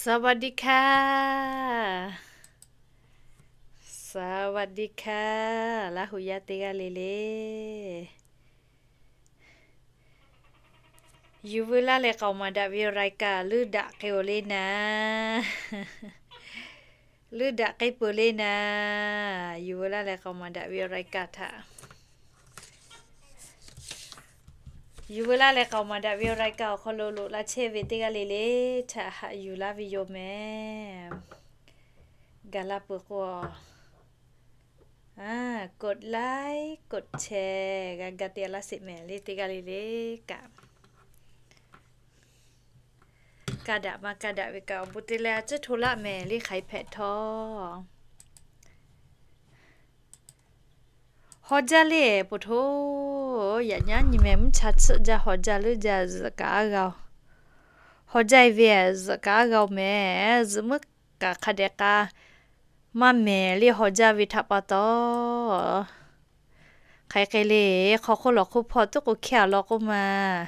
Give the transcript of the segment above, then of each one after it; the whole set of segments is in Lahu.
สวัสดีค่ะ สวัสดีค่ะ Laˇ huˍ yaˇ teˇ g'aˇ le le. Yuˬ veu laˇ leh k'aoˍ maˍ daꞈ ve รายการ leuˉ daꞈ k'ai-oˬ le naˍ. Leuˉ daꞈ k'ai peuˬ le naˍ. Yuˬ veu laˇ leh k'aoˍ maˍ daꞈ ve รายการ htaꞈ, yuˬ veu laˇ leh k'aoˍ maˍ daꞈ ve รายการ awˬ hk'aw lo loꞈ la chehˇ ve teˇ g'aˇ le le htaꞈ haꞈ yuˬ laˇ ve yoˬ mehˍ. Gaˬ la peuˬ k'o, กดไลค์ กดแชร์ g'a ga te laˇ sheˍ mehˍ le teˇ g'aˇ le le kaꞈ. Ka daꞈ maˇ ka daꞈ ve kaꞈ awˬ bon te leh a ciˉ hto laˆ mehˍ le hk'aˬ hk'e hpehꞈ htawˇ. Haw jaˇ le poˬ htoˇ, yaꞈ nyi nyi mehˍ mvuhˇ cha tsuhˆ jaˇ haw jaˇ leuˉ jaˇ zuhꞈ kaꞈ aˉ g'a-oˬ. Haw jaˇ-e ve zuhꞈ kaꞈ aˉ g'a-oˬ mehˍ. Zuhꞈ muiˉ kaꞈ hk'a dehꞈ k'a maˇ mehˍ le haw jaˇ ve htaꞈ pa taw. Hk'aˬ hk'e le, hk'aw hk'oˆ lawˬ hk'oˆ hpawˇ tuˉ k'o hkehˇ a law k'oˆ ma.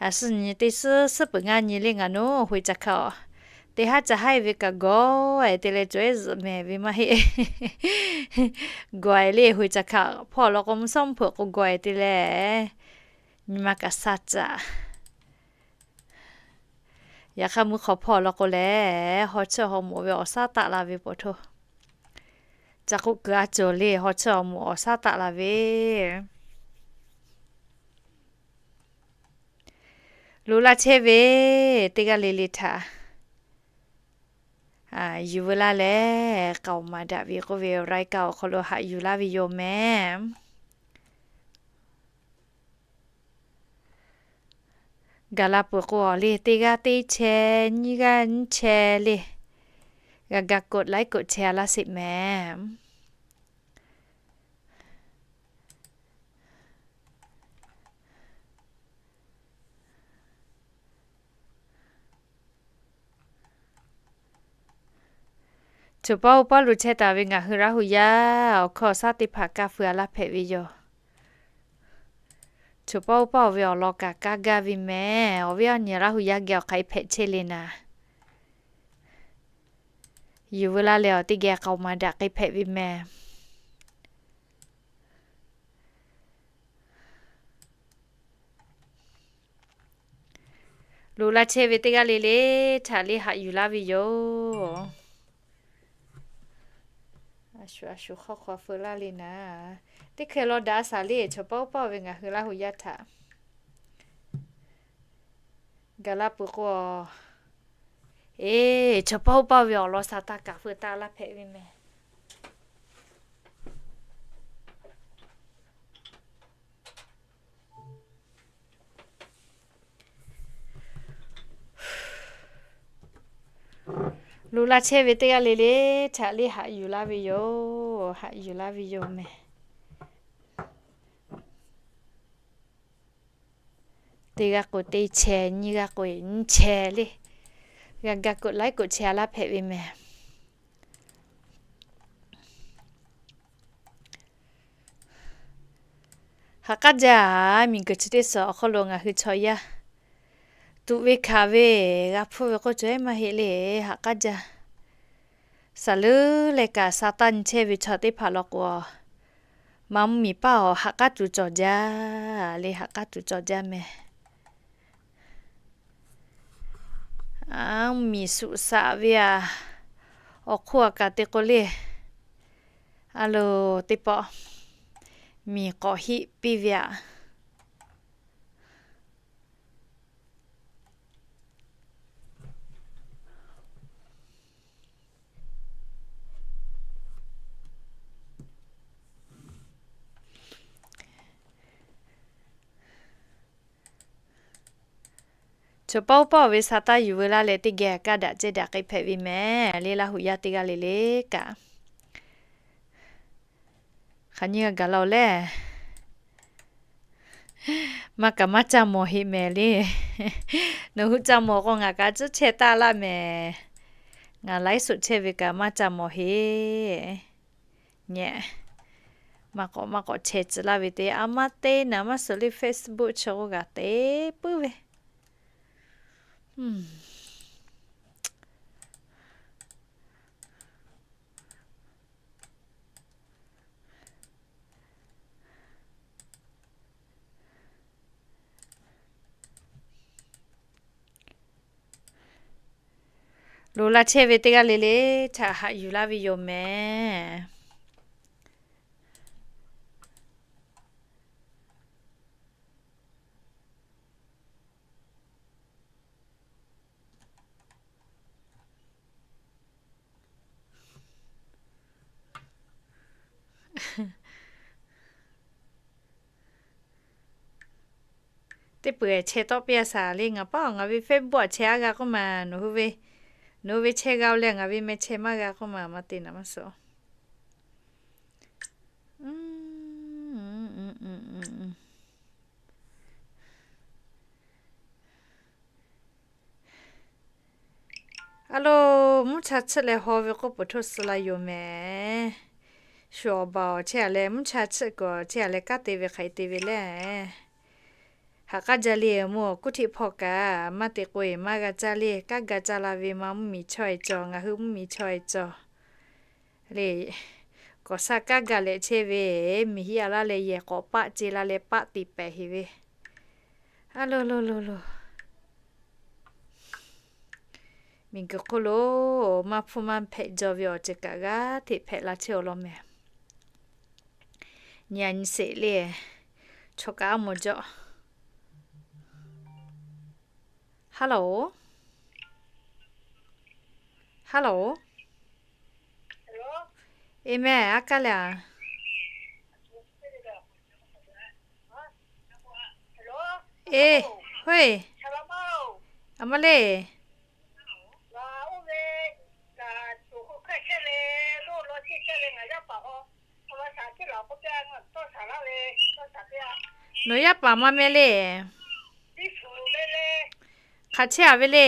A suh nyi teˇ suhˉ suhˉ peuˬ ngaˇ nyi le ngaˬ nuˇ hoꞈ ca hkaˇ-oˬ. Teˇ haˉ ca haˉ-e ve kaꞈ gawˬ-e te leh cawˬ-e zuhꞈ mehˍ ve maˇ heˆ. Gawˬ-e le hoꞈ ca hkaˇ hpawˇ law k'o mvuhˇ shawˉ mvuhˇ hpeuꞈ k'o gawˬ-e te leh, nyi ma kaꞈ sha caꞈ. Yaꞈ hk'aˇ mvuhˇ hk'aw hpawˇ law k'o lehˬ, haw chiˇ haw moˍ ve awˬ shaˉ taˆ la ve poˬ htoˇ. Ca k'oˆ kuiˬ a cawˬ le, haw chiˇ haw moˍ awˬ shaˉ taˆ la ve. Loꞈ la chehˇ ve teˇ g'aˇ le le htaꞈ, yuˬ veu laˇ leh k'aoˍ maˍ daꞈ ve k'oˆ ve รายการ awˬ hk'aw lo haꞈ yuˬ laˇ ve yoˬ mehˍ. Gaˬ la peuˬ k'o le teˇ g'aˇ teˇ chehˇ, nyiˇ g'aˇ nyiˇ chehˇ le, g'a ga กดไลค์ กดแชร์ laˇ sheˍ mehˍ. Choˬ paˇ oˇ paˇ lo chehˇ taˍ ve ngaˬ hui Laˇ huˍ yaˇ awˬ hkawˇ awˬ shaˉ teˇ hpaˍ kaˇ feu a laˇ hpehꞈ ve yoˬ. Choˬ paˇ oˇ paˇ-oˬ ve awˬ lawn kaꞈ kaˇ gaˇ ve mehˍ. Awˬ viˉ awˬ nyi Laˇ huˍ yaˇ geh awˬ hk'aˬ hk'e hpehꞈ chehˇ le naˍ. Yuˬ veu laˇ leh awˬ teˇ geh k'aoˍ maˍ daꞈ k'ai hpehꞈ ve mehˍ. Loꞈ la chehˇ ve teˇ g'aˇ le le htaꞈ le haꞈ yuˬ laˇ ve yoˬ. A shuˍ a shuˍ hk'aw hk'aw feu laˇ le naˍ. Teˇ hkeh law daꞈ a shaˍ le, choˬ paˇ oˇ paˇ-oˬ ve ngaˬ hui Laˇ huˍ yaˇ htaꞈ gaˬ la peuˬ k'o, eˬ, choˬ paˇ oˇ paˇ ve awˬ lawn sha taˇ kaꞈ feu taˇ laˇ hpehꞈ ve mehˍ. Loꞈ la chehˇ ve teˇ g'aˇ le le htaꞈ le haꞈ yuˬ laˇ ve yoˬ. Haꞈ yuˬ laˇ ve yoˬ mehˍ. Teˇ g'aˇ k'o teˇ chehˇ, nyiˇ g'aˇ k'o nyiˇ chehˇ le, g'a ga กดไลค์ กดแชร์ a laˇ hpehꞈ ve mehˍ. Haꞈ k'aˉ jaˇ, miˬguiˬ chi teˇ suhˍ awˬ hk'aw lo ngaˬ hui chaw yaˇ tuꞈ ve hkanˍ ve g'a hpuˇ ve k'oˆ cawˬ-e maˇ heˆ le. Haꞈ k'aˉ jaˇ. Saˍ leuˉ leh kaꞈ sha taˇ nyi chehˇ ve chaw teˇ hpaˍ law k'o, maˇ mvuhˇ miˬ paˇ awˬ haꞈ k'aˉ tuˬ cawˬ jaˇ le, haꞈ k'aˉ tuˬ cawˬ jaˇ mehˍ. Aˉ, mvuhˇ miˬ suꞈ shaꞈ ve aꞈ, awˬ hk'oˆ aꞈ kaꞈ te k'o le, a loˍ teˇ pawˆ miˬ k'awꞈ hiˆ piˇ ve aꞈ. Choˬ paˇ oˇ paˇ-oˬ ve sha taˇ yuˬ veu laˇ leh teˇ geh kaˇ daꞈ cehˇ daꞈ k'ai hpehꞈ ve mehˍ le, Laˇ huˍ yaˇ teˇ g'aˇ le le kaꞈ. Hk'aˬ nyi g'a gaˬ la-oˬ lehˬ, maˇ kaꞈ maˇ caˇ mawˬ heˆ mehˍ le. Nawˬ hui caˇ mawˬ k'o ngaˬ kaꞈ tcuhˉ chehˇ taˇ laˇ mehˍ. Ngaˬ ไลฟ์สด chehˇ ve kaꞈ maˇ caˇ mawˬ heˆ. Nyi, maˇ k'awꞈ maˇ k'awꞈ chehˇ tcuh laˇ ve te a maˇ te naˍ maˇ suhˍ le, Facebook chi k'o g'a te puiˉ ve. Loꞈ la chehˇ ve teˇ g'aˇ le le htaꞈ haꞈ yuˬ laˇ ve yoˬ mehˍ. Teˇ peuˬ chehˇ tawˆ piˇ a shaˍ le. Ngaˬ paˉ ngaˬ ve Facebook chehˇ a g'a k'oˆ ma, nawˬ hui ve, nawˬ hui ve chehˇ g'a-o leh ngaˬ ve meh chehˇ maˇ g'a k'oˆ ma, maˇ te naˍ maˇ suh. A lo, mvuhˇ cha chiˆ leh haw ve k'oˆ peuˬ htoˇ suh la yoˬ mehˍ. Shu awˬ baˬ awˬ chehˇ a leh mvuhˇ cha chiˆ kuiˬ awˬ chehˇ a leh kanˉ te ve hk'aˬ hk'e te ve le. Haꞈ k'aˉ jaˇ le, mvuhˇ kuˉ htiˆ hpawˇ kaꞈ maˇ te k'o e maˇ g'a caˇ le. Kanˉ ga caˇ la ve ma mvuhˇ miˬ chaw e cawˬ, ngaˬ hui mvuhˇ miˬ chaw e cawˬ le. Kawꞈ shaˉ kanˉ ga leh chehˇ ve, miˬ hiˆ a laˇ leh yehˬ k'awꞈ paˆ ce la leh paˆ te pehˍ heˍ ve. A lo lo lo lo. Miˬ guiˬ hk'oˆ lo maˇ hpfuhˇ maˇ hpehꞈ jaw ve awˬ ceuˬ kaꞈ g'aˇ hteꞈ hpehꞈ la chehˇ awˬ lawn mehˍ. Nyi a nyi sheˍ le. Chaw kaꞈ a mawˬ jaw. Hello. Hello. E mehˍ, a kaˇ le a. E, hoˆ e. A ma le. Nawˬ yaˇ paˍ maˇ meh le. Hk'aˬ chehˇ a ve le.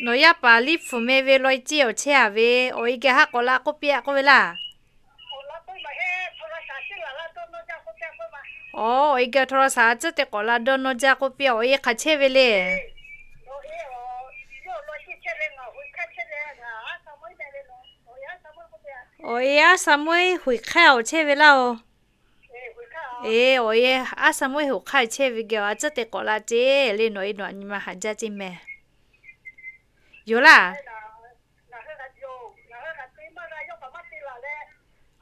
Nawˬ yaˇ paˍ liˇ hpfuhˍ meh ve law e ceˇ awˬ chehˇ a ve, awˬ e geh haˉ k'awꞈ la k'oˆ piˇ a k'oˆ ve laˇ. Aˬ, awˬ e geh htaw la shaˍ a tcuhˉ te k'awꞈ la dawˇ nawˇ jaˇ k'oˆ piˇ a, awˬ e hk'aˬ chehˇ ve le. Awˬ e aˉ sa meuˇ huiˍ hk'aˇ awˬ chehˇ ve laˇ oˬ. E, awˬ e aˉ sa meuˇ huiˍ hk'aˇ chehˇ ve geh a tcuhˉ te k'awꞈ la ceˇ le. Nawˬ e nawˬ a nyi ma haꞈ jaˇ ceˇ mehˍ. Yoˬ laˇ.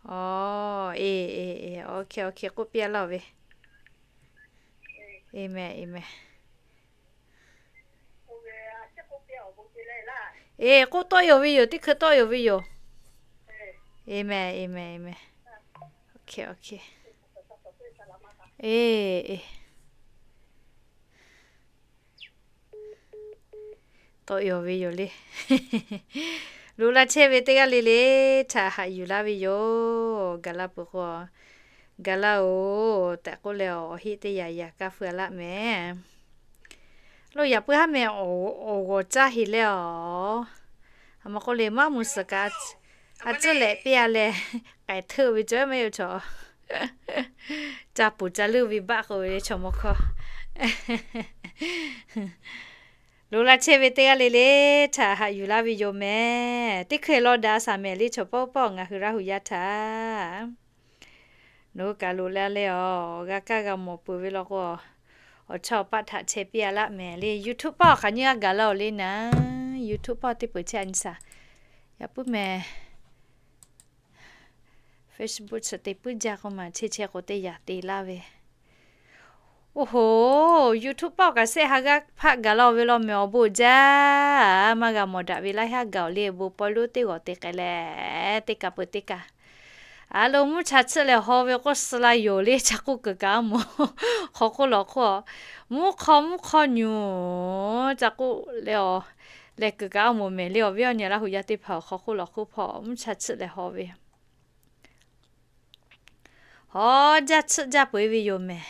Aˬ, e e e, awˬ hk'e awˬ hk'e k'oˆ piˇ a laˇ oˬ ve. E mehˍ, e mehˍ. E, k'oˆ tawˆ yoˬ ve yoˬ, teˇ hkui tawˆ yoˬ ve yoˬ. E mehˍ, e mehˍ, e mehˍ. Awˬ hk'e awˬ hk'e. E e. Tawˆ yoˬ ve yoˬ le. Loꞈ la chehˇ ve teˇ g'aˇ le le htaꞈ haꞈ yuˬ laˇ ve yoˬ. Gaˬ la peuˬ k'o, gaˬ la oˬ tehꞈ k'oˆ leh awˬ heˆ teˇ yaꞈ yaꞈ kaˇ feu a laˆ mehˍ. Lo yaꞈ puiˉ haˉ meh awˬ g'awˬ caˇ heˍ leh aˬ. A ma k'oˆ le maˇ mvuh suhˍ kaꞈ, a tcuhˉ lehꞈ piˇ a leh, k'ai hteuˆ ve cawˬ maˇ yoˬ chaw. Ca puˍ ca leuˆ ve baˆ k'oˆ ve chaw mawˇ hkawˇ. Loꞈ la chehˇ ve teˇ g'aˇ le le htaꞈ haꞈ yuˬ laˇ ve yoˬ mehˍ. Teˇ hkui law daꞈ shaˍ mehˍ le chaw pawˆ pawˆ ngaˬ hui Laˇ huˍ yaˇ htaꞈ. Nawˬ hui kaꞈ loꞈ la leh awˬ g'a kaˇ g'a mawˬ peuˬ ve law k'o, awˬ chawˇ awˬ paˆ htaꞈ chehˇ piˇ a laˆ mehˍ le. YouTube paˆ awˬ hk'aˬ nyi g'a gaˬ la oˬ le naˍ. YouTube paˆ teˇ peuˬ chehˇ a nyi shaˍ. Yaꞈ puiˉ mehˍ. Facebook chi te puiˉ jaˇ k'oˆ ma, chehˇ chehˇ k'o teˇ yaꞈ te laˇ ve. Oˇ hoˍ, YouTube paˆ kaꞈ shehˆ ha g'aˇ hpaˆ gaˬ la oˬ ve law mehˍ. Awˬ bon jaˇ, maˇ g'a mawˬ daꞈ ve laˇ haˉ gaˬ oˬ le. Bon pawˇ lonˉ teˇ g'awˬ te k'ai leh, teˇ kaꞈ peuˬ teˇ kaꞈ. A lo, mvuhˇ cha chiˆ leh haw ve k'oˆ suh la yoˬ le. Ca k'oˆ kuiˬ kaꞈ a mawˬ. Hk'aw hk'oˆ lawˬ hk'oˆ, mvuhˇ hk'aw mvuhˇ hk'aw nyuˬ, ca k'oˆ leh awˬ, leh kuiˬ kaꞈ a mawˬ mehˍ le. Awˬ viˉ awˬ nyi Laˇ huˍ yaˇ teˇ hpaˍ awˬ hk'aw hk'oˆ lawˬ hk'oˆ hpawˇ mvuhˇ cha chiˆ leh haw ve, haw jaˇ chiˆ jaˇ peuˬ ve yoˬ mehˍ.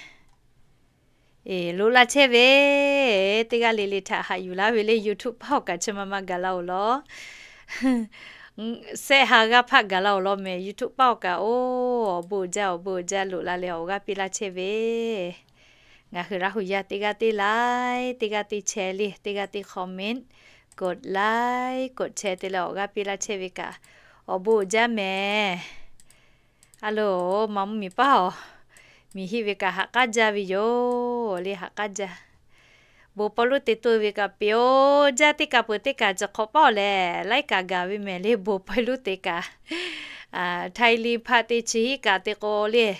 E, loꞈ la chehˇ ve teˇ g'aˇ le le htaꞈ haꞈ yuˬ laˇ ve le. YouTube paˆ awˬ kaꞈ chi ma ma gaˬ la oˬ law. Shehˆ ha g'aˇ hpaˆ gaˬ la oˬ law mehˍ. YouTube paˆ awˬ kaꞈ oˬ, awˬ bon jaˇ, awˬ bon jaˇ. Loꞈ la leh awˬ g'aˇ piˇ laˇ chehˇ ve. Ngaˬ hui Laˇ huˍ yaˇ teˇ g'aˇ teˇ like, teˇ g'aˇ teˇ share le, teˇ g'aˇ teˇ comment, กดไลค์ กดแชร์ te leh awˬ g'aˇ piˇ laˇ chehˇ ve kaꞈ, awˬ bon jaˇ mehˍ. A lo, ma mvuhˇ miˬ paˉ aˬ, miˬ hiˆ ve kaꞈ haꞈ k'aˉ jaˇ ve yoˬ le, haꞈ k'aˉ jaˇ. Bon pawehˇ lonˉ te toˆ ve kaꞈ peꞈ-oˬ jaˇ. Teˇ kaꞈ peuˬ teˇ kaꞈ ciˬ hk'awꞈ paˇ lehˬ, laiˉ kaꞈ gaˬ ve mehˍ le. Bon pawehˇ lonˉ te kaꞈ, Htaiˇ liˇ hpaˆ teˇ chi hiˆ kaꞈ te k'o le,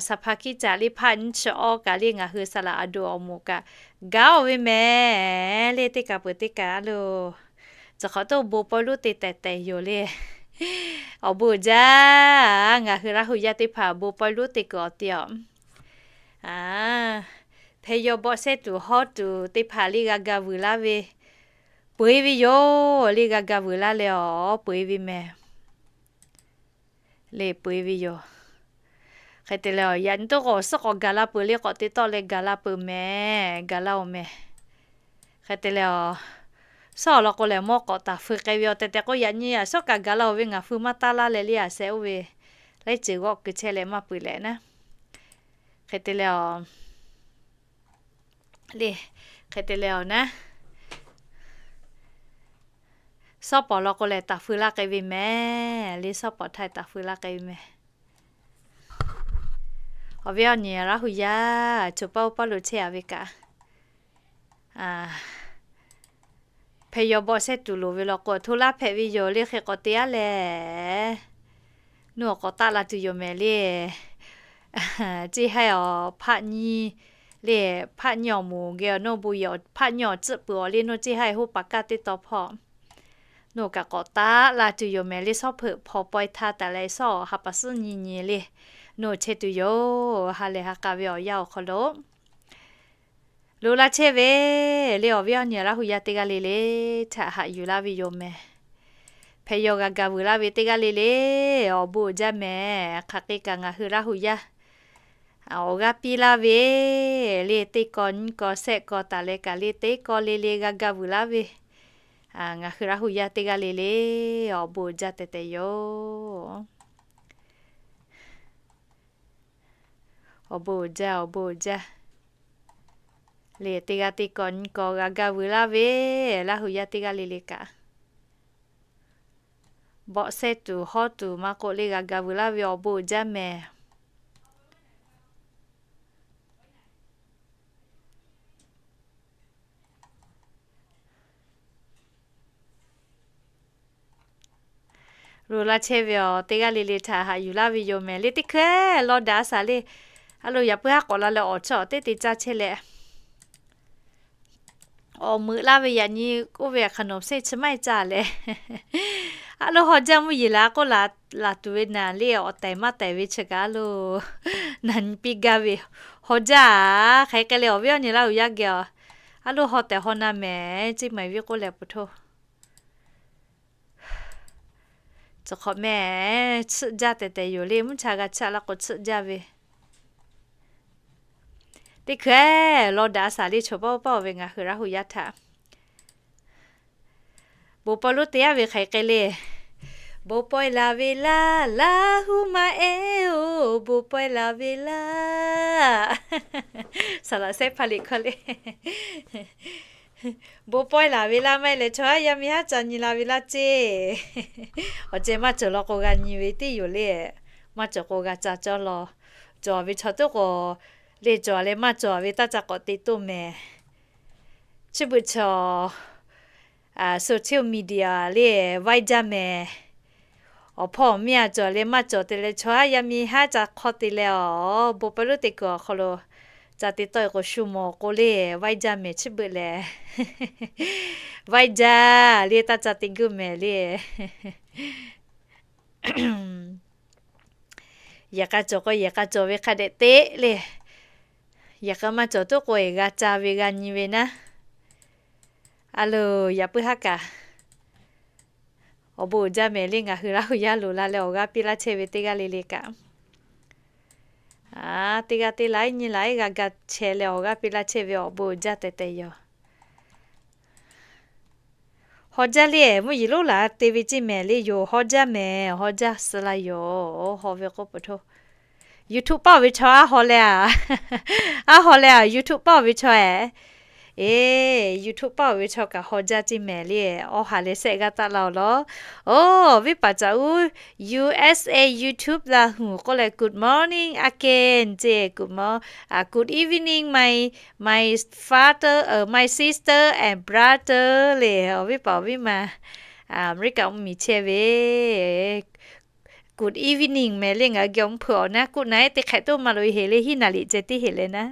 Saˍhpaˍkiˆcaˍ liˇ hpaˆ nyiˇ chi awˇ kaꞈ le ngaˬ hui saˍ laꞈ aˬ doˍ awˬ moˍ kaꞈ gaˬ-oˬ ve mehˍ le. Teˇ kaꞈ peuˬ teˇ kaꞈ a loˬ, ciˬ hk'awꞈ toˆ bon pawehˇ lonˉ te tehˬ tehˬ yoˬ le. Awˬ bon uiˍ jaˇ. Ngaˬ hui Laˇ hu yaˇ teˇ hpaˍ bon pawehˇ lonˉ te kuiˬ awˬ te-aˬ, hpeh yaw bawˆ sehˉ tuˬ hawˉ tuˬ teˇ hpaˍ le g'a ga vuiˬ laˇ ve, peu-eˬ ve yoˬ. Le g'a ga vuiˬ laˇ leh awˬ peu-eˬ ve mehˍ le, peu-eˬ ve yoˬ. Hk'e te leh, yaꞈ nyi toˆ k'o awˬ suhˉ k'awꞈ gaˬ la peuˬ le, k'awꞈ te tawˆ leh gaˬ la peuˬ mehˍ, gaˬ laˇ-oˬ mehˍ. Hk'e te leh, suhˉ awˬ lawn k'o lehˬ mawˇ k'awꞈ taˍ feu k'ai ve awˬ tehˬ tehˬ k'o, yaꞈ nyi a suhˉ kaꞈ gaˬ la-oˬ ve ngaˬ hui maˇ taˇ laˇ leh le, a sheh oˇ ve laiˉ ceuˬ g'awˆ keu chehˇ leh maˇ peuˬ lehˬ naˉ. Hk'e te leh, le, hk'e te leh awˬ naˉ, suhˉ pawˍ lawn k'o lehˬ taˍ feu laˇ k'ai ve mehˍ le. Suhˉ pawˍ htaˇ taˍ feu laˇ k'ai ve mehˍ. Awˬ viˉ awˬ nyi Laˇ hu yaˇ, choˬ paˇ oˇ paˇ lo chehˇ-a ve kaꞈ, hpeh yaw bawˆ sehˉ tuˬ loˍ ve law k'o, hto laˇ hpehꞈ ve yoˬ le. Hk'e k'awꞈ te-a leh, nuˇ awˬ k'awꞈ taˆ la tuˬ yoˬ mehˍ le. Ceˇ haiˇ awˬ hpaˆ nyiˇ le, hpaˆ nyiˇ awˬ moˍ geh awˬ nuˇ bon yehˬ hpaˆ nyiˇ awˬ tcuhˆ peuˬ awˬ le, nuˇ ceˇ haiˇ hoˉ paˍ kaˇ teˇ taw hpawˇ, nuˇ kaꞈ k'awꞈ taˆ la tuˬ yoˬ mehˍ le. Suhˉ hpeuꞈ hpaw pawehˇ htaˇ taˍ leh suhˉ awˬ ha pa suhˉ nyi nyi le, nuˇ chehˇ tuˬ yoˬ. Ha lehˬ ha k'a ve awˬ yanˇ awˬ hk'aw lo loꞈ la chehˇ ve le. Awˬ viˉ awˬ nyi Laˇ hu yaˇ teˇ g'aˇ le le htaꞈ haꞈ yuˬ laˇ ve yoˬ mehˍ. Hpeh yaw g'a ga vuiˬ laˇ ve teˇ g'aˇ le le, awˬ bon uiˍ jaˇ mehˍ. Hk'aˬ hk'e kaꞈ ngaˬ hui Laˇ hu yaˇ awˬ g'aˇ piˇ laˇ ve le, teˇ kaw nyiˇ kaw shehˆ kaw taˍ leh kaꞈ le, teˇ kaw le le g'a ga vuiˬ laˇ ve, ngaˬ hui Laˇ hu yaˇ teˇ g'aˇ le le, awˬ bon uiˍ jaˇ tehˬ tehˬ yoˬ. Awˬ bon uiˍ jaˇ, awˬ bon uiˍ jaˇ. Le teˇ g'aˇ teˇ kaw nyiˇ kaw g'a ga vuiˬ laˇ ve, Laˇ hu yaˇ teˇ g'aˇ le le kaꞈ, bawˆ sehˉ tuˬ hawˉ tuˬ maˇ k'oˆ le g'a ga vuiˬ laˇ ve awˬ bon uiˍ jaˇ mehˍ. Loꞈ la chehˇ ve awˬ teˇ g'aˇ le le htaꞈ haꞈ yuˬ laˇ ve yoˬ mehˍ le. Teˇ hkui law daꞈ a shaˍ le. A loˬ, yaꞈ puiˉ haˉ k'awꞈ la leh awˬ chawˇ awˬ teˇ te caˇ chehˇ leh, awˬ meuꞈ laˇ ve yaꞈ nyi k'oˆ ve hk'aˬ nawˬ seˇ chi maˇ heˆ caˇ leh, a loˬ, haw jaˇ mvuhˇ yeˬ la k'oˆ laˬ tuˬ ve naˍ le, awˬ tehˬ maˇ tehˬ ve chi kaꞈ a loˬ, naˍ nyi piˇ gaˇ ve, haw jaˇ a. Hk'aˬ hk'e le awˬ viˉ awˬ nyi Laˇ hu yaˇ geh a, a loˬ, haw tehˬ haw na mehˍ, ceˇ maˍ viˉ k'oˆ leh peuˬ htoˇ. Ciˬ hk'awꞈ mehˍ, tsuhˆ jaˇ tehˬ tehˬ yoˬ le. Mvuhˇ cha g'a chaˆ laˇ k'o tsuhˆ jaˇ ve. Teˇ hkui law daꞈ a shaˍ le, chaw paˇ paˇ-oˬ ve ngaˬ hui Laˇ hu yaˇ htaꞈ bon pawehˇ lonˉ te-a ve hk'aˬ hk'e le. Bon pawehˇ la ve laˇ, Laˇ hu ma ehˉ-oˬ, bon pawehˇ la ve laˇ. Saˍ laꞈ sehˉ hpaˇ liꞈ hkawˇ le. Bon pawehˇ la ve laˇ maˇ heˆ leh, chaw haˉ yaˇ miˇ haˉ ca nyi la ve laˇ ceˇ. Awˬ ceh maˇ cawˬ law k'o g'a nyi ve tiˉ yoˬ le. Maˇ cawˬ k'o g'a ca cawˇ law. Cawˬ ve chaw toˉ k'o le cawˬ leh, maˇ cawˬ ve taˇ ca k'awꞈ te toˇ mehˍ. Chi beuꞈ chaw social media le vaiˇ jaˇ mehˍ. Awˬ hpawˇ awˬ miˇ a cawˬ leh maˇ cawˬ te leh, chaw haˉ yaˇ miˇ haˉ ca hk'awˇ te leh, awˬ bon pawehˇ lonˉ te kuiˬ awˬ hk'aw lo ca te tawˆ-e k'o, shu mawˬ k'o le vaiˇ jaˇ mehˍ. Chi beuꞈ lehˬ, vaiˇ jaˇ le taˇ ca te g'uˇ mehˍ le. Yehˬ k'a cawˬ k'o yehˬ k'a cawˬ ve hk'a dehꞈ te le. Yehˬ k'a maˇ cawˬ toˉ k'o, g'a ca ve g'a nyi ve naˉ. A loˬ, yaꞈ puiˉ haˉ kaꞈ awˬ bon uiˍ jaˇ mehˍ le. Ngaˬ hui Laˇ hu yaˇ loꞈ la leh awˬ g'aˇ piˇ laˇ chehˇ ve teˇ g'aˇ le le kaꞈ, teˇ g'aˇ teˇ laꞈ nyi laꞈ g'a ga chehˇ leh awˬ g'aˇ piˇ laˇ chehˇ ve awˬ bon uiˍ jaˇ tehˬ tehˬ yoˬ. Haw jaˇ le, mvuhˇ yeˬ lonˉ laˬ te ve ceˇ mehˍ le yoˬ. Haw jaˇ mehˍ, haw jaˇ suh la yoˬ. Haw ve k'oˆ peuˬ htoˇ, YouTube paˇ-oˬ ve chaw aˉ haw leh a, aˉ haw leh a, YouTube paˇ-oˬ ve chaw-eh, Eˬ, YouTube paˇ oˬ ve chaw kaꞈ haw jaˇ ceˇ mehˍ le. Awˬ ha leh shehˆ g'aˇ taˆ la-oˬ law. Oˬ, viˉ paˍ caꞈ uˉ, U S A YouTube Laˇ huˍ k'oˆ leh, good morning again ceˇ. Good mo, good evening my, my father, my sister and brother le. Awˬ viˉ paˍ awˬ viˉ ma, America mvuhˇ miˬ chehˇ ve good evening mehˍ le. Ngaˬ hui geh awˬ mvuhˇ hpeuꞈ awˬ naˉ kuˆ na-e teˇ hk'ehꞈ toˇ maˇ loꞈ-e heˍ le, hiˉ naˍ liꞈ ceh tiˉ heˍ leh naˉ.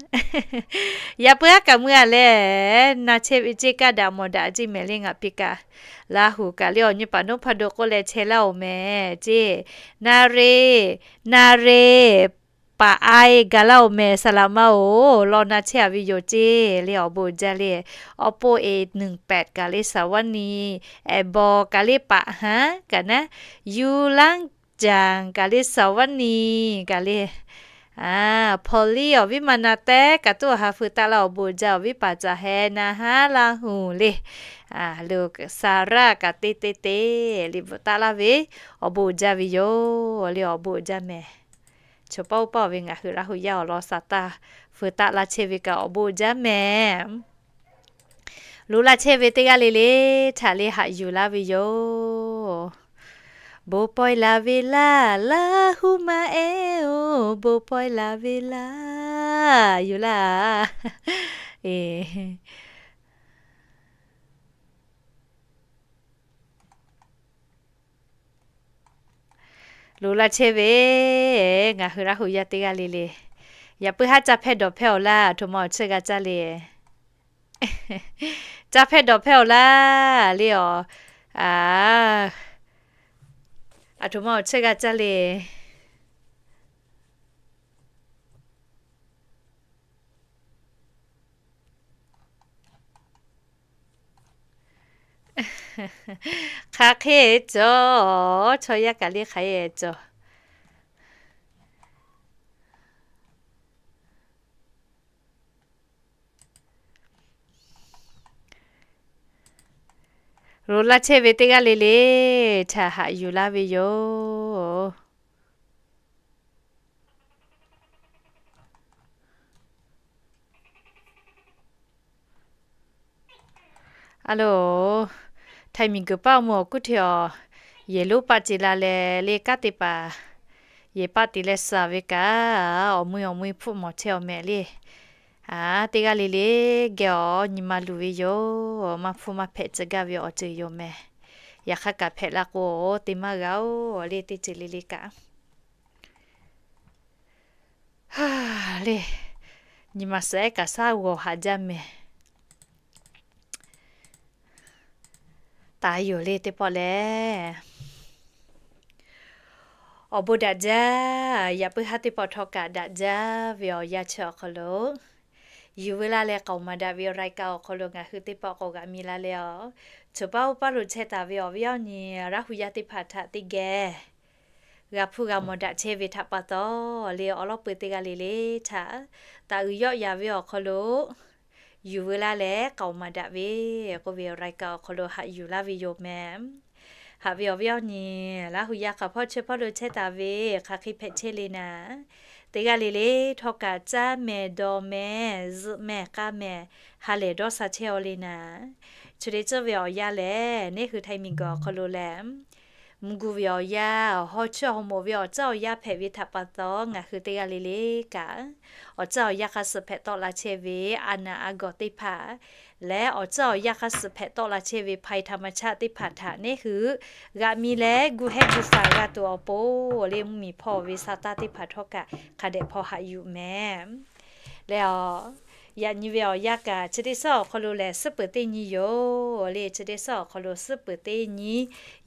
Yaꞈ puiˉ haˉ kaꞈ mui-a leh, na chehˇ ve ceˇ, kaˇ daꞈ mawˬ daꞈ ceˇ mehˍ le. Ngaˬ pi kaꞈ Laˇ huˍ kaꞈ le awˬ nyi paˍ Noˉ hpaˇ do k'oˆ leh chehˇ laˇ-oˬ mehˍ ceˇ. Na re, na re, paˍ a-e gaˬ laˇ-oˬ mehˍ, saˍ laꞈ ma-oˬ, law na chehˇ-a ve yoˬ ceˇ le. Awˬ bon uiˍ jaˇ le. Awˬ pon eˬ nuˬ pehꞈ kaꞈ le saˍ vaˇ ni, eˬ bawˬ kaꞈ le paˍ haˉ kaꞈ naˉ, yuˬ laˇ jaˬ kaꞈ le saˍ vaˇ ni kaꞈ le. Hpaw liˇ awˬ viˉ ma na tehˉ kaꞈ tuˉ awˬ ha feu taˆ laˇ. Awˬ bon uiˍ jaˇ awˬ viˉ paˍ caꞈ heh na haˉ Laˇ huˍ le. Saˍ raˇ kaꞈ te te te liꞈ bvuhꞈ taˆ laˇ ve, awˬ bon uiˍ jaˇ ve yoˬ le. Awˬ bon uiˍ jaˇ mehˍ. Choˬ paˇ oˇ paˇ ve ngaˬ hui Laˇ huˍ yaˇ awˬ lawn saˍ taˇ feu taˆ laˇ chehˇ ve kaꞈ awˬ bon uiˍ jaˇ mehˍ. Loꞈ la chehˇ ve teˇ g'aˇ le le htaꞈ le haꞈ yuˬ laˇ ve yoˬ. Bon pawehˇ la ve laˇ, Laˇ huˍ ma-e-oˬ, bon pawehˇ la ve laˇ. Yuˬ laˇ. Eˬ, loꞈ la chehˇ ve ngaˬ hui Laˇ huˍ yaˇ teˇ g'aˇ le le, yaꞈ puiˉ haˉ caˇ hpehˇ dawˬ hpehˇ-oˬ laˇ. Aˬ htoꞈ ma awˬ tsuhˇ g'a caˇ le. Caˇ hpehˇ dawˬ hpehˇ-oˬ laˇ le awˬ. Aˬ htoꞈ ma awˬ tsuhˇ g'a caˇ le. Hk'aˬ hk'e cawˬ, chaw yaˇ kaꞈ le hk'aˬ hk'e cawˬ. Loꞈ la chehˇ ve teˇ g'aˇ le le htaꞈ haꞈ yuˬ laˇ ve yoˬ. A loˬ, Htaiˍ miˬ guiˬ paˇ awˬ moˍ awˬ kuˉ hteˇ awˬ, yehˬ lonˉ paˆ ce la leh le kanˉ te paˍ, yehˬ paˆ te leh suh ve kaꞈ, awˬ mui awˬ mui hpfuhˆ mawˬ chehˇ awˬ mehˍ le. A, teˇ g'aˇ le le geh awˬ nyi ma luˬ ve yoˬ. Maˇ hpfuhˇ maˇ hpehꞈ tcuh gaˇ ve awˬ ceuˬ yoˬ mehˍ. Yaꞈ hk'aˇ kaꞈ hpehꞈ la k'o, te maˇ g'a-oˬ le teˇ ceuˬ le le kaꞈ. Le, nyi ma suhˍ ehˉ kaꞈ shaˉ g'awˬ haꞈ jaˇ mehˍ. Taˍ yoˬ le teˇ pawˆ lehˬ, awˬ bon daꞈ jaˇ. Yaꞈ puiˉ haˉ teˇ pawˆ htawˇ kaꞈ daꞈ jaˇ ve awˬ yanˇ chi awˬ hk'aw lo, yuˬ veu laˇ leh k'aoˍ maˍ daꞈ ve awˬ raiˍ kaꞈ awˬ hk'aw lo ngaˬ hui teˇ pawˆ k'awꞈ g'aꞈ mi la leh awˬ, choˬ paˇ oˇ paˇ lo chehˇ taˍ ve awˬ viˉ awˬ nyi Laˇ huˍ yaˇ teˇ hpaˍ htaꞈ teˇ geh g'a hpuˇ g'a mawˬ daꞈ chehˇ ve htaꞈ pa taw, le awˬ lawˉ peu teˇ g'aˇ le le htaꞈ taˍ uiˍ yawˆ yaˍ ve awˬ hk'aw lo yuˬ veu laˇ leh k'aoˍ maˍ daꞈ ve k'oˆ ve awˬ raiˍ kaꞈ awˬ hk'aw lo haꞈ yuˬ laˇ ve yoˬ mehˍ. Haꞈ ve awˬ viˉ awˬ nyi Laˇ huˍ yaˇ hk'aˬ hpawˇ chi hpawˇ lo chehˇ taˍ ve hk'aˬ hk'e hpehꞈ chehˇ le naˍ, teˇ g'aˇ le le htawˇ kaꞈ caˇ mehˍ dawˬ mehˍ zuhꞈ mehˍ k'a mehˍ ha lehˬ dawˇ sha chehˇ aw le naˍ, chi te tcuhˇ ve awˬ yanˇ lehˬ neˇ hui Htaiˍ miˬ guiˬ awˬ hk'aw lo lehˬ, mvuhˇ gu ve awˬ yanˇ, hawˉ chawˇ hawˉ moˍ ve awˬ tcuhˉ awˬ yanˇ hpehꞈ ve htaꞈ pa taw, ngaˬ hui teˇ g'aˇ le le kaꞈ awˬ tcuhˉ awˬ yanˇ hk'a suh hpehꞈ tawˆ la chehˇ ve a naˍ a gawˬ teˇ hpaˍ leh awˬ tcuhˉ awˬ yanˇ hk'a suh hpehꞈ tawˆ la chehˇ ve hpaˍ-e htaꞈ maˍ chaˆ teˇ hpaˍ htaꞈ neˇ hui g'aꞈ mi leh gu hehˉ gu faˍ g'a tuˬ awˬ pon le, mvuhˇ miˬ hpawˇ ve sa taˇ teˇ hpaˍ htawˇ kaꞈ hk'a dehꞈ hpawˇ haꞈ yuˬ mehˍ. Leh awˬ, yaꞈ nyi ve awˬ yanˇ kaꞈ chi teˇ suhˉ awˬ hk'aw lo lehˬ suhˉ peuˬ teˇ nyi yoˬ le. Chi teˇ suhˉ awˬ hk'aw lo suhˉ peuˬ teˇ nyi,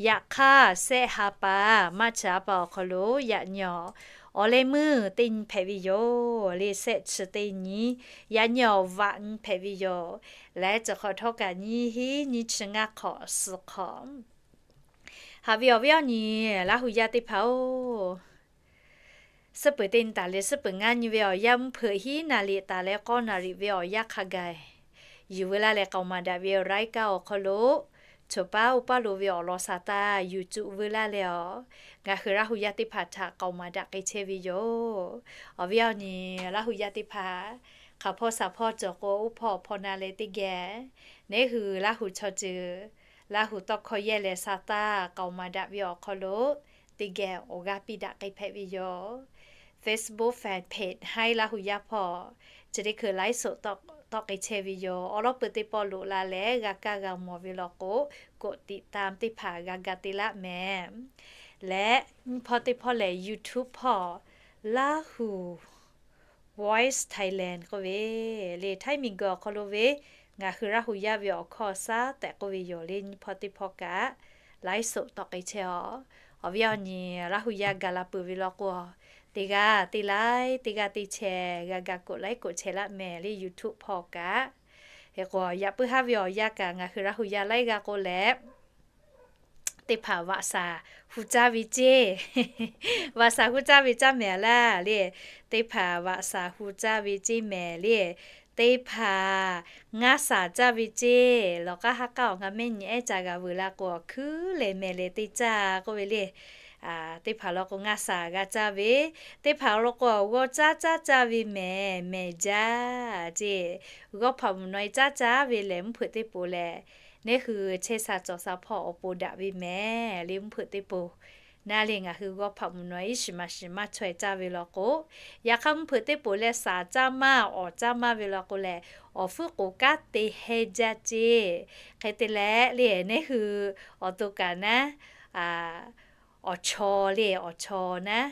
yaꞈ hk'aˇ sehˆ ha pa, March ha pa awˬ hk'aw lo yaꞈ nyi awˬ, awˬ leh meuˇ teˇ nyi hpehꞈ ve yoˬ le. Sehˆ chi teˇ nyi, yaꞈ nyi awˬ vaꞈ nyi hpehꞈ ve yoˬ. Leh cawˬ hk'awꞈ htawˇ kaꞈ nyiˇ hinˉ nyiˇ chi ngaˇ hk'awꞈ suhˍ hk'awꞈ. Haꞈ ve awˬ viˉ awˬ nyi Laˇ huˍ yaˇ teˇ hpaˍ-oˬ, suhˉ peuˬ teˇ nyi taˍ leh suhˉ peuˬ ngaˇ nyi ve awˬ yanˇ mvuhˇ hpeuꞈ hiˉ naˍ riˍ taˍ leh k'awˇ naˍ riˍ ve awˬ yanˇ hk'a gaˬ yuˬ veu laˇ leh k'aoˍ maˍ daꞈ ve awˬ raiˍ kaꞈ awˬ hk'aw lo, choˬ paˇ oˇ paˇ lo ve awˬ lawn sa taˇ yuˬ cuˬ veu laˇ leh awˬ, ngaˬ hui Laˇ huˍ yaˇ teˇ hpaˍ htaꞈ k'aoˍ maˍ daꞈ k'ai chehˇ ve yoˬ. Awˬ viˉ awˬ nyi Laˇ huˍ yaˇ teˇ hpaˍ Hk'aˬ hpawˇ shaˍ hpawˇ cawˬ k'o, oˇ hpawˇ hpawˇ na leh teˇ geh, neˉ hui Laˇ huˍ chaw ceuˬ, Laˇ huˍ tawˇ hkawˇ yehˇ leh sa taˇ k'aoˍ maˍ daꞈ ve awˬ hk'aw lo teˇ geh awˬ g'aˇ piˇ daꞈ k'ai hpehꞈ ve yoˬ. Facebook fan page Haiˉ Laˇ huˍ yaˇ hpawˇ chi teˇ hkui ไลฟ์สด tawˆ k'ai chehˇ ve yoˬ. Awˬ lawn peuˬ teˇ pawˆ loꞈ la leh g'a kaˇ g'a mawˬ ve law k'o, กดติดตาม teˇ hpaˍ g'a ga te laˆ mehˍ. Leh nyiˇ hpawˇ teˇ hpawˇ lehˬ, YouTube hpawˇ Laˇ huˍ Voice Thailand k'oˆ ve le, Htaiˇ miˬguiˬ awˬ hk'aw lo ve ngaˬ hui Laˇ huˍ yaˇ ve awˬ hkawˇ shaˉ tehꞈ k'oˆ ve yoˬ le. Nyiˇ hpawˇ teˇ hpawˇ kaꞈ ไลฟ์สด tawˆ k'ai chehˇ a. Awˬ viˉ awˬ nyi Laˇ huˍ yaˇ gaˬ la peuˬ ve law k'o, teˇ g'aˇ teˇ laiˉ, teˇ g'aˇ teˇ chehˇ g'a ga กดไลค์ กดแชร์ laˆ mehˍ le. YouTube hpawˇ kaꞈ, hk'e k'o yaꞈ puiˉ haˉ ve awˬ yanˇ kaꞈ ngaˬ hui Laˇ huˍ yaˇ laiˉ g'aˇ k'o leh, teˇ hpaˍ vaꞈ shaˍ hu caˇ ve ceˇ, vaꞈ shaˍ hu caˇ ve caˇ mehˍ laˇ le. Teˇ hpaˍ vaꞈ shaˍ hu caˇ ve ceˇ mehˍ le. Teˇ hpaˍ ngaˇ shaˍ caˇ ve ceˇ. Lawˬ k'aˉ haˉ k'aˉ awˬ ngaˬ mehˆ nyi ehˉ ca g'a veuˬ la k'o, awˬ hkuiˉ lehˬ mehˍ lehˬ te caˇ k'oˆ ve le. Teˇ hpaˍ law k'o ngaˇ shaˍ g'a caˇ ve, teˇ hpaˍ law k'o g'awˇ caˉ caˉ caˇ ve mehˍ mehˍ jaˇ ceˇ. G'awˇ hpaꞈ mvuhˬ naw e caˉ caˉ ve lehˬ, mvuhˇ hpeuꞈ teˇ poˍ lehˬ, neˉ hui chehˇ sha cawˬ sha hpawˇ awˬ pon daꞈ ve mehˍ le. Mvuhˇ hpeuꞈ teˇ poˍ naˉ le ngaˬ hui g'awˇ hpaꞈ mvuhˬ naw e iˉ shiˍ ma shiˍ maˇ chaweh caˇ ve law k'o, yaꞈ hk'aˇ mvuhˇ hpeuꞈ teˇ poˍ leh shaˍ caˇ maˇ awˍ caˇ maˇ ve law k'o lehˬ, awˬ fuiˉ k'oˍ kanˉ te heh jaˇ ceˇ. Hk'e te leh le, neˉ hui awˬ to kaꞈ naˉ, awˬ chaw le, awˬ chaw naˉ,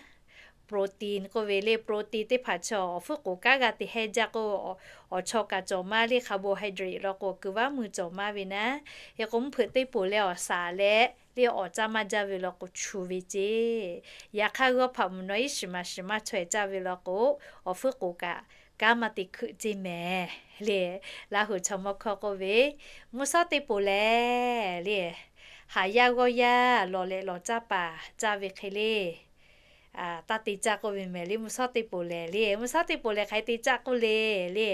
protein k'oˆ ve le, protein teˇ hpaˍ chaw awˬ fuiˉ k'oˍ kanˉ g'a te heh jaˇ k'o, awˬ chaw kaꞈ cawˬ maˇ le, carbohydrate law k'o kuiˬ vaˇ mui cawˬ maˇ ve naˉ. Hk'e k'o mvuhˇ hpeuꞈ teˇ poˍ leh awˬ shaˍ leh le awˍ caˇ maˇ jaˇ ve law k'o chu ve ceˇ. Yaꞈ hk'aˇ g'awˇ hpaꞈ mvuhˬ naw iˉ shiˍ ma shiˍ maˇ chaweh caˇ ve law k'o, awˬ fuiˉ k'oˍ kaꞈ kanˉ maˇ te hkuiꞈ ceˇ mehˍ le. Laˇ huˍ chaw mawˇ hkawˇ k'oˆ ve, mvuhˇ shawˉ teˇ poˍ lehˬ le, haˍ yaˇ g'awˇ yaˇ lawˬ leh lawˬ caˇ paˍ caˇ ve hk'e le, taˇ te caˇ k'oˆ ve mehˍ le. Mvuhˇ shawˉ teˇ poˍ lehˬ le, mvuhˇ shawˉ teˇ poˍ lehˬ hk'aˬ hk'e te caˇ k'oˆ le le,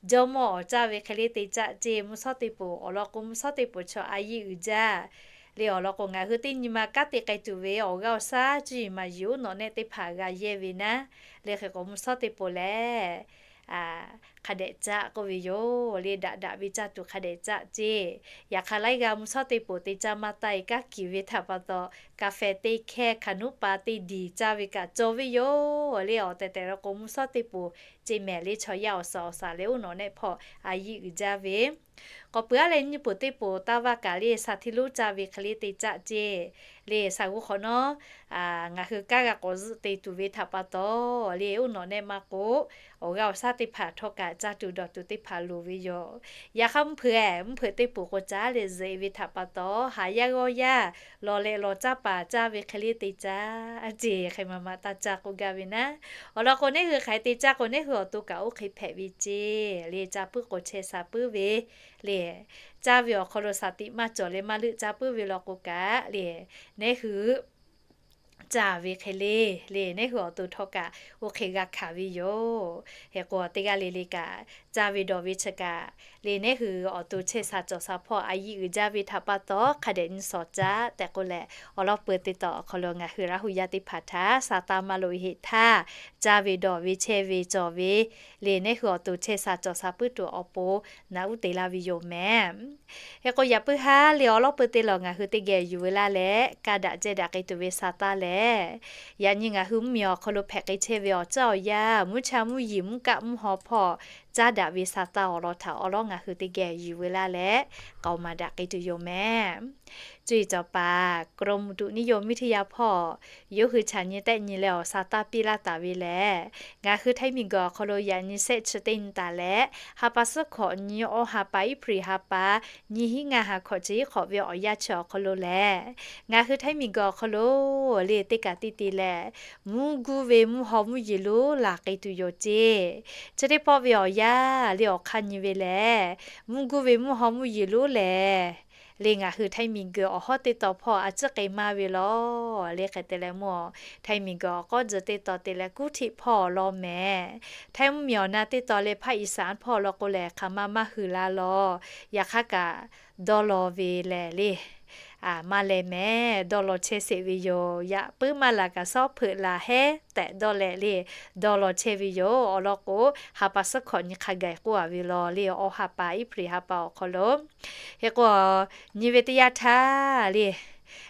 jawˇmawˇ awˍ caˇ ve hk'e le te caˇ ceˇ. Mvuhˇ shawˉ teˇ poˍ awˬ lawn k'o, mvuhˇ shawˉ teˇ poˍ chaw a yiˇ uiˍ jaˇ le. Awˬ lawn k'o, ngaˬ hui teˇ nyi ma kanˉ te k'ai tuˬ ve awˬ g'aˇ awˬ shaˉ cuˇ yiˍ maˍ yiˍ uˉ nawꞈ nehˆ teˇ hpaˍ g'a yehˇ ve naˉ le. Hk'e k'o mvuhˇ shawˉ teˇ poˍ lehˬ, hk'a dehꞈ caˇ k'oˆ ve yoˬ le. Daꞈ daꞈ ve caˇ tuˬ hk'a dehꞈ caˇ ceˇ. Yaꞈ hk'aˇ laiˉ g'aˇ mvuhˇ shawˉ teˇ poˍ te caˇ maˇ taˇ e kaˉ kiˬ ve htaꞈ pa taw, kaˍ fehˍ te hkeh hkaˍ nuˉ pa teˇ diˬ caˇ ve kaꞈ cawˬ ve yoˬ le. Awˬ tehˬ tehˬ law k'o mvuhˇ shawˉ teˇ poˍ ceˇ mehˍ le. Chaw yaˇ awˬ suhˍ awˬ shaˍ leh uˉ nawꞈ nehˆ hpawˇ a yiˇ uiˍ jaˇ ve, k'awꞈ peuˬ aˉ leh nyiˇ poˍ teˇ poˍ taˇ vaˇ kaꞈ le, shaˍ htiˇ lonˉ caˇ ve hk'e le te caˇ ceˇ le. Shaˍ g'uˇ hk'awꞈ nawˉ ngaˬ hui kanˉ g'a k'awꞈ zuhˆ te tuˬ ve htaꞈ pa taw le, uˉ nawꞈ nehˆ maˇ k'o, awˬ g'aˇ awˬ shaˉ teˇ hpaˍ htawˇ kaꞈ caˇ tuˬ dawˬ tuˬ teˇ hpaˍ loˍ ve yoˬ. Yaꞈ hk'aˇ mvuhˇ hpeuꞈ, mvuhˇ hpeuꞈ teˇ poˍ k'o caˉ leh zuhꞈ e ve htaꞈ pa taw, haˍ yaˇ g'awˇ yaˇ lawˬ leh lawˬ caˇ paˍ caˇ ve hk'e le te caˇ ceˇ. Hk'e ma ma taˇ caˇ k'oˆ gaˇ ve naˉ. Awˬ lawn k'o, neˉ hui hk'aˬ hk'e te caˇ k'o, neˉ hui awˬ to kaꞈ oˇ hk'e hpehꞈ ve ceˇ le. Caˇ puiˉ k'o chehˇ sha puiˉ ve le. Caˇ ve awˬ hk'aw lo shaˍ tiꞈ maˇ cawˬ leh maˇ leuˆ caˇ puiˉ ve law k'o kaꞈ le, neˉ hui caˇ ve hk'e le le, neˉ hui awˬ to htawˇ kaꞈ oˇ hk'e g'a hkanˍ ve yoˬ. Hk'e k'o, teˇ g'aˇ le le kaꞈ caˇ ve dawˬ ve chi kaꞈ le, neˉ hui awˬ to chehˇ sha cawˬ sha hpawˇ a yiˇ uiˍ jaˇ ve htaꞈ pa taw hk'a dehꞈ nyi shawˍ caˇ tehꞈ k'oˆ leh, awˬ lawn peuˬ teˇ taw awˬ hk'aw lo ngaˬ hui Laˇ huˍ yaˇ teˇ hpaˍ htaꞈ sha taˇ maˇ loꞈ e heˆ htaˇ, caˇ ve dawˬ ve chehˇ ve cawˬ ve le, neˉ hui awˬ to chehˇ sha cawˬ sha puiˉ tuˬ awˬ pon naꞈ uˉ te laˇ ve yoˬ mehˍ. Hk'e k'o, yaꞈ puiˉ haˉ le awˬ lawn peuˬ teˇ lawˬ ngaˬ hui teˇ geh yuˬ ve laˇ leh, ka daꞈ ceh daꞈ k'ai tuˬ ve sha taˇ lehˬ, yaꞈ nyi ngaˬ hui mvuhˇmiˬ awˬ hk'aw lo hpehꞈ k'ai chehˇ ve awˬ caˇ awˬ yaˇ, mvuhˇ cha mvuhˇ yiˍ mvuhˇ kaˆ mvuhˇ haw hpawˇ caˇ daꞈ ve sha taˇ awˬ lawn htaꞈ awˬ lawn ngaˬ hui teˇ geh yuˬ ve laˇ leh, k'aoˍ maˍ daꞈ k'ai tuˬ yoˬ mehˍ. Cuˇ yiˍ cawˬ paˍ กรมอุตุนิยมวิทยา hpawˇ yawˇ hui chaꞈ nyi tehˆ nyi leh awˬ sha taˇ piˇ laˇ taˍ ve lehˬ, ngaˬ hui Htaiˇ miˬguiˬ awˬ hk'aw lo yaꞈ nyi shehˆ chi teˇ nyi taˍ leh, ha pa suhˉ hkawꞈ nyi awˇ ha pa April ha pa nyiˇ hinˉ ngaˇ ha hkawꞈ chi hiˉ hk'awꞈ ve awˬ yanˇ chi awˬ hk'aw lo lehˬ, ngaˬ hui Htaiˇ miˬguiˬ awˬ hk'aw lo le teˇ kaꞈ tiˇ te leh, mvuhˇ guˇ ve mvuhˇ haw mvuhˇ yeˬ lonˉ laˬ k'ai tuˬ yoˬ ceˇ. Chi teˇ pawˆ ve awˬ yanˇ le awˬ hk'aˇ nyi ve lehˬ, mvuhˇ guˇ ve mvuhˇ haw mvuhˇ yeˬ lonˉ lehˬ, le ngaˬ hui Htaiˇ miˬguiˬ awˬ hawˉ teˇ taw hpawˇ a ciˉ k'ai maˇ ve lawˬ le. Hk'e te leh mvuhˇ Htaiˇ miˬguiˬ awˬ k'awˉ tzuhˬ teˇ taw te leh kuˉ htiˆ hpawˇ law mehˍ. Htaiˇ mvuhˇmiˬ awˬ na teˇ taw leh ภาคอีสาน hpawˇ law k'o lehˬ, hk'aˬ ma maˇ hui la lawˬ. Yaꞈ hk'aˇ kaꞈ dawˇ law ve lehˬ le, maˇ leh mehˍ, dawˇ law chehˇ sheˍ ve yoˬ. Yaꞈ puiˉ maˇ laˬ kaꞈ, shawˉ hpeuꞈ laˬ hehˉ tehꞈ dawˇ leh le, dawˇ law chehˇ ve yoˬ. Awˬ lawn k'o, ha pa suhˉ hkawꞈ nyi hk'a gaˬ k'oˆ a ve law le, awˬ ha pa April ha pa awˬ hk'aw lo. Hk'e k'o, nyi ve teˇ yanˇ htaˇ le,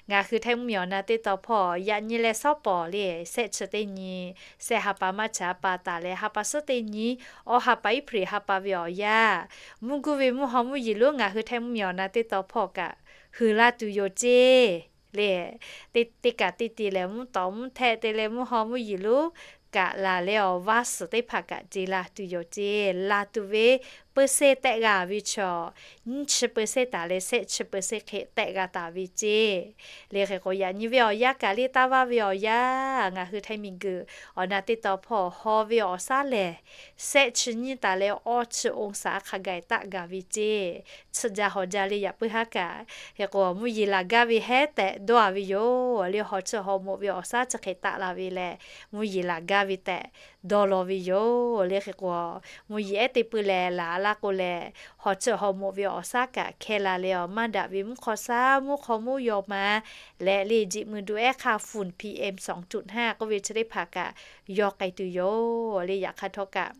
ngaˬ hui Htaiˇ mvuhˇmiˬ awˬ na teˇ tawn hpawˇ yaꞈ nyi leh shawˉ pawˍ le, shehˆ chi teˇ nyi, shehˆ ha pa March ha pa taˍ leh ha pa suhˉ teˇ nyi, awˬ ha pa April ha pa ve awˬ yanˇ, mvuhˇ guˇ ve mvuhˇ haw mvuhˇ yeˬ lonˉ ngaˬ hui Htaiˇ mvuhˇmiˬ awˬ na teˇ tawn hpawˇ kaꞈ huiˍ la tuˬ yoˬ ceˇ le. Teˇ kaꞈ teˇ te leh mvuhˇ tawˍ mvuhˇ htehˆ te leh mvuhˇ haw mvuhˇ yeˬ lonˉ kaꞈ laˬ leh awˬ vaˇ suhˍ teˇ hpaˍ kaꞈ te la tuˬ yoˬ ceˇ. Laˬ tuˬ ve เปอร์เซ็นต์ tehˆ g'a ve chaw, nyiˇ chi เปอร์เซ็นต์ taˍ leh shehˆ chi เปอร์เซ็นต์ hk'e tehˆ g'a taˍ ve ceˇ. Le hk'e k'o, yaꞈ nyi ve awˬ yanˇ kaꞈ le, taˇ vaˇ ve awˬ yanˇ ngaˬ hui Htaiˇ miˬguiˬ awˬ na teˇ tawn hpawˇ haw ve awˬ shaˉ lehˬ, shehˆ chi nyiˇ taˍ leh awˇ chi องศา hk'a gaˬ taˆ gaˬ ve ceˇ. Chi jaˇ hawˬ jaˇ le yaꞈ puiˉ haˉ kaꞈ. Hk'e k'o, mvuhˇ yeˬ laˬ gaˇ ve hehˉ tehꞈ dawˇ a ve yoˬ le. Haw chi haw moꞈ ve awˬ shaˉ chi hk'e taˆ la ve leh, mvuhˇ yeˬ laˬ gaˇ ve tehꞈ dawˇ law ve yoˬ le. Hk'e k'o, mvuhˇ yeˬ ehˉ te pui leh laˬ laˇ k'o lehˬ, haw chi haw moꞈ ve awˬ shaˉ kaꞈ hkeh la leh awˬ maˇ daꞈ ve mvuhˇ hk'aw shaˉ mvuhˇ hk'aw mvuhˇ yaw ma leh le, jeꞈ mui du ehˉ hk'aˇ ฝุ่น PM สองจุดห้า k'oˆ ve chi teˇ hpaˍ kaꞈ yaw k'ai tuˬ yoˬ le. Yaꞈ hk'aˇ htawˇ kaꞈ,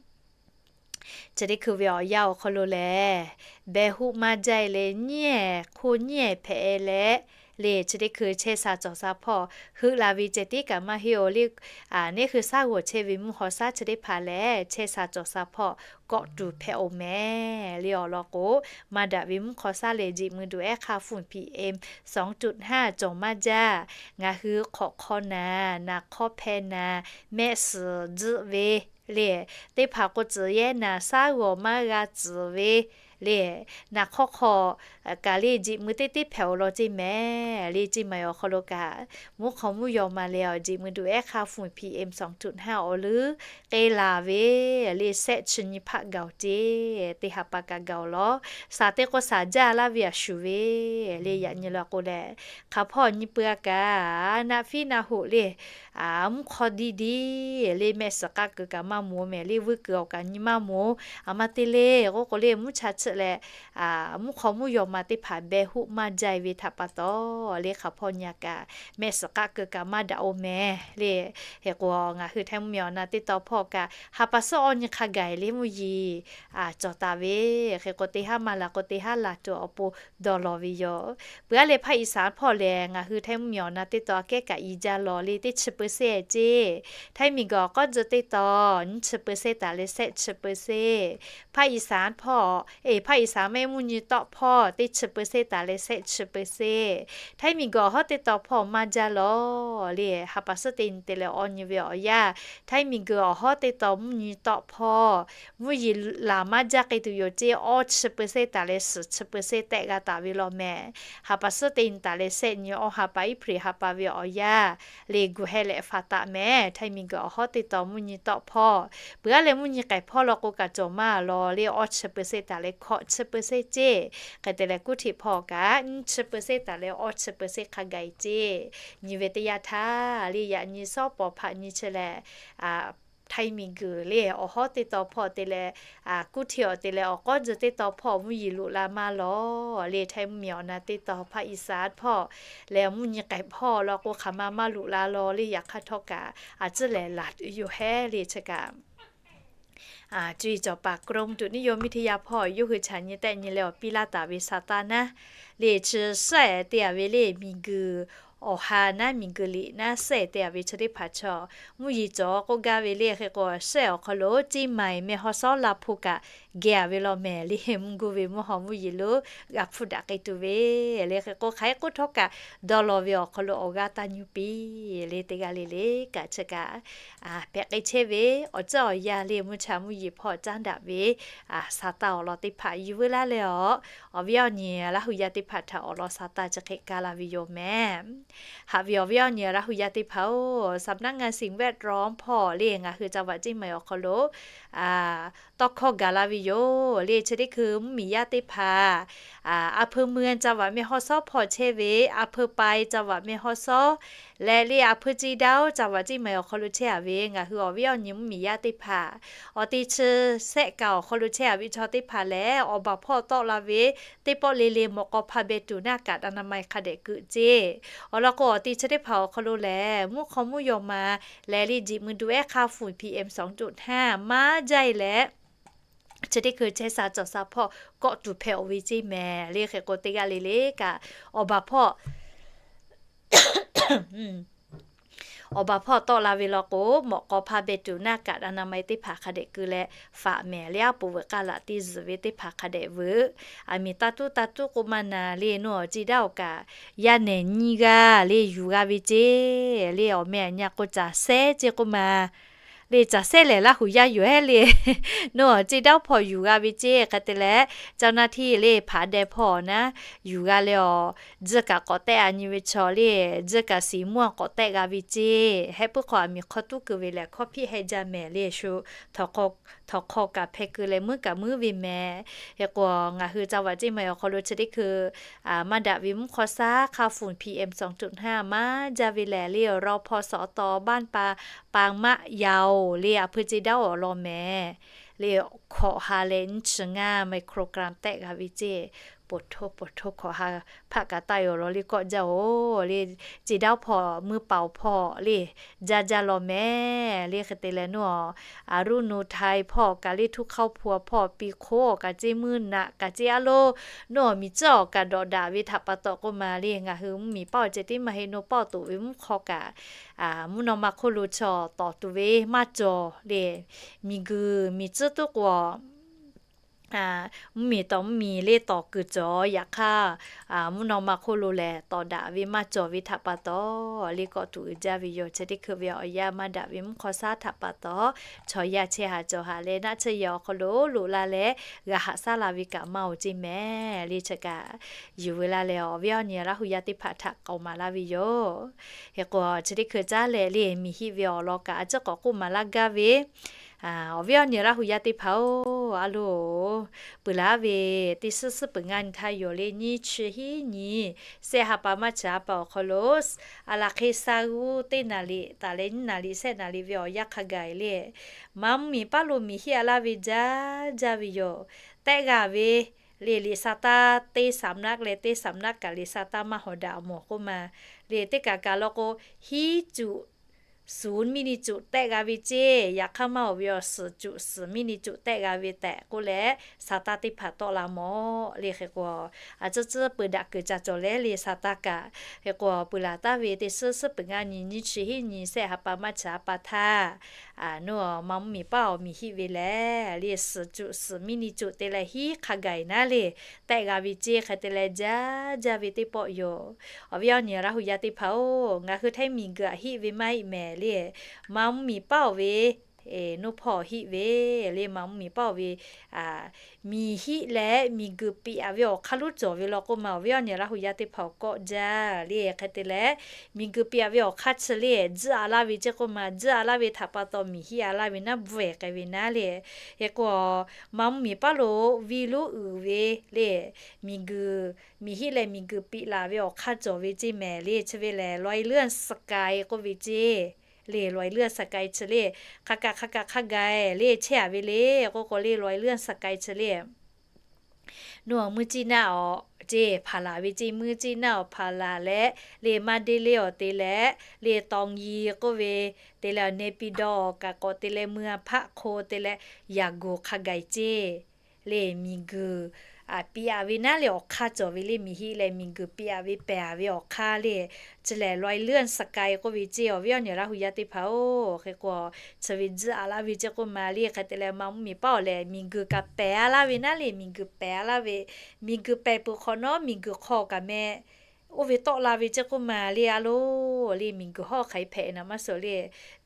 chi teˇ hkui ve awˬ yanˇ awˬ hk'aw lo lehˬ, behˬ huˆ maˇ jaˇ e leh nyiˉ ehˍ hk'oˆ nyiˉ ehˍ hpehꞈ e leh, le chi teˇ hkui chehˇ sha cawˬ sha hpawˇ heuˆ la ve ceh tiˉ kaꞈ maˇ heˆ oˬ le. Neˇ hui shaˉ g'awˬ chehˇ ve mvuhˇ haw shaˉ chi teˇ hpaˍ lehˬ, chehˇ sha cawˬ sha hpawˇ kawˆ tuˬ hpehꞈ oˬ mehˍ le. Awˬ lawn k'o, maˇ daꞈ ve mvuhˇ hk'aw shaˉ lehˬ, jeꞈ mui du ehˉ hk'aˇ ฝุ่น PM สองจุดห้า cawˬ maˇ jaˇ. Ngaˬ hui hk'awꞈ hk'aw naˍ, naˍ hk'awˇ hpeh naˍ, mehˆ suhˍ tzuhˆ ve le, teˇ hpaˍ k'o tcuhˍ yehˇ naˍ, shaˉ g'awˬ maˇ g'a tcuhˍ ve le, naˍ hk'awˇ hk'aw kaꞈ le, jeꞈ mui teˇ teˇ hpehꞈ oˬ law ceˇ mehˍ le. Ceˇ ma awˬ hk'aw lo kaꞈ, mvuhˇ hk'aw mvuhˇ yaw ma leh awˬ jeꞈ mui du ehˉ hk'aˇ ฝุ่น PM สองจุดห้า awˬ leuˉ k'e laˬ ve le, shehˆ chi nyi hpaˆ gaˬ oˬ ceˇ. Teˇ ha pa kaꞈ gaˬ oˬ law. Shaˍ te k'o shaˍ jaˇ laˇ ve a shuˍ ve le. Yaꞈ nyi la k'o lehˬ, hk'aˬ hpawˇ nyi pui a kaꞈ, naˆ fiˉ naˆ hoꞈ le, mvuhˇ hk'aw diˇ diˇ le, mehˆ suhˍ k'aˆ keu kaꞈ maˇ moˍ mehˍ le, vuiˇ kuiˬ awˬ kaꞈ nyi maˇ moˍ. A maˇ te le k'oˆ k'o le, mvuhˇ cha chiˆ leh mvuhˇ hk'aw mvuhˇ yaw ma teˇ hpaˍ behˬ huˆ maˇ jaˇ e ve htaꞈ pa taw le, hk'aˬ hpawˇ nyi a kaꞈ mehˆ suhˍ k'aˆ keu kaꞈ maˇ daꞈ oˬ mehˍ le. Hk'e k'o, ngaˬ hui Htaiˇ mvuhˇmiˬ awˬ na teˇ tawn hpawˇ kaꞈ ha pa suhˉ awˇ nyi hk'a gaˬ le mvuhˇ yeˬ cawˬ taˍ ve. Hk'e k'o, teˇ haˉ maˇ laˬ k'o teˇ haˉ laˬ tuˬ awˬ pon dawˇ law ve yoˬ. Peuˬ aˉ leh hpaˇ Iˍsaˍ hpawˇ lehˬ, ngaˬ hui Htaiˇ mvuhˇmiˬ awˬ na teˇ tawn aꞈ kehˉ kaꞈ i jaˇ law le, teˇ chi เปอร์เซ็นต์ ceˇ. Htaiˇ miˬguiˬ awˬ k'awˉ tcuh teˇ tawn nyiˇ chi เปอร์เซ็นต์ taˍ leh shehˆ chi เปอร์เซ็นต์. Hpaˇ Iˍsaˍ hpawˇ, e, hpaˇ Iˍsaˍ mehˆ mvuhˇ nyi tawˆ hpawˇ teˇ chi เปอร์เซ็นต์ taˍ leh shehˆ chi เปอร์เซ็นต์. Htaiˇ miˬguiˬ awˬ hawˉ teˇ tawn hpawˇ maˇ jaˇ law le. Ha pa suhˉ teˇ nyi te leh awˇ nyi ve awˬ yanˇ, Htaiˇ miˬguiˬ awˬ hawˉ teˇ tawn mvuhˇ nyi tawˆ hpawˇ mvuhˇ yeˬ laˬ maˇ jaˇ k'ai tuˬ yoˬ ceˇ. Awˇ chi เปอร์เซ็นต์ taˍ leh suhˍ chi เปอร์เซ็นต์ tehˆ g'a taˍ ve law mehˍ. Ha pa suhˉ teˇ nyi taˍ leh shehˆ nyi, awˇ ha pa April ha pa ve awˬ yanˇ le, guˬ heh lehꞈ faˍ taˍ mehˍ. Htaiˇ miˬguiˬ awˬ hawˉ teˇ tawn mvuhˇ nyi tawˆ hpawˇ, peuˬ aˉ leh mvuhˇ nyi k'ehˬ hpawˇ law k'o kaꞈ cawˬ maˇ law le, awˇ chi เปอร์เซ็นต์ taˍ leh hkawꞈ chi เปอร์เซ็นต์ ceˇ. Hk'e te leh kuˉ htiꞈ hpawˇ kaꞈ nyiˇ chi เปอร์เซ็นต์ taˍ leh awˇ chi เปอร์เซ็นต์ hk'a gaˬ e ceˇ. Nyi ve teˇ yanˇ htaˇ le, yaꞈ nyi shawˉ pawˍ hpaꞈ nyi chi lehˬ, Htaiˇ miˬguiˬ le awˬ hawˉ teˇ tawn hpawˇ te leh, kuˉ htiꞈ awˬ te leh awˬ k'awˉ tcuh teˇ tawn hpawˇ mvuhˇ yeˬ loꞈ la maˇ law le. Htaiˇ mvuhˇmiˬ awˬ na teˇ tawn hpaˇ Iˍsaˍ hpawˇ lehˬ, mvuhˇ nyi k'ehˬ hpawˇ law k'o hk'aˬ ma maˇ loꞈ la law le. Yaꞈ hk'aˇ htawˇ kaꞈ a ciˉ lehˬ laˬ tuˬ yoˬ hehˉ le chi kaꞈ. Cuˇ yiˍ cawˬ paˍ กรมอุตุนิยมวิทยา hpawˇ yawˇ hui chaꞈ nyi tehˆ nyi leh awˬ piˇ laˇ taˍ ve sa taˇ naˉ le, chi suhˉ ehˍ te a ve le, miˬguiˬ awˬ ha naˉ miˬguiˬ liꞈ naˉ suhˉ ehˍ te a ve chi teˇ hpaˍ chaw mvuhˇ yeˬ cawˬ k'oˆ gaˇ ve le. Hk'e k'o, suhˉ ehˍ awˬ hk'aw lo Ceˇ maiˍ mehˬ haw shawˉ la hpu kaꞈ geh a ve law mehˍ le. Mvuhˇ guˇ ve mvuhˇ haw mvuhˇ yeˬ lonˉ g'a hpuˇ daꞈ k'ai tuˬ ve le. Hk'e k'o, hk'aˬ hk'e k'oˆ htawˇ kaꞈ dawˇ law ve awˬ hk'aw lo awˬ g'aˇ taˇ nyi piˇ le. Teˇ g'aˇ le le kaꞈ chi kaꞈ hpehꞈ k'ai chehˇ ve awˬ ceuˬ awˬ yanˇ le, mvuhˇ cha mvuhˇ yeˬ hpawˇ caˉ daꞈ ve sa taˇ awˬ lawn teˇ hpaˍ yuˬ veu laˇ leh awˬ, awˬ viˉ awˬ nyi Laˇ huˍ yaˇ teˇ hpaˍ htaꞈ awˬ lawn sa taˇ chi hk'e ka la ve yoˬ mehˍ. Haꞈ ve awˬ viˉ awˬ nyi Laˇ huˍ yaˇ teˇ hpaˍ-oˬ, สำนักงานสิ่งแวดล้อม hpawˇ le ngaˬ hui จังหวัดเชียงใหม่ awˬ hk'aw lo tawˇ hkawˇ gaˬ la ve yoˬ. Le chi teˇ hkui mvuhˇmiˬ yaˇ teˇ hpaˍ, a hpui mui ca vaꞈ meh hawˉ shawˉ hpawˇ chehˇ ve, a hpui pai ca vaꞈ meh hawˉ shawˉ leh le a hpui ci daˇ-oˬ ca vaꞈ ciˇ maiˬ awˬ hk'aw lo chehˇ a ve ngaˬ hui awˬ viˉ awˬ nyi mvuhˇmiˬ yaˇ teˇ hpaˍ, awˬ te chi sehˆ kaꞈ awˬ hk'aw lo chehˇ a ve chaw teˇ hpaˍ lehˬ, awˬ baˬ hpawˇ tawˆ la ve teˇ pawˆ le le mawꞈ k'aw hpaˇ beh tuˬ naˆ kaꞈ อนามัย hk'a dehꞈ keu ceˇ. Awˬ lawn k'o, awˬ te chi teˇ hpaˍ awˬ hk'aw lo lehˬ, mvuhˇ hk'aw mvuhˇ yaw ma lehˬ le, jiꞈ mui du ehˉ hk'a fuiˍ PM สองจุดห้า maˇ jaˇ e leh, chi teˇ hkui chehˇ sha cawˬ sha hpawˇ kawˆ tuˬ hpehꞈ-oˬ ve ceˇ mehˍ. Le hk'e k'o, teˇ g'aˇ le le kaꞈ awˬ baˬ hpawˇ awˬ baˬ hpawˇ tawˆ la ve law k'o, mawꞈ k'aw hpaˇ beh tuˬ naˆ kaꞈ อนามัย teˇ hpaˍ hk'a dehꞈ keu leh faꞈ mehˍ. Le aˉ poꞈ veuꞈ k'aˇ laꞈ teˇ zuhˬ ve teˇ hpaˍ hk'a dehꞈ veuꞈ. Aˬ miˍ taˇ tuˉ taˇ tuˉ k'oˆ maˇ na le, nawˬ awˬ ci daˇ awˬ kaꞈ yaˇ nehˬ nyiˇ g'aˇ le yuˬ g'a ve ceˇ. Le awˬ meh aˬ nyi k'o caˬ sehˉ ceˇ k'oˆ ma. Le caˬ sehˉ lehˬ Laˇ huˍ yaˇ yoˬ heˉ le. Nawˬ awˬ ci daˇ hpawˇ yuˬ g'a ve ceˇ. Hk'e te leh, เจ้าหน้าที่ le hpaˍ deh hpawˇ naˉ yuˬ g'a leh awˬ, tzuhˇ kaꞈ k'awꞈ tehˆ a nyi ve chaw le, tzuhˇ kaꞈ siˍ mvuhˇ k'awꞈ tehˆ g'a ve ceˇ. Heh puiˉ hk'aw aˬ miˍ hk'aw tuˉ keu ve lehˬ, hkawˇ hpiˆ heh jaˇ mehˍ le shu htawnˍ hk'aw kaꞈ hpeh keu leh muiˉ kaꞈ muiˉ ve mehˍ. Hk'e k'o, ngaˬ hui ca vaꞈ ceˇ maiˬ awˬ hk'aw lo chi teˇ hkui maˇ daꞈ ve mvuhˇ hk'aw shaˉ hk'a fuiˍ PM สองจุดห้า maˇ jaˇ ve lehˬ le, รพ.ส.ต. บ้านปาง ปางมะเยา le a hpui ci daˇ awˬ lawn mehˍ. Le hkawꞈ ha leh nyiˇ chi ngaˇ microgram tehˆ g'a ve ceˇ. Poˬ htoˇ poˬ htoˇ hkawꞈ ha hpaˆ kaꞈ taˆ e awˬ lawn le kawˆ jaˇ-oˬ. Le ci daˇ hpawˇ mui paoˬ hpawˇ le jaˇ jaˇ law mehˍ. Le hk'e te leh nawˬ a, อโศกไทย hpawˇ kaꞈ le ทุ่งข้าวโพด hpawˇ piˇ hk'oˆ kaꞈ ceˇ, muiˉ naꞈ kaꞈ ceˇ, a lo nawˬ miˬ tcuhˉ awˬ kaꞈ dawꞈ daꞈ ve htaꞈ pa taw k'oˆ ma le, ngaˬ hui mvuhˇmiˬ paˇ awˬ ceh tiˉ maˇ heˆ, nawˬ paˇ awˬ toꞈ ve mvuhˇ hk'aw kaꞈ mvuhˇ naw ma hk'oˆ lo chaw tawˍ tuˬ ve maˇ cawˬ le. Miˬguiˬ miˬ tcuhˉ tuˉ k'o, mvuhˇmiˬ tawˍ mvuhˇmiˬ le tawˍ kuiˬ cawˬ. Yaꞈ hk'aˇ, mvuhˇ naw ma hk'oˆ lo lehˬ tawˍ daꞈ ve maˇ cawˬ ve htaꞈ pa taw, le kawˆ tuˬ uiˍ jaˇ ve yoˬ. Chi teˇ hkui ve awˬ yanˇ maˇ daꞈ ve mvuhˇ hk'aw shaˉ htaꞈ pa taw, chaw yaˇ chehˇ haˍ cawˬ haˍ leh naˆ tsuhˇ yaꞈ awˬ hk'aw lo loꞈ la leh g'a haꞈ shaˉ la ve kaꞈ maˇ oˬ ceˇ mehˍ. Le chi kaꞈ yuˬ ve la leh awˬ viˉ awˬ nyi Laˇ huˍ yaˇ teˇ hpaˍ htaꞈ k'awꞈ maˍ laˇ ve yoˬ. Hk'e k'o, chi teˇ hkui caˉ leh le miˬ hiˆ ve awˬ lawn kaꞈ a ciˉ k'awꞈ k'oˆ maˍ laˇ gaˇ ve, awˬ viˉ awˬ nyi Laˇ huˍ yaˇ teˇ hpaˍ-oˬ, a loˬ, peuˬ laˬ ve teˇ suhˉ suhˉ peuˬ ngaˇ nyi htaˇ yoˬ le, nyiˇ chi hiˉ nyi sehˆ ha pa maˇ chi ha pa awˬ hk'aw lo, a laˬ hk'e sa g'uˇ teˇ naˍ liꞈ taˍ leh nyiˇ naˍ liꞈ sehˆ naˍ liꞈ ve awˬ yanˇ hk'a gaˬ le, maˇ mvuhˇmiˬ paˇ lo miˬ hiˆ a laˇ ve jaˇ jaˇ ve yoˬ. Tehˆ g'a ve le, liꞈ sa taˇ teˇ สำนัก leh teˇ สำนัก kaꞈ liꞈ sa taˇ maˇ hawˍ daꞈ mawˬ k'oˆ ma. Le teˇ kaˬ kaˬ law k'o, hiˉ cuꞈ suˍ miˇ ni cuꞈ tehˆ g'a ve ceˇ. Yaꞈ hk'aˇ maˇ awˬ ve awˬ suhˍ cuꞈ suhˍ miˇ ni cuꞈ tehˆ g'a ve tehꞈ k'oˆ leh, sa taˇ teˇ hpaˍ tawˆ la mawˬ le. Hk'e k'o, a ciˉ ciˉ peuˬ daꞈ kuiˬ ca cawˬ leh le sa taˇ kaꞈ, hk'e k'o peuˬ laˬ taˍ ve teˇ suhˉ suhˉ peuˬ ngaˇ nyi nyiˇ chi hiˉ nyi sehˆ ha pa maˇ chi ha pa htaˇ, nawˬ maˇ mvuhˇmiˬ paˇ awˬ miˬ hiˆ ve lehˬ le, suhˍ cuꞈ suhˍ miˇ ni cuꞈ te leh hiˉ hk'a gaˬ naˉ le tehˆ g'a ve ceˇ. Hk'e te leh jaˇ jaˇ ve teˇ pawˆ yoˬ. Awˬ viˉ awˬ nyi Laˇ huˍ yaˇ teˇ hpaˍ-oˬ, ngaˬ hui htaiˇ miˬguiˬ aꞈ hiˆ ve maˇ heˆ mehˍ le, maˇ mvuhˇmiˬ paˇ awˬ ve, nawˬ hpawˇ hiˆ ve le, maˇ mvuhˇmiˬ paˇ awˬ ve miˬ hiˆ leh miˬguiˬ piꞈ aꞈ ve awˬ hk'aˇ lonˉ cawˬ ve law k'oˆ ma. Awˬ viˉ awˬ nyi Laˇ huˍ yaˇ teˇ hpaˍ awˬ kawˆ jaˇ le. Hk'e te leh, miˬguiˬ piꞈ aꞈ ve awˬ hk'aˇ chi le tzuhˆ a laˇ ve ceˇ k'oˆ ma. Tzuhˆ a laˇ ve htaꞈ pa taw miˬ hiˆ a laˇ ve naˉ bvuhꞈ k'ai ve naˉ le. Hk'e k'o, maˇ mvuhˇmiˬ paˇ lo viˇ lonˉ uiˍ ve le, miˬguiˬ, miˬ hiˆ leh miˬguiˬ piꞈ laˬ ve awˬ hk'aˇ cawˬ ve ceˇ mehˍ le. Chi ve lehˬ รอยเลื่อนสกาย k'oˆ ve ceˇ. Le รอยเลื่อนสกาย chi le, hk'a kaꞈ hk'a kaꞈ hk'a gaˬ le chehˇ a ve le k'oˆ k'o le, รอยเลื่อนสกาย chi le, nawˬ mui ciˇ naˆ awˬ ceˇ hpaˍ laˬ ve ceˇ, mui ciˇ naˆ awˬ hpaˍ laˬ leh, le maˇ deˇ le awˬ te leh, le ตองยี k'oˆ ve, te leh เนปิดอร์ kaꞈ k'awꞈ te leh เมืองพระโค te leh ยาโก hk'a gaˬ ceˇ. Le miˬguiˬ piꞈ aꞈ ve naˉ le awˬ hk'aˇ cawˬ ve le, miˬ hiˆ leh miˬguiˬ piꞈ aꞈ ve pehˬ a ve awˬ hk'aˇ le, chi lehˬ รอยเลื่อนสกาย k'oˆ ve ceˇ. Awˬ viˉ awˬ nyi Laˇ huˍ yaˇ teˇ hpaˍ-oˬ, hk'e k'o, chi ve tzuhˆ a laˇ ve ceˇ k'oˆ ma le. Hk'e te leh maˇ mvuhˇmiˬ paˇ awˬ lehˬ miˬguiˬ kaꞈ pehˬ a laˇ ve naˉ le, miˬguiˬ pehˬ a laˇ ve, miˬguiˬ pehˬ peuˬ hk'awꞈ nawˉ miˬguiˬ hk'aw kaꞈ meh oˇ ve tawˆ la ve ceˇ k'oˆ ma le. A loˬ, le miˬguiˬ hawˉ hk'aˬ hk'e hpehꞈ na maˇ suh le,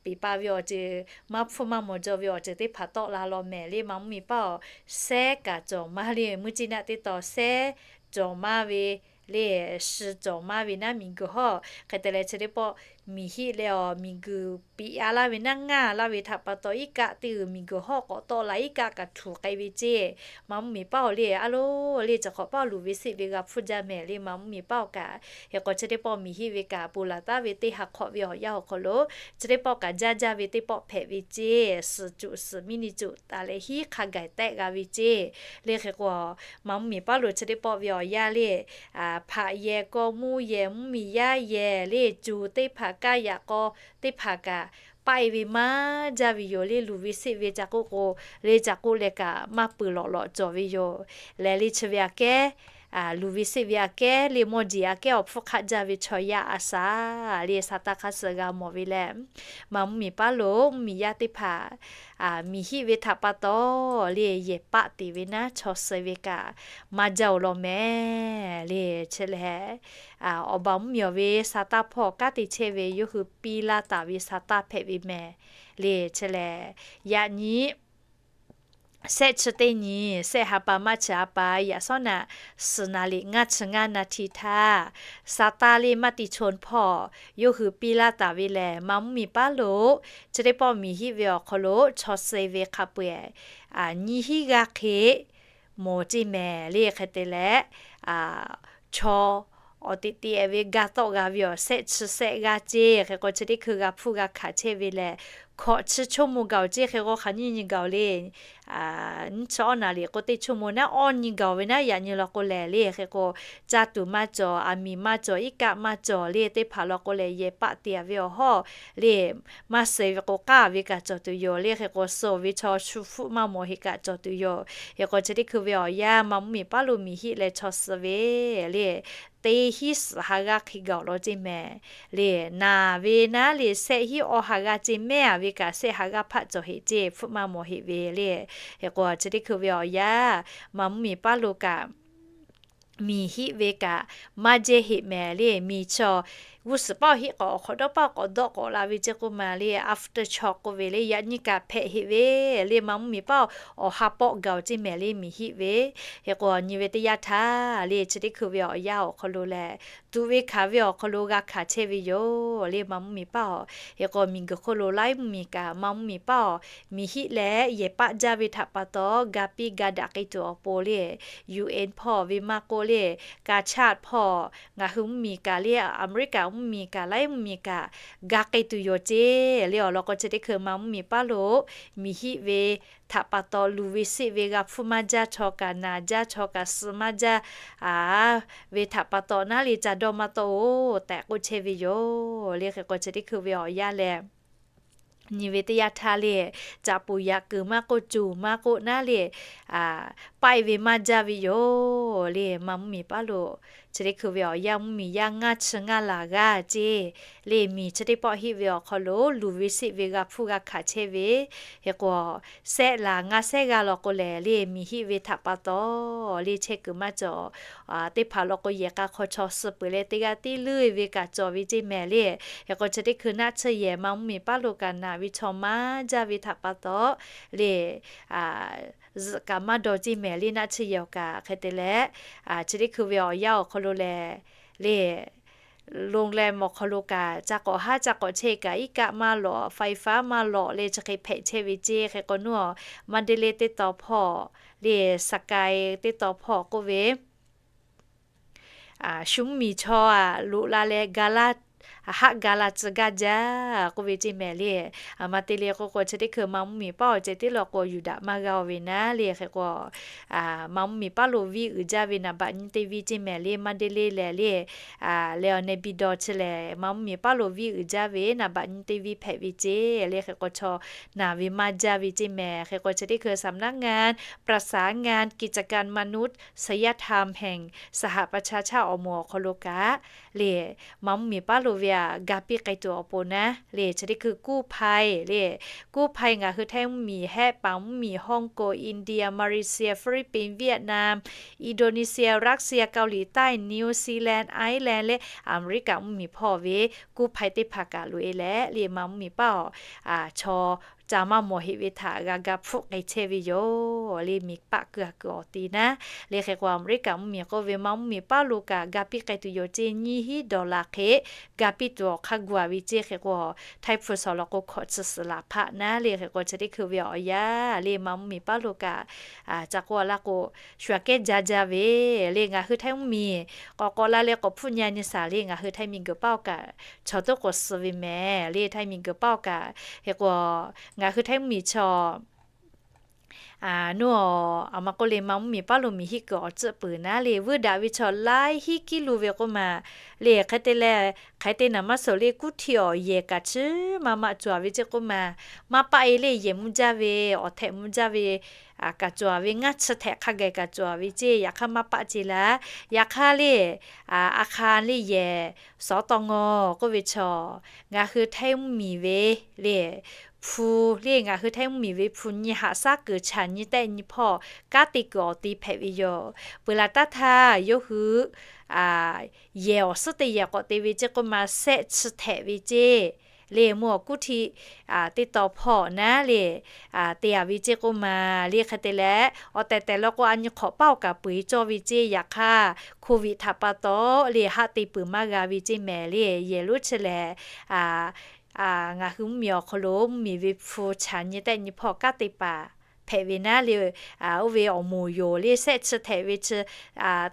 piˍ pa ve awˬ ceuˬ, maˇ hpfuhˇ maˇ mawˬ jaw ve awˬ ceuˬ teˇ hpaˍ tawˆ la law mehˍ le. Maˇ mvuhˇmiˬ paˇ awˬ sehˉ kaꞈ cawˬ maˇ le, mui ciˇ naˆ teˇ taw sehˉ cawˬ maˇ ve le, shi cawˬ maˇ ve naˉ miˬguiˬ hawˉ. Hk'e te leh chi teˇ pawˆ miˬ hiˆ leh awˬ miˬ guiˬ piꞈ a laˇ ve naˉ ngaˇ laˇ ve htaꞈ pa taw, iˉ kaˆ teˇ g'uiˬ miˬ guiˬ hawˉ k'awꞈ tawˆ la iˉ kaˆ kaꞈ htuꞈ k'ai ve ceˇ. Maˍ mvuhˇ miˬ paˉ-oˬ le, a loˬ le, chi hk'awꞈ paˇ luˬ ve seˆ ve g'a hpfuhˇ jaˇ mehˍ le. Maˍ mvuhˇ miˬ paˉ-oˬ kaꞈ, hk'e k'o chi teˇ pawˆ miˬ hiˆ ve kaꞈ, ponˬ laˬ taˉ ve teˇ ha hk'awꞈ ve awˬ yanˇ awˬ hk'aw lo chi teˇ pawˆ kaꞈ jaˇ jaˇ ve teˇ pawˆ hpehꞈ ve ceˇ. Suhˍ cuꞈ suhˍ miˇ niˇ cuꞈ taˍ leh hiˉ hk'a gaˬ tehˆ g'a ve ceˇ. Le hk'e k'o, Maˍ mvuhˇ miˬ paˉ lo chi teˇ pawˆ ve awˬ yanˇ le, hpaꞈ yehˬ, kawˇ mvuhˇ yehˬ, mvuhˇ miˬ yaˇ yehˬ le, cuˬ teˇ hpaˍ kaˇ yaꞈ k'aw teˇ hpaˍ kaꞈ paˆ e ve maˇ jaˇ ve yoˬ le. Luˬ ve seˆ ve ca k'oˆ k'o, le ca k'oˆ leh kaꞈ maˇ peuˬ lawꞈ lawꞈ cawˬ ve yoˬ. Lehˬ le chi ve aꞈ kehˉ, luˬ ve seˆ ve aꞈ kehˉ le, mawˇ jeˬ aꞈ kehˉ awˬ hpfuhˇ hk'aˆ jaˇ ve chaw yaˇ a shaˍ le, sa taˇ hk'aˇ suh g'a mawˬ ve leh, Maˍ mvuhˇ miˬ paˉ lo mvuhˇ miˬ yaˇ teˇ hpaˍ miˬ hiˆ ve htaꞈ pa taw le, yehˬ paˆ teꞈ ve naˉ chaw suh ve kaꞈ maˇ jaˇ-oˬ law mehˍ le. Chi lehˬ, awˬ baˬ mvuhˇ miˬ ve sa taˇ hpawˇ kanˉ te chehˇ ve yawˇ hui piˇ laˇ taˍ ve sa taˇ hpehꞈ ve mehˍ le. Chi lehˬ, yaꞈ nyi sehˆ chi teˇ nyi, sehˆ ha pa maˇ chi ha pa, yaꞈ sawˉ naꞈ suhˍ naˍ liꞈ ngaˇ chi ngaˇ naˍ htiˇ htaˇ, sa taˇ le maˇ ti chonˇ hpawˇ yawˇ hui piˇ laˇ taˍ ve lehˬ, Maˍ mvuhˇ miˬ paˉ lo chi teˇ pawˆ miˬ hiˆ ve awˬ hk'aw lo chaw suh ve hk'a peu-eˬ nyiˇ hinˉ g'aˇ hk'e mawˬ ceˇ mehˍ le. Hk'e te leh, chaw awˬ teꞈ teꞈ ve ga tawˆ g'a ve awˬ sehˆ chi sehˆ g'aˇ ceˇ. Hk'e k'o chi teˇ hkui g'a hpfuhˇ g'a hkanˍ chehˇ ve lehˬ, hkawꞈ chi chaw mawˇ gaˬ-oˬ ceˇ. Hk'e k'o hk'aˬ nyiˇ nyi gaˬ-oˬ le, nyiˇ chi awˉ naˍ liꞈ k'o teˇ chaw mawˇ naˉ awˇ nyi gaˬ ve naˉ, yaꞈ nyi law k'o lehˬ le. Hk'e k'o, caˇ tuˬ maˇ cawˬ, aˬ miˍ maˇ cawˬ, iˉ kaˆ maˇ cawˬ le, teˇ hpaˍ law k'o lehˬ yehˬ paˆ teꞈ ve awˬ hawˉ le, maˇ suh ve k'o k'aˇ ve kaꞈ cawˬ tuˬ yoˬ le. Hk'e k'o suh ve chaw shu hpfuhˆ maˇ mawˬ heꞈ kaꞈ cawˬ tuˬ yoˬ. Hk'e k'o chi teˇ hkui ve awˬ yanˇ Maˍ mvuhˇ miˬ paˉ lo miˬ hiˆ leh chaw suh ve le, teˇ hinˉ suhˍ ha g'aˇ hk'e gaˬ-oˬ law ceˇ mehˍ le. Naˍ ve naˉ le sehˆ hinˉ awˇ ha g'aˇ ceˇ mehˍ, aˬ ve kaꞈ sehˆ ha g'aˇ hpaˆ cawˬ heꞈ ceˇ, hpfuhˆ maˇ mawˬ heꞈ ve le. Hk'e k'o chi teˇ hkui ve awˬ yanˇ Maˍ mvuhˇ miˬ paˉ lo kaꞈ miˬ hiˆ ve kaꞈ maˇ jehˇ heꞈ mehˍ le. Miˬ chaw g'uˇ suhˍ paˇ awˬ hiˆ k'awꞈ awˬ hk'awꞈ dawˇ paˇ k'awꞈ dawˆ k'awꞈ la ve ceˇ k'oˆ ma le, aftershock k'oˆ ve le, yaꞈ nyi kaꞈ hpehꞈ heꞈ ve le. Maˍ mvuhˇ miˬ paˉ awˬ ha pawˆ gaˬ-oˬ ceˇ mehˍ le, miˬ hiˆ ve. Hk'e k'o nyi ve teˇ yanˇ htaˇ le, chi teˇ hkui ve awˬ yanˇ awˬ hk'aw lo lehˬ, tuꞈ ve hkanˍ ve awˬ hk'aw lo g'a hkanˍ chehˇ ve yoˬ le, Maˍ mvuhˇ miˬ paˉ-oˬ. Hk'e k'o miˬ guiˬ hk'oˆ lo laiˉ mvuhˇ miˬ kaꞈ Maˍ mvuhˇ miˬ paˉ-oˬ, miˬ hiˆ leh yehˬ paˆ jaˇ ve htaꞈ pa taw ga piˇ ga daꞈ k'ai tuˬ awˬ pon le, U N hpawˇ ve maˇ k'oˆ le, ka chaˇ hpawˇ ngaˬ hui mvuhˇ miˬ kaꞈ le, Aˍmeˍriˆkaꞈ mvuhˇ miˬ kaꞈ laiˉ mvuhˇ miˬ kaꞈ ga k'ai tuˬ yoˬ ceˇ le. Awˬ lawn k'o chi teˇ hkui Maˍ mvuhˇ miˬ paˉ lo miˬ hiˆ ve htaꞈ pa taw luˬ ve seˆ ve g'a hpfuhˇ maˇ jaˇ, chaw kaꞈ naˍ jaˇ, chaw kaꞈ suh maˇ jaˇ ve htaꞈ pa taw naˉ le ca dawˇ maˇ tawˆ-oˬ tehꞈ k'oˆ chehˇ ve yoˬ le. Hk'e k'o chi teˇ hkui ve awˬ yanˇ lehˬ, nyi ve teˇ yanˇ htaˇ le, caꞈ puˍ yaꞈ kuiˬ maˇ k'oˆ, cuˬ maˇ k'oˆ naˉ le, paˆ e ve maˇ jaˇ ve yoˬ le. Maˍ mvuhˇ miˬ paˉ lo chi teˇ hkui ve awˬ yanˇ mvuhˇ miˬ yaˇ ngaˇ chi ngaˇ laˬ g'aˇ ceˇ le, miˬ chi teˇ pawˆ hiˆ ve awˬ hk'aw lo luˬ ve seˆ ve g'a hpfuhˇ g'a hkanˍ chehˇ ve. Hk'e k'o sehˆ laˬ ngaˇ sehˆ g'aˇ law k'o lehˬ le, miˬ hiˆ ve htaꞈ pa taw le chehˇ kuiˬ maˇ cawˬ. Teˇ hpaˍ law k'o yehˬ k'a hk'aw chaw suh peuˬ leh teˇ g'aˇ tiˉ leuˉ ve kaꞈ cawˬ ve ceˇ mehˍ le. Hk'e k'o chi teˇ hkui naˆ tsuhˇ yehˬ Maˍ mvuhˇ miˬ paˉ lo kaꞈ naˍ ve chaw maˇ jaˇ ve htaꞈ pa taw le, zuhꞈ kaꞈ maˇ daw ceˇ mehˍ le, naˆ tsuhˇ yehˬ awˬ kaꞈ. Hk'e te leh, chi teˇ hkui ve awˬ yanˇ awˬ hk'aw lo lehˬ le, โรงแรม awˬ hk'aw lo kaꞈ ca k'awꞈ haˉ ca k'awꞈ chehˇ kaꞈ iˉ kaˆ maˇ lawꞈ, ไฟฟ้า maˇ lawꞈ le chi hk'e hpehꞈ chehˇ ve ceˇ. Hk'e k'o nawˬ Mandalay teˇ taw hpawˇ le, Sagaing teˇ taw hpawˇ k'oˆ ve shu mvuhˇ miˬ chaw aꞈ loꞈ la leh ga laˇ, haˆ ga la tcuh gaˇ jaˇ k'oˆ ve ceˇ mehˍ le. Maˇ te le k'o k'o chi teˇ hkui Maˍ mvuhˇ miˬ paˉ awˬ ceh tiˉ law k'o yuˬ daꞈ maˇ g'a-oˬ ve naˉ le. Hk'e k'o Maˍ mvuhˇ miˬ paˉ lo viˇ uiˍ jaˇ ve naˍ baꞈ nyi teˇ viˇ ceˇ mehˍ le, Mandalay lehˬ le, leh awˬ เนปิดอร์ chi lehˬ Maˍ mvuhˇ miˬ paˉ lo viˇ uiˍ jaˇ ve naˍ baꞈ nyi teˇ viˇ hpehꞈ ve ceˇ le. Hk'e k'o chaw naˍ ve maˇ jaˇ ve ceˇ mehˍ. Hk'e k'o chi teˇ hkui สำนักงานประสานงานกิจการมนุษยธรรมแห่งสหประชาชาติ awˬ moˍ awˬ hk'aw lo kaꞈ le, Maˍ mvuhˇ miˬ paˉ lo ve aꞈ ga piˇ k'ai tuˬ awˬ pon naˉ le, chi teˇ hkui กู้ภัย le, กู้ภัย ngaˬ hui Htaiˇ mvuhˇ miˬ, Hehˆ paˍ mvuhˇ miˬ, Hong Kong, India, Malaysia, Philippines, Vietnam, Indonesia, Russia, เกาหลีใต้, New Zealand, Ireland leh Aˍmeˍriˆkaꞈ mvuhˇ miˬ hpawˇ ve กู้ภัย teˇ hpaˍ kaꞈ loꞈ-e leh le, Maˍ mvuhˇ miˬ paˉ awˬ chaw ca maˇ mawˬ heꞈ ve htaꞈ g'a ga hpfuhˆ k'ai chehˇ ve yoˬ le. Miˬ paˆ keu a kuiˬ awˬ ti naˉ le. Hk'e k'o, Aˍmeˍriˆkaꞈ mvuhˇmiˬ k'oˆ ve maˇ mvuhˇmiˬ paˉ lo kaꞈ ga piˇ k'ai tuˬ yoˬ ceˇ. Nyiˇ hinˉ dollar hk'e ga piˇ tuˬ awˬ hk'aˇ gu a ve ceˇ. Hk'e k'o, Htaiˇ hpu shawˍ law k'o hkawꞈ chi suhˍ laˬ hpaˆ naˉ le. Hk'e k'o, chi teˇ hkui ve awˬ yanˇ le maˇ mvuhˇmiˬ paˉ lo kaꞈ ca k'oˆ a laˇ k'o, shu aꞈ kehˉ jaˇ jaˇ ve le. Ngaˬ hui Htaiˇ mvuhˇmiˬ k'awꞈ k'awꞈ la leh k'awꞈ hpfuhˆ nyi a nyi shaˍ le. Ngaˬ hui Htaiˇ miˬguiˬ paˉ awˬ kaꞈ chaw toˉ k'awꞈ suh ve mehˍ le. Htaiˇ miˬguiˬ paˉ awˬ kaꞈ hk'e k'o, ngaˬ hui Htaiˇ mvuhˇmiˬ chaw nuˇ a, aˬ ma k'oˆ le maˇ mvuhˇmiˬ paˉ lo miˬ hiˆ kuiˬ awˬ tcuhˆ peuˬ naˉ le. Vuiˇ daꞈ ve chaw laiˉ hiˉ kiˉ lo ve k'oˆ ma le. Hk'e te leh, hk'aˬ hk'e te naˍ maˇ suhˍ le, kuˉ htiˆ awˬ yehˬ kaꞈ chi maˇ maˆ cawˬ ve ceˇ k'oˆ ma, maˇ paˆ e le yehˬ mvuhˇ jaˇ ve, awˬ htehꞈ mvuhˇ jaˇ ve kaꞈ cawˬ ve, ngaˇ chi htehꞈ hk'a gaˬ kaꞈ cawˬ ve ceˇ. Yaꞈ hk'aˇ maˇ paˆ ce laˇ. Yaꞈ hk'aˇ le, a hk'a le yehˬ sawˉ tawˇ ngaw k'oˆ ve chaw, ngaˬ hui Htaiˇ mvuhˇmiˬ ve le, hpu le, ngaˬ hui Htaiˇ mvuhˇmiˬ ve hpu nyi haꞈ shaˉ kuiˬ chaꞈ nyi tehˆ nyi hpawˇ kanˉ te kuiˬ awˬ te hpehꞈ ve yoˬ. Peuˬ laˬ taˇ htaˇ yawˇ hui yehˬ awˬ suhˉ teˇ yehˬ k'awꞈ te ve ceˇ k'oˆ ma, shehˆ chi htehꞈ ve ceˇ le. Mvuhˇ awˬ kuˉ htiˆ teˇ taw hpawˇ naˉ le, te a ve ceˇ k'oˆ ma le. Hk'e te leh, awˬ tehˬ tehˬ law k'o, a nyi hk'awꞈ paˉ awˬ kaꞈ peu eˬ cawˇ ve ceˇ. Yaꞈ hk'aˇ, Covid htaꞈ pa taw le haˆ te peuˬ maˇ g'a ve ceˇ mehˍ le. Yehˬ lonˉ chi lehˬ, ngaˬ hui mvuhˇmiˬ awˬ hk'aw lo mvuhˇmiˬ ve hpu chaꞈ nyi tehˆ nyi hpawˇ kanˉ te paˍ hpehꞈ ve naˉ le. Oˇ ve awˬ moˍ yoˬ le, shehˆ chi htehꞈ ve chi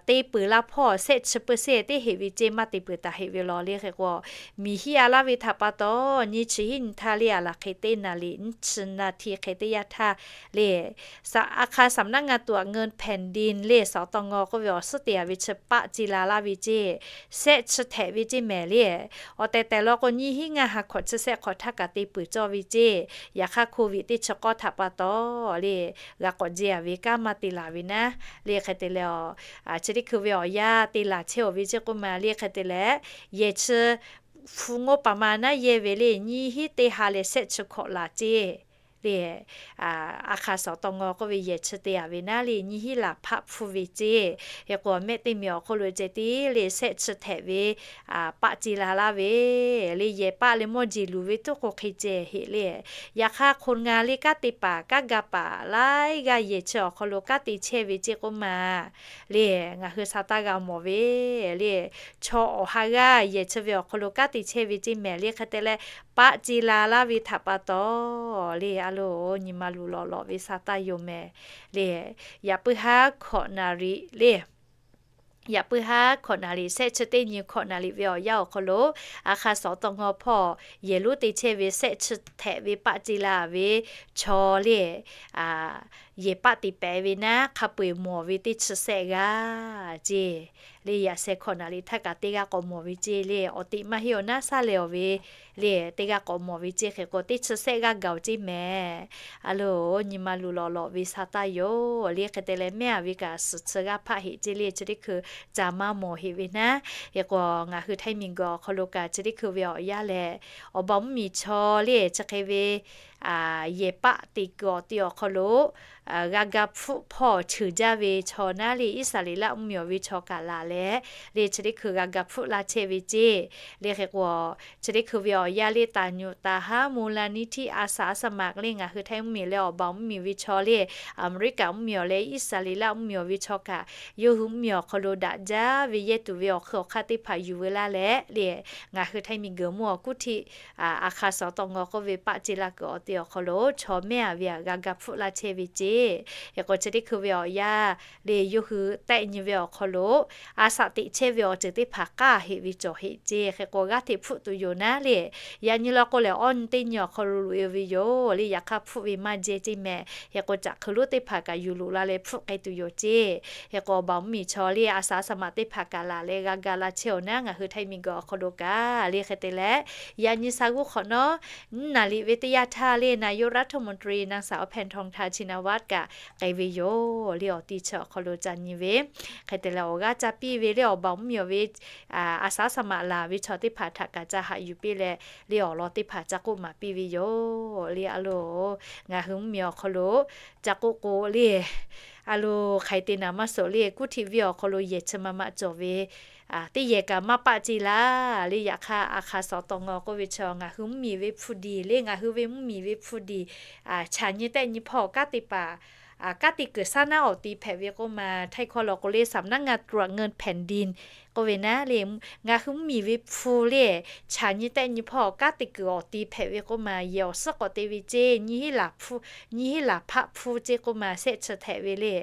te peuˬ laˇ hpawˇ shehˆ chi peuˬ shehˆ teˇ heꞈ ve ceˇ, maˇ te peuˬ taˍ heꞈ ve law le. Hk'e k'o, miˬ hiˆ a laˇ ve htaꞈ pa taw, nyi chi hiˉ nyi htaˇ le, a laˬ hk'e teˇ naˍ liꞈ nyiˇ chi naˍ htiˇ hk'e teˇ yanˇ htaˇ le, a hk'a สำนักงานตรวจเงินแผ่นดิน le, sawˉ tawˇ ngaw k'oˆ ve awˬ suhˉ te a ve chi paˆ ce la laˇ ve ceˇ, shehˆ chi htehꞈ ve ceˇ mehˍ le. Awˬ tehˬ tehˬ law k'o, nyiˇ hinˉ ngaˇ ha hkawꞈ chi shehˆ hk'awꞈ htaˇ kaꞈ te peuˬ cawˇ ve ceˇ. Yaꞈ hk'aˇ, Covid teˇ chi k'awˇ htaꞈ pa taw le, g'a k'awꞈ je a ve kanˉ maˇ te laˬ ve naˉ le. Hk'e te leh, chi teˇ hkui ve awˬ yanˇ te laˬ chehˇ awˬ ve ceˇ k'oˆ ma le. Hk'e te leh, yehˬ chi hpu งบประมาณ naˉ yehˇ ve le, nyiˇ hinˉ teˇ ha leh shehˆ chi hkawꞈ laˬ ceˇ le. A hk'a sawˉ tawˇ ngaw k'oˆ ve yehˬ chi te a ve naˉ le, nyiˇ hinˉ laˬ hpaˆ hpfuhˇ ve ceˇ. Hk'e k'o, mehˆ teˇ miˬ awˬ hk'oˆ lo ceh tiˉ le, shehˆ chi htehꞈ ve paˆ ce la laˇ ve le. Yehˬ paˆ leh mawˇ jeˬ luˬ ve tuˉ k'o hk'e ceh heˆ le. Yaꞈ hk'aˇ, คนงาน le, kanˉ te paˍ kanˉ ga paˍ laiˉ g'aˇ yehˬ chi awˬ hk'aw lo kanˉ te chehˇ ve ceˇ k'oˆ ma le, ngaˬ hui sa taˇ g'a mawˬ ve le. Chaw awˬ ha g'aˇ yehˬ chi ve awˬ hk'aw lo kanˉ te chehˇ ve ceˇ mehˍ le. Hk'e te leh, paˆ ce la laˇ ve htaꞈ pa taw le, a loˬ, nyi ma luˬ lawꞈ lawꞈ ve sa taˇ yoˬ mehˍ le. Yaꞈ puiˉ haˉ hkawꞈ naˍ riˍ le, yaꞈ puiˉ haˉ hkawꞈ naˍ riˍ, shehˆ chi teˇ nyi hkawꞈ naˍ riˍ ve awˬ yanˇ awˬ hk'aw lo, a hk'a sawˉ tawˇ ngaw hpawˇ yehˬ lonˉ te chehˇ ve shehˆ chi htehꞈ ve paˆ ce la ve chaw le, yehˬ paˆ te pehˍ ve naˉ hk'a peu eˬ mawˬ ve teˇ chi shehˆ g'aˇ ceˇ le. Yaꞈ sheh hkawꞈ naˍ riˍ htaˇ kaꞈ teˇ g'aˇ k'awꞈ mawˬ ve ceˇ le. Awˬ teꞈ maˇ heˆ awˬ naˉ saˉ leh awˬ ve le, teˇ g'aˇ k'awꞈ mawˬ ve ceˇ. Hk'e k'o, teˇ chi shehˆ g'aˇ gaˬ oˬ ceˇ mehˍ. A loˬ, nyi ma luˬ lawꞈ lawꞈ ve sa taˇ yoˬ le. Hk'e te leh, mehˆ a ve kaꞈ suhˍ chi g'aˇ hpaˆ heˆ ceˇ le. Chi teˇ hkui ca maˇ mawˬ heˆ ve naˉ. Hk'e k'o, ngaˬ hui Htaiˇ miˬguiˬ awˬ hk'aw lo kaꞈ chi teˇ hkui ve awˬ yanˇ lehˬ, awˬ baˬ mvuhˇmiˬ chaw le chi hk'e ve yehˬ paˆ te kuiˬ awˬ te awˬ hk'aw lo g'a ga hpfuhˆ hpawˇ cheuˬ jaˇ ve chaw naˉ le, Iˉsaˍreˍlaˆ mvuhˇmiˬ awˬ ve chaw kaꞈ laˬ leh le, chi teˇ hkui g'a ga hpfuhˆ laˇ chehˇ ve ceˇ le. Hk'e k'o, chi teˇ hkui ve awˬ yanˇ le, taˍ nyuꞈ taˍ haˉ มูลนิธิอาสาสมัคร le, ngaˬ hui Htaiˇ mvuhˇmiˬ leh awˬ baˬ mvuhˇmiˬ ve chaw le, Aˍmeˍriˆkaꞈ mvuhˇmiˬ awˬ leh Iˉsaˍreˍlaˆ mvuhˇmiˬ awˬ ve chaw kaꞈ, yawˇ hui mvuhˇmiˬ awˬ hk'aw lo daꞈ jaˇ ve yehˇ tuˬ ve awˬ hkui awˬ hk'aˇ teˇ hpaˍ yuˬ veu laˇ leh le, ngaˬ hui Htaiˇ miˬguiˬ mvuhˇ awˬ kuˉ htiˆ a hk'a sawˉ tawˇ ngaw k'oˆ ve paˆ ce la kuiˬ awˬ te awˬ hk'aw lo chaw mehˆ a ve aꞈ g'a ga hpfuhˆ laˇ chehˇ ve ceˇ. Hk'e k'o, chi teˇ hkui ve awˬ yanˇ le, yawˇ hui tehˆ nyi ve awˬ hk'aw lo a shaꞈ teꞈ chehˇ ve awˬ ceuˬ teˇ hpaˍ k'aˇ heˆ ve cawˬ heˆ ceˇ. Hk'e k'o, g'aˇ hteꞈ hpfuhˆ tuˬ yoˬ naˉ le, yaꞈ nyi law k'o lehˬ, awˇ nyi teˇ nyi awˬ hk'aw lo loꞈ e ve yoˬ le. Yaꞈ hk'aˇ, hpfuhˆ ve maˇ jehˇ ceˇ mehˍ. Hk'e k'o, caꞈ hk'eu lonˉ teˇ hpaˍ kaꞈ yuˬ loꞈ la leh hpfuhˆ k'ai tuˬ yoˬ ceˇ. Hk'e k'o, awˬ baˬ mvuhˇmiˬ chaw le, a shaꞈ a shaꞈ maꞈ teˇ hpaˍ kaꞈ laˬ leh g'a ga la chehˇ awˬ naˉ, ngaˬ hui Htaiˇ miˬguiˬ awˬ hk'aw lo kaꞈ le. Hk'e te leh, yaꞈ nyi sa g'uˇ hk'awꞈ nawˉ, naˍ riˍ ve teˇ yanˇ htaˇ le, นายกรัฐมนตรี นางสาว แพทองธาร ชินวัตร kaꞈ k'ai ve yoˬ le. Awˬ ti chi awˬ hk'aw lo ca nyi ve, hk'e te leh awˬ g'aˇ ca piˇ ve le, awˬ baˬ mvuhˇmiˬ awˬ ve a shaꞈ a shaꞈ maꞈ laˬ ve chaw teˇ hpaˍ htaꞈ kaꞈ ca haꞈ yuˬ piˇ leh le, awˬ lawn teˇ hpaˍ ca k'oˆ maˍ piˇ ve yoˬ le. A loˬ, ngaˬ hui mvuhˇmiˬ awˬ hk'aw lo ca k'oˆ k'o le, a loˬ, hk'aˬ hk'e te naˍ maˇ suhˍ le, kuˉ htiˆ venˇ awˬ hk'aw lo yehˬ chi ma ma cawˬ ve teˇ yehˬ kaꞈ maˇ paˆ ce laˇ le. Yaꞈ hk'aˇ, a hk'a suh tawˇ ngaˬ k'oˆ ve chaw ngaˬ hui mvuhˇmiˬ ve hpu diˬ le, ngaˬ hui ve mvuhˇmiˬ ve hpu diˬ chaꞈ nyi tehˆ nyi hpawˇ kanˉ te paˍ, kanˉ te kuiˬ saˉ naˉ awˬ ti hpehꞈ ve k'oˆ ma, htaiˇ hkawˇ law k'o le สำนักงานตรวจเงินแผ่นดิน k'oˆ ve naˉ le. Ngaˬ hui mvuhˇmiˬ ve hpu le, chaꞈ nyi tehˆ nyi hpawˇ kanˉ te kuiˬ awˬ ti hpehꞈ ve k'oˆ ma, yehˬ awˬ suhˉ k'awꞈ te ve ceˇ, nyiˇ hinˉ laˬ hpaˆ hpu ceˇ k'oˆ ma, shehˆ chi htehꞈ ve le.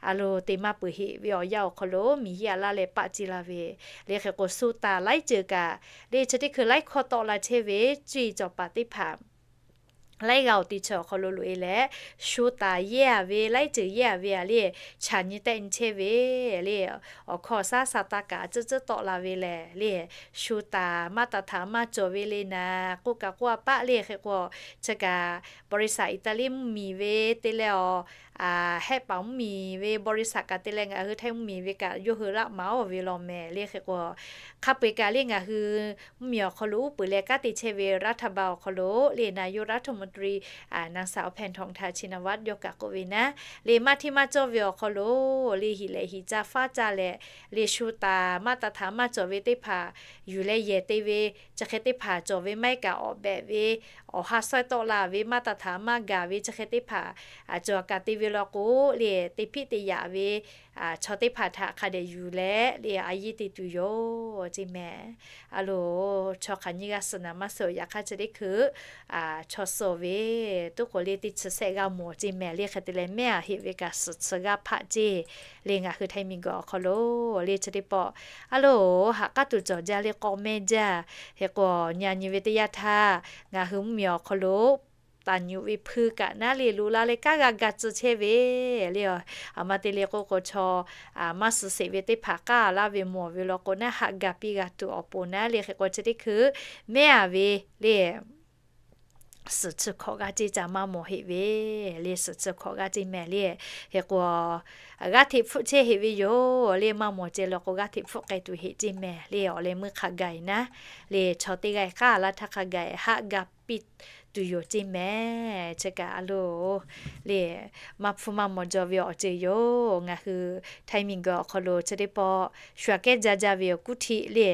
A lo, te maˇ peuˬ heꞈ ve awˬ yanˇ awˬ hk'aw lo miˬ hiˆ a laˇ leh paˆ ce la ve le. Hk'e k'o, shu taˍ laiˉ ceuˬ kaꞈ le, chi teˇ hkui laiˉ hkawˇ tawˆ la chehˇ ve, cuˇ yiˍ cawˬ paˍ teˇ hpaˍ laiˉ g'aˇ awˬ ti chi awˬ hk'aw lo loꞈ e leh, shu taˍ yehˇ a ve, laiˉ ceuˬ yehˇ a ve a le, chaꞈ nyi tehˆ nyi chehˇ ve le. Awˬ hkawˇ awˬ shaˉ sha taˇ kaꞈ tcuhˉ tcuhˉ tawˆ la ve lehˬ le, shu taˍ maˇ taˍ htaꞈ maˇ cawˬ ve le naˍ, k'oˆ kaꞈ k'oˆ a paˆ le. Hk'e k'o, chi kaꞈ บริษัท Iˉtaˍliˆ mvuhˇmiˬ ve te leh awˬ, Hehˆ paˍ mvuhˇmiˬ ve บริษัท kaꞈ te leh ngaˬ hui Htaiˇ mvuhˇmiˬ ve kaꞈ yawˇ hui laˆ maˍ oˇ ve law mehˍ le. Hk'e k'o, hk'a peu eˬ kaꞈ le ngaˬ hui mvuhˇmiˬ awˬ hk'aw lo uˉ peunˍ leh kanˉ te chehˇ ve รัฐบาล awˬ hk'aw lo le, นายกรัฐมนตรี นางสาวแพทองธา ชินวัตร yawˇ kaꞈ k'oˆ ve naˉ le, maˇ hteˇ maˇ cawˇ ve awˬ hk'aw lo le, hiꞈ lehˬ hiꞈ ca faˉ ca leh le, shu taˍ maˇ taˍ htaꞈ maˇ cawˬ ve teˇ hpaˍ yuˬ leh yehˬ te ve, chi hk'e teˇ hpaˍ cawˬ ve maˇ heˆ kaꞈ awˬ behꞈ ve, awˬ ha sawehˇ tawˆ la ve maˇ taˍ htaꞈ maˇ gaˬ ve chi hk'e teˇ hpaˍ cawˬ kaꞈ te ve law k'o le, teˇ hpiˆ te yaꞈ ve chaw teˇ hpaˍ htaꞈ hk'a dehꞈ yuˬ leh le, a yehˇ te tuˬ yoˬ ceˇ mehˍ. A lo, chaw hk'aˬ nyiˇ g'aˇ suh naˍ maˇ suh, yaꞈ hk'aˇ chi teˇ hkui chaw suh ve tuˉ k'oˍ le teˇ chi shehˆ g'aˇ mawˬ ceˇ mehˍ le. Hk'e te leh mehˉ a heꞈ ve kaꞈ suhˍ chi g'aˇ hpaˆ ceˇ le. Ngaˬ hui Htaiˇ miˬguiˬ awˬ hk'aw lo le chi teˇ pawˆ a lo, haꞈ k'aˉ tuˬ cawˬ jaˇ le k'aw mehˇ jaˇ. Hk'e k'o, nyi a nyi ve teˇ yanˇ htaˇ ngaˬ hui mvuhˇmiˬ awˬ hk'aw lo taˍ nyuꞈ ve hpui kaꞈ naˉ le, loꞈ la leh kanˉ g'a ga tcuh chehˇ ve le. Aˬ ma te le k'oˆ k'o, chaw maˇ suh sheˍ ve teˇ hpaˍ k'aˇ laˇ ve mawˬ ve law k'o naˉ, haꞈ ga piˇ g'a tuˬ awˬ pon naˉ le. Hk'e k'o, chi teˇ hkui mehˉ a ve le, suhˍ chi hkawꞈ g'aˇ ceˇ ca maˇ mawˬ heˆ ve le, suhˍ chi hkawꞈ g'aˇ ceˇ mehˍ le. Hk'e k'o, g'aˇ hteꞈ hpfuhˆ chehˇ heˆ ve yoˬ le, maˇ mawˬ ceh law k'o g'aˇ hteꞈ hpfuhˆ k'ai tuˬ heˆ ceˇ mehˍ le. Awˬ leh meuˇ hk'a gaˬ e naˉ le, chaw teˇ g'aˇ k'aˇ laˇ htaˇ hk'a gaˬ e haꞈ ga piˇ tuˬ yoˬ ceˇ mehˍ. Chi kaꞈ a lo le, maˇ hpfuhˇ maˇ mawˬ jaw ve awˬ ceuˬ yoˬ. Ngaˬ hui Htaiˇ miˬguiˬ awˬ hk'aw lo chi teˇ pawˆ shu aꞈ kehˉ jaˇ jaˇ ve awˬ kuˉ htiˆ le,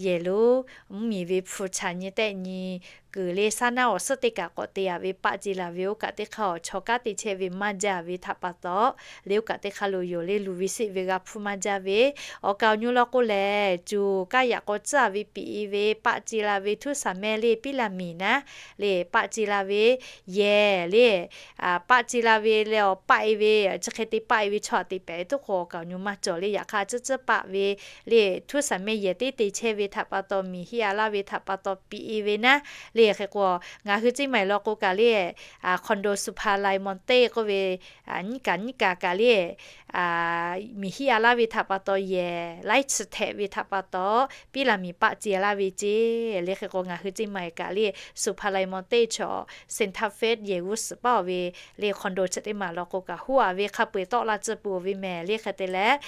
yehˬ lo mvuhˇmiˬ ve hpu chaꞈ nyi tehˆ nyi kuiˬ le saˉ naˉ awˬ suhˉ teˇ kaꞈ k'awꞈ te a ve paˆ ce la ve oˇ kaꞈ teˇ hk'aˇ awˬ chaw kanˉ te chehˇ ve maˇ jaˇ ve htaꞈ pa taw le, oˇ kaꞈ teˇ hk'aˇ lo yoˬ le, luˬ ve sheˆ ve g'a hpfuhˇ maˇ jaˇ ve awˬ kaˍ awˬ nu law k'o lehˬ, cuˬ kaˇ yaꞈ k'aw tcuhˉ a ve piꞈ e ve paˆ ce la ve htuˉ shaˍ mehˆ le piˉ laˇ miˬ naˉ le, paˆ ce la ve yehˬ le, paˆ ce la ve leh awˬ paˆ e ve, chi hk'e te paˆ e ve chaw aꞈ teꞈ pehˍ tuˉ k'o awˬ kaˍ awˬ nu maˇ cawˬ le. Yaꞈ hk'aˇ tcuhˉ tcuhˉ paˆ ve le, htuˉ shaˍ mehˆ yehˬ teˇ te chehˇ ve htaꞈ pa taw, miˬ hiˆ a laˇ ve htaꞈ pa taw piꞈ e ve naˉ le. Hk'e k'o, ngaˬ hui ceˇ maˬ e law k'o kaꞈ le, condo supermarket k'oˆ ve, nyiˉ kaꞈ nyiˉ kaꞈ kaꞈ le, miˬ hiˆ a laˇ ve htaꞈ pa taw yehˬ laiˉ chi htehꞈ ve htaꞈ pa taw, piˉ laˇ miˬ paˆ ce laˇ ve ceˇ le. Hk'e k'o, ngaˬ hui ceˇ maˬ e kaꞈ le, supermarket chaw Santa Fe yehˬ g'uˇ suhˍ paˇ oˬ ve le, condo chi teˇ maˬ law k'o kaꞈ huˉ a ve hk'a peu eˬ tawˆ la tcuh peuˬ ve mehˍ le. Hk'e te leh,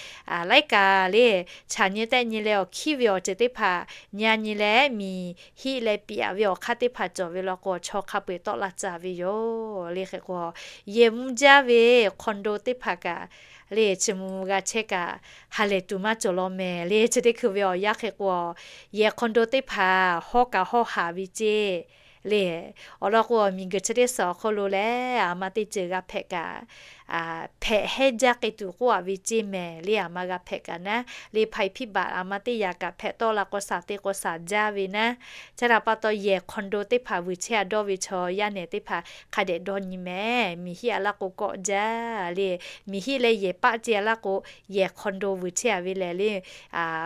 laiˉ kaꞈ le, chaꞈ nyi tehˆ nyi leh awˬ hkiˉ ve awˬ ceuˬ teˇ hpaˍ nyi a nyi leh miˬ hiˆ leh piꞈ a ve awˬ hk'aˇ teˇ hpaˍ cawˬ ve law k'o, chaw hk'a peu eˬ tawˆ la tcuh ve yoˬ le. Hk'e k'o, yehˬ mvuh jaˇ ve condo teˇ hpaˍ kaꞈ le, chi mvuh g'a chehˇ kaꞈ ha lehˬ tuˬ maˇ cawˬ law mehˍ le. Chi teˇ hkui ve awˬ yanˇ hk'e k'o, yehˬ condo teˇ hpaˍ hawˉ kaꞈ hawˉ haˍ ve ceˇ le. Awˬ lawn k'o, miˬguiˬ chi teˇ suhˍ awˬ hk'aw lo lehˬ, aˬ ma teˇ ceuˬ g'a hpehꞈ kaꞈ, hpehꞈ hehnˇ jaˇ k'ai tuˬ k'oˆ a ve ceˇ mehˍ le. Aˬ ma g'a hpehꞈ kaꞈ naˉ le, hpaˍ e hpiˇ baꞈ aˬ ma teˇ yaꞈ kaꞈ hpehꞈ tawˆ la k'o, shaˍ te k'o shaˍ jaˇ ve naˉ. Chi htaꞈ pa taw, yehˬ condo teˇ hpaˍ vuiˬ chehˇ a dawˇ ve chaw yaˇ nehˬ teˇ hpaˍ hk'a dehꞈ dawˇ nyi mehˍ. Miˬ hiˆ a laˇ k'o kawˆ jaˇ le. Miˬ hiˆ leh yehˬ paˆ ce a laˇ k'o, yehˬ condo vuiˬ chehˇ a ve lehˬ le,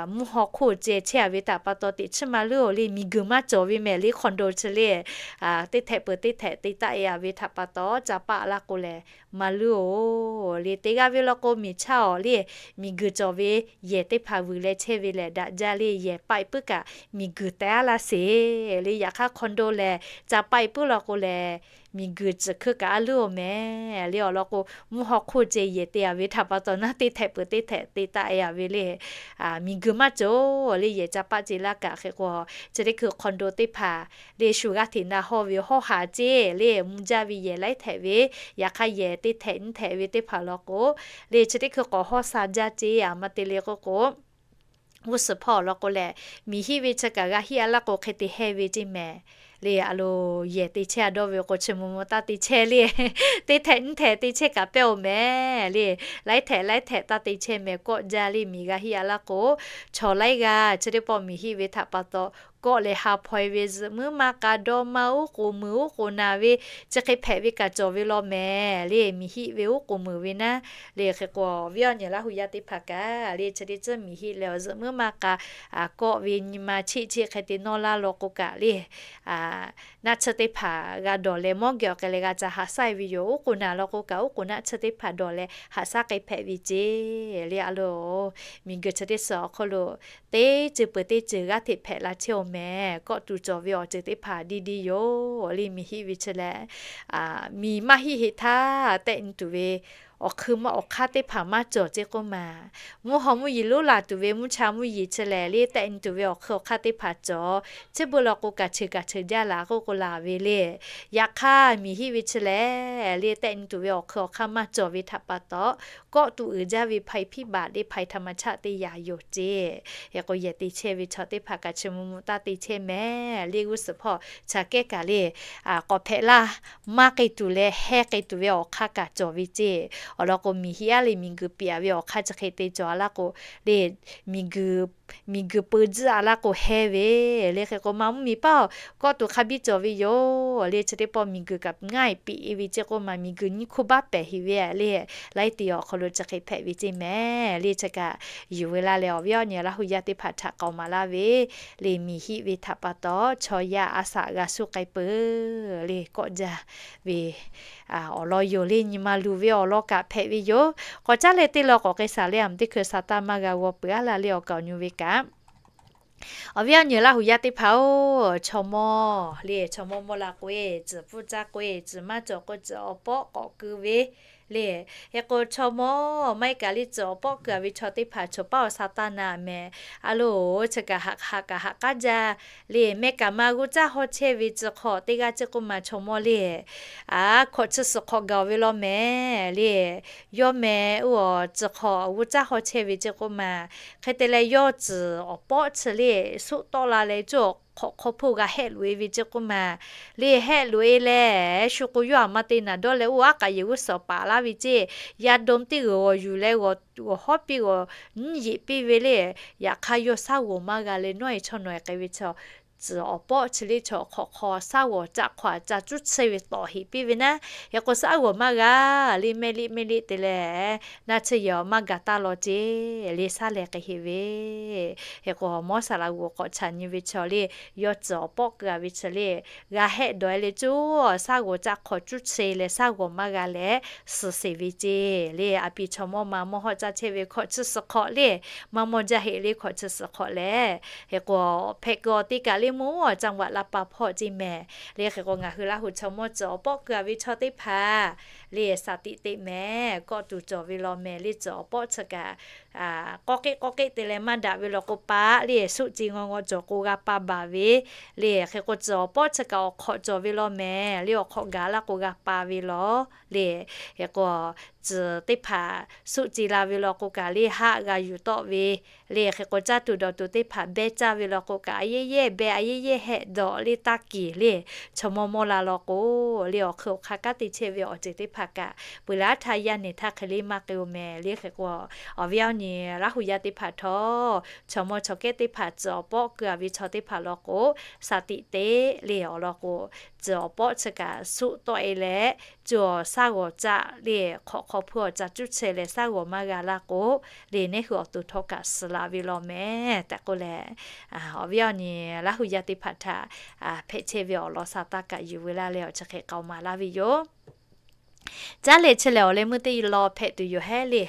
mvuhˇ haw hk'oˆ ceh chehˇ a ve htaꞈ pa taw teꞈ chiˉ maˇ leuˉ oˬ le, miˬguiˬ maˇ cawˬ ve mehˍ le. Condo chi le, teˇ htehꞈ peuˬ teˇ htehꞈ te taˆ e a ve htaꞈ pa taw, ca paˆ laˇ k'o lehˬ maˇ leuˉ oˬ le. Teˇ g'aˇ ve law k'o, miˬ chaˇ awˬ le, miˬguiˬ cawˬ ve yehˬ teˇ hpaˍ vuiˬ leh chehˇ ve lehˬ daꞈ jaˇ le. Yehˬ paˆ e puiˉ kaꞈ miˬguiˬ teh a laˇ sheˍ le. Yaꞈ hk'aˇ condo lehˬ, ca paˆ e puiˉ law k'o lehˬ, miˬguiˬ tcuhˬ hkui kaꞈ a leuˉ oˬ mehˍ le. Awˬ lawn k'o, mvuhˇ haw hk'oˆ ceh yehˬ te a ve htaꞈ pa taw naˉ, teˇ htehꞈ peuˬ teˇ htehꞈ te taˆ e a ve le, miˬguiˬ maˇ cawˬ le. Yehˬ ca paˆ ce laˇ kaꞈ hk'e k'o, chi teˇ hkui condo teˇ hpaˍ le, shu g'aˇ hteꞈ na hawˇ ve hawˉ haˍ ceˇ le. Mvuh jaˇ ve yehˬ laiˉ htehꞈ ve, yaꞈ hk'aˇ yehˬ teˇ htehꞈ nyiˇ htehꞈ ve teˇ hpaˍ law k'o le, chi teˇ hkui k'awꞈ hawˉ sha jaˇ ceˇ. Aˬ ma te le k'oˆ k'o, g'uˇ suhˍ hpawˇ awˬ lawn k'o lehˬ, miˬ hiˆ ve chi kaꞈ g'a hiˆ a laˇ k'o hk'e te heh ve ceˇ mehˍ. Le a lo yehˬ te chehˇ a dawˇ ve k'o, chi mvuh mvuh taˇ te chehˇ le. Teˇ htehꞈ nyiˇ htehꞈ te chehˇ kaꞈ pehˇ-oˬ mehˍ le. Laiˉ htehꞈ laiˉ htehꞈ taˇ te chehˇ mehˍ. Kawˆ jaˇ le, miˬ g'a hiˆ a laˇ k'o, chaw laiˉ g'aˇ chi teˇ pawˆ miˬ hiˆ ve htaꞈ pa taw, kawˆ leh ha hpaw-e ve zuhꞈ muiˉ maˇ k'a dawˇ maˇ uˉ k'oˍ muiˬ uˉ k'oˍ naˍ ve, chi hk'e hpehꞈ ve kaꞈ cawˬ ve law mehˍ le. Miˬ hiˆ ve uˉ k'oˍ muiˬ ve naˉ le. Hk'e k'o, awˬ viˉ awˬ nyi Laˇ hu yaˇ teˇ hpaˍ kaꞈ le, chi teˇ tcuhˉ miˬ hiˆ leh awˬ zuhꞈ muiˉ maˇ k'a kawˆ ve nyi ma cheˆ cheˆ hk'e te nawˇ laˇ law k'o kaꞈ le, naˆ tsuhˇ teˇ hpaˍ g'a dawˬ leh mawˇ geh awˬ k'ai leh g'a ca haꞈ shaˉ-e ve yoˬ. Uˉ k'oˍ naˍ law k'o kaꞈ, uˉ k'oˍ naˆ tsuhˇ teˇ hpaˍ dawˬ leh haꞈ shaˉ k'ai hpehꞈ ve ceˇ le. A lo miˬ guiˬ chi teˇ suhˍ awˬ hk'aw lo teˇ ceuˬ peuˬ teˇ ceuˬ g'aˇ hteꞈ hpehꞈ la chehˇ-oˬ mehˍ. Kawˆ tuˬ cawˬ ve awˬ ceuˬ teˇ hpaˍ diˇ diˇ yoˬ le. Miˬ hiˆ ve chi lehˬ, miˬ maˇ hiˆ heˆ htaˇ tehˆ nyi tuˬ ve awˬ hk'eun maˇ awˬ hk'aˇ teˇ hpaˍ maˇ cawˬ ceˇ k'oˆ maˬ. Mvuhˇ haw mvuhˇ yeˬ lonˉ laˬ tuˬ ve mvuhˇ cha mvuhˇ yeˬ chi lehˬ le, tehˆ nyi tuˬ ve awˬ hk'eun awˬ hk'aˇ teˇ hpaˍ cawˬ. Chi beuꞈ law k'o kaꞈ, cheuˬ kaꞈ cheuˬ jaˇ laˬ k'oˆ k'o laˬ ve le. Yaꞈ hk'aˇ miˬ hiˆ ve chi lehˬ le, tehˆ nyi tuˬ ve awˬ hk'eun awˬ hk'aˇ maˇ cawˬ ve htaꞈ pa taw, kawˆ tuˬ uiˍ jaˇ ve ภัยพิบัติ le, ภัยธรรมชาติ teˇ yanˇ yoˬ ceˇ. Hk'e k'o, yehˬ te chehˇ ve chaw teˇ hpaˍ kaꞈ chi mvuh mvuh taˇ te chehˇ mehˍ le. G'uˇ suhˍ hpawˇ chaꞈ kehˉ kaꞈ le, k'awꞈ hpehꞈ laˇ maˇ k'ai tuˬ leh heh k'ai tuˬ ve awˬ hk'aˇ kaꞈ cawˬ ve ceˇ. Awˬ lawn k'o, miˬ hiˆ a le miˬ guiˬ piˍ ve awˬ hk'aˇ chi hk'e te cawˬ a laˇ k'o le, miˬ guiˬ peu tzuhˆ a laˇ k'o heh ve le. Hk'e k'o, maˇ mvuhˇ miˬ paˇ-oˬ, kawˆ tuˬ hk'a biˇ cawˬ ve yoˬ le. Chi teˇ pawˆ miˬ guiˬ kaꞈ ngaˇ-e piꞈ-e ve ceˇ k'oˆ maˬ, miˬ guiˬ nyiˇ hkuˇ baˆ pehˍ heˍ ve le. Laiˉ te awˬ hk'aw lo chi hk'e hpehꞈ ve ceˇ mehˍ le. Chi kaꞈ yuˬ ve laˇ leh, awˬ viˉ awˬ nyi Laˇ hu yaˇ teˇ hpaˍ htaꞈ k'aoˍ maˍ laˇ ve le. Miˬ hiˆ ve htaꞈ pa taw chaw yaˇ a shaꞈ g'a shuˉ k'ai peuˬ le. Kawˆ jaˇ ve awˬ lawn yoˬ le. Nyi ma luˬ ve awˬ lawn kaꞈ hpehꞈ ve yoˬ. K'awꞈ caˉ leh teˇ law k'awꞈ k'ai shaˍ le. A mvuh teˇ hkui sa taˇ maˇ g'a g'aw peuˬ a laˇ le. Awˬ kaˍ awˬ nyi ve kaꞈ, awˬ viˉ awˬ nyi Laˇ hu yaˇ teˇ hpaˍ-oˬ, chaw mawˇ le, chaw mawˇ mawˇ la k'oˆ-e, tcuhˬ pfuhˇ caˇ k'oˆ-e, tcuhˬ maˇ cawˬ k'o tcuhˬ awˬ pawˆ k'awꞈ keu ve le. Hk'e k'o, chaw mawˇ maˇ heˆ kaꞈ le, tcuhˬ awˬ pawˆ keu-a ve chaw teˇ hpaˍ chaw paˉ awˬ sa taˇ na mehˍ. A lo, chi kaꞈ haꞈ haꞈ kaꞈ haꞈ k'aˉ jaˇ le. Mehˆ kaꞈ maˇ g'uˇ caˇ haw chehˇ ve tcuh hk'awꞈ teˇ g'aˇ ceˇ k'oˆ maˬ, chaw mawˇ le, a, hkawꞈ chi suhˍ hk'awꞈ gaˬ-oˬ ve law mehˍ le. Yawˇ mehˍ oˇ awˬ tcuh hk'awꞈ g'uˇ caˇ haw chehˇ ve ceˇ k'oˆ maˬ. Hk'e te leh, yawˇ tcuhˬ awˬ pawˆ chi le suˆ tawˆ la leh, cawˇ hk'awꞈ hk'aw hpawˇ g'a hehˆ loꞈ-e ve ceˇ k'oˆ maˬ le. Hehˆ loꞈ-e leh, shu k'o yawˇ aˬ ma te naˍ dawˇ leh, oˇ aˉ k'aꞈ yehˬ g'uˇ suhˍ paˍ laˇ ve ceˇ. Yaˇ dawˇ teˇ g'uiˬ g'awˬ yuˬ leh g'awˬ hawˉ piˇ g'awˬ nyiˉ yeꞈ piˇ ve le. Yaꞈ hk'aˇ, yawˇ shaˉ g'awˬ maˇ g'a leh, nawˉ-e chaw nawˬ-e k'ai ve chaw tcuhˬ awˬ pawˆ chi le chaw hk'awꞈ hk'aw shaˉ g'awˬ ca hk'awꞈ ca cuˉ chehˇ ve tawˍ heꞈ piˇ ve naˉ. Hk'e k'o, shaˉ g'awˬ maˇ g'a le, mehˆ liˆ mehˆ liˆ te leh, naˆ tsuhˇ yehˬ maˇ gaˬ taˇ law ceˇ le, shaˉ leh k'ai heꞈ ve. Hk'e k'o, mawˇ saˍ laꞈ g'oˍ k'awꞈ chaꞈ nyi ve chaw le, yawˇ tcuhˬ awˬ pawˆ keu-a ve chi le, g'a hehˆ dawˬ-e leh, cawˇ shaˉ g'awˬ ca hk'awꞈ cuˉ chehˇ leh shaˉ g'awˬ maˇ g'a leh suhˍ sheˍ ve ceˇ le. A piˍ chaw mawˇ ma mawˇ hawˆ caˇ chehˇ ve hkawꞈ chi suhˍ hk'awꞈ le, maˇ mawˇ jaˇ heꞈ le hkawꞈ chi suhˍ hk'awꞈ lehˬ. Hk'e k'o, hpehꞈ kuiˬ awˬ te kaꞈ le, mvuhˇ awˬ caˇ vaꞈ la pa hpawˇ ceˇ mehˍ le. Hk'e k'o, ngaˬ hui Laˇ hu chaw mawˇ tcuhˬ awˬ pawˆ keu-a ve chaw teˇ hpaˍ le, shaˍ tiꞈ teꞈ mehˍ. Kawˆ tuˬ cawˬ ve law mehˍ le, tcuhˬ awˬ pawˆ chi kaꞈ k'awˇ k'eˆ k'awˇ k'eˆ te leh maˇ daꞈ ve law k'o, pa le suˆ ce ngaw ngaw cawˬ k'o g'a pa baˬ ve le. Hk'e k'o, tcuhˬ awˬ pawˆ chi kaꞈ awˬ hk'awꞈ cawˬ ve law mehˍ le, awˬ hk'awꞈ gaˬ laˇ k'o g'a pa ve law le. Hk'e k'o, tcuhˬ teˇ hpaˍ suˆ ce la ve law k'o kaꞈ le, haˆ g'a yuˬ tawˆ ve le. Hk'e k'o, caˇ tuˬ dawˬ tuˬ teˇ hpaˍ beh caˇ ve law k'o kaꞈ, a yehˉ yehˉ beh a yehˉ yehˉ hehˆ dawꞈ le taˇ keˬ le. Chaw mawˇ mawˇ la law k'o le, awˬ hk'eun awˬ hk'aˇ kanˉ te chehˇ ve awˬ ceuˬ teˇ hpaˍ kaꞈ, peuˬ laˇ htaˇ yaˇ nehˬ htaˇ hk'e le maˇ k'ai-o mehˍ le. Hk'e k'o, awˬ viˉ awˬ nyi Laˇ hu yaˇ teˇ hpaˍ htawˇ, chaw mawˇ chaw kehˉ teˇ hpaˍ tcuhˬ awˬ pawˆ keu-a ve chaw teˇ hpaˍ law k'o, shaˍ tiꞈ teꞈ le awˬ lawn k'o, tcuhˬ awˬ pawˆ chi kaꞈ suˆ tawˆ-e leh, cawˇ shaˉ g'awˬ caˆ le, hk'awꞈ hk'aw hpawˇ ca cuˉ chehˇ leh shaˉ g'awˬ maˇ g'a laˇ k'o le, neˉ hui awˬ to htawˇ kaꞈ suhˍ la ve law mehˍ tehꞈ k'oˆ leh, awˬ viˉ awˬ nyi Laˇ hu yaˇ teˇ hpaˍ htaꞈ hpehꞈ chehˇ ve awˬ lawn sa taˇ kaꞈ yuˬ ve laˇ leh, awˬ chi hk'e k'aoˍ maˍ laˇ ve yoˬ. Caˉ leh chi lehˬ, awˬ leh meuˇ teˇ law hpehꞈ tuˬ yoˬ hehˉ le.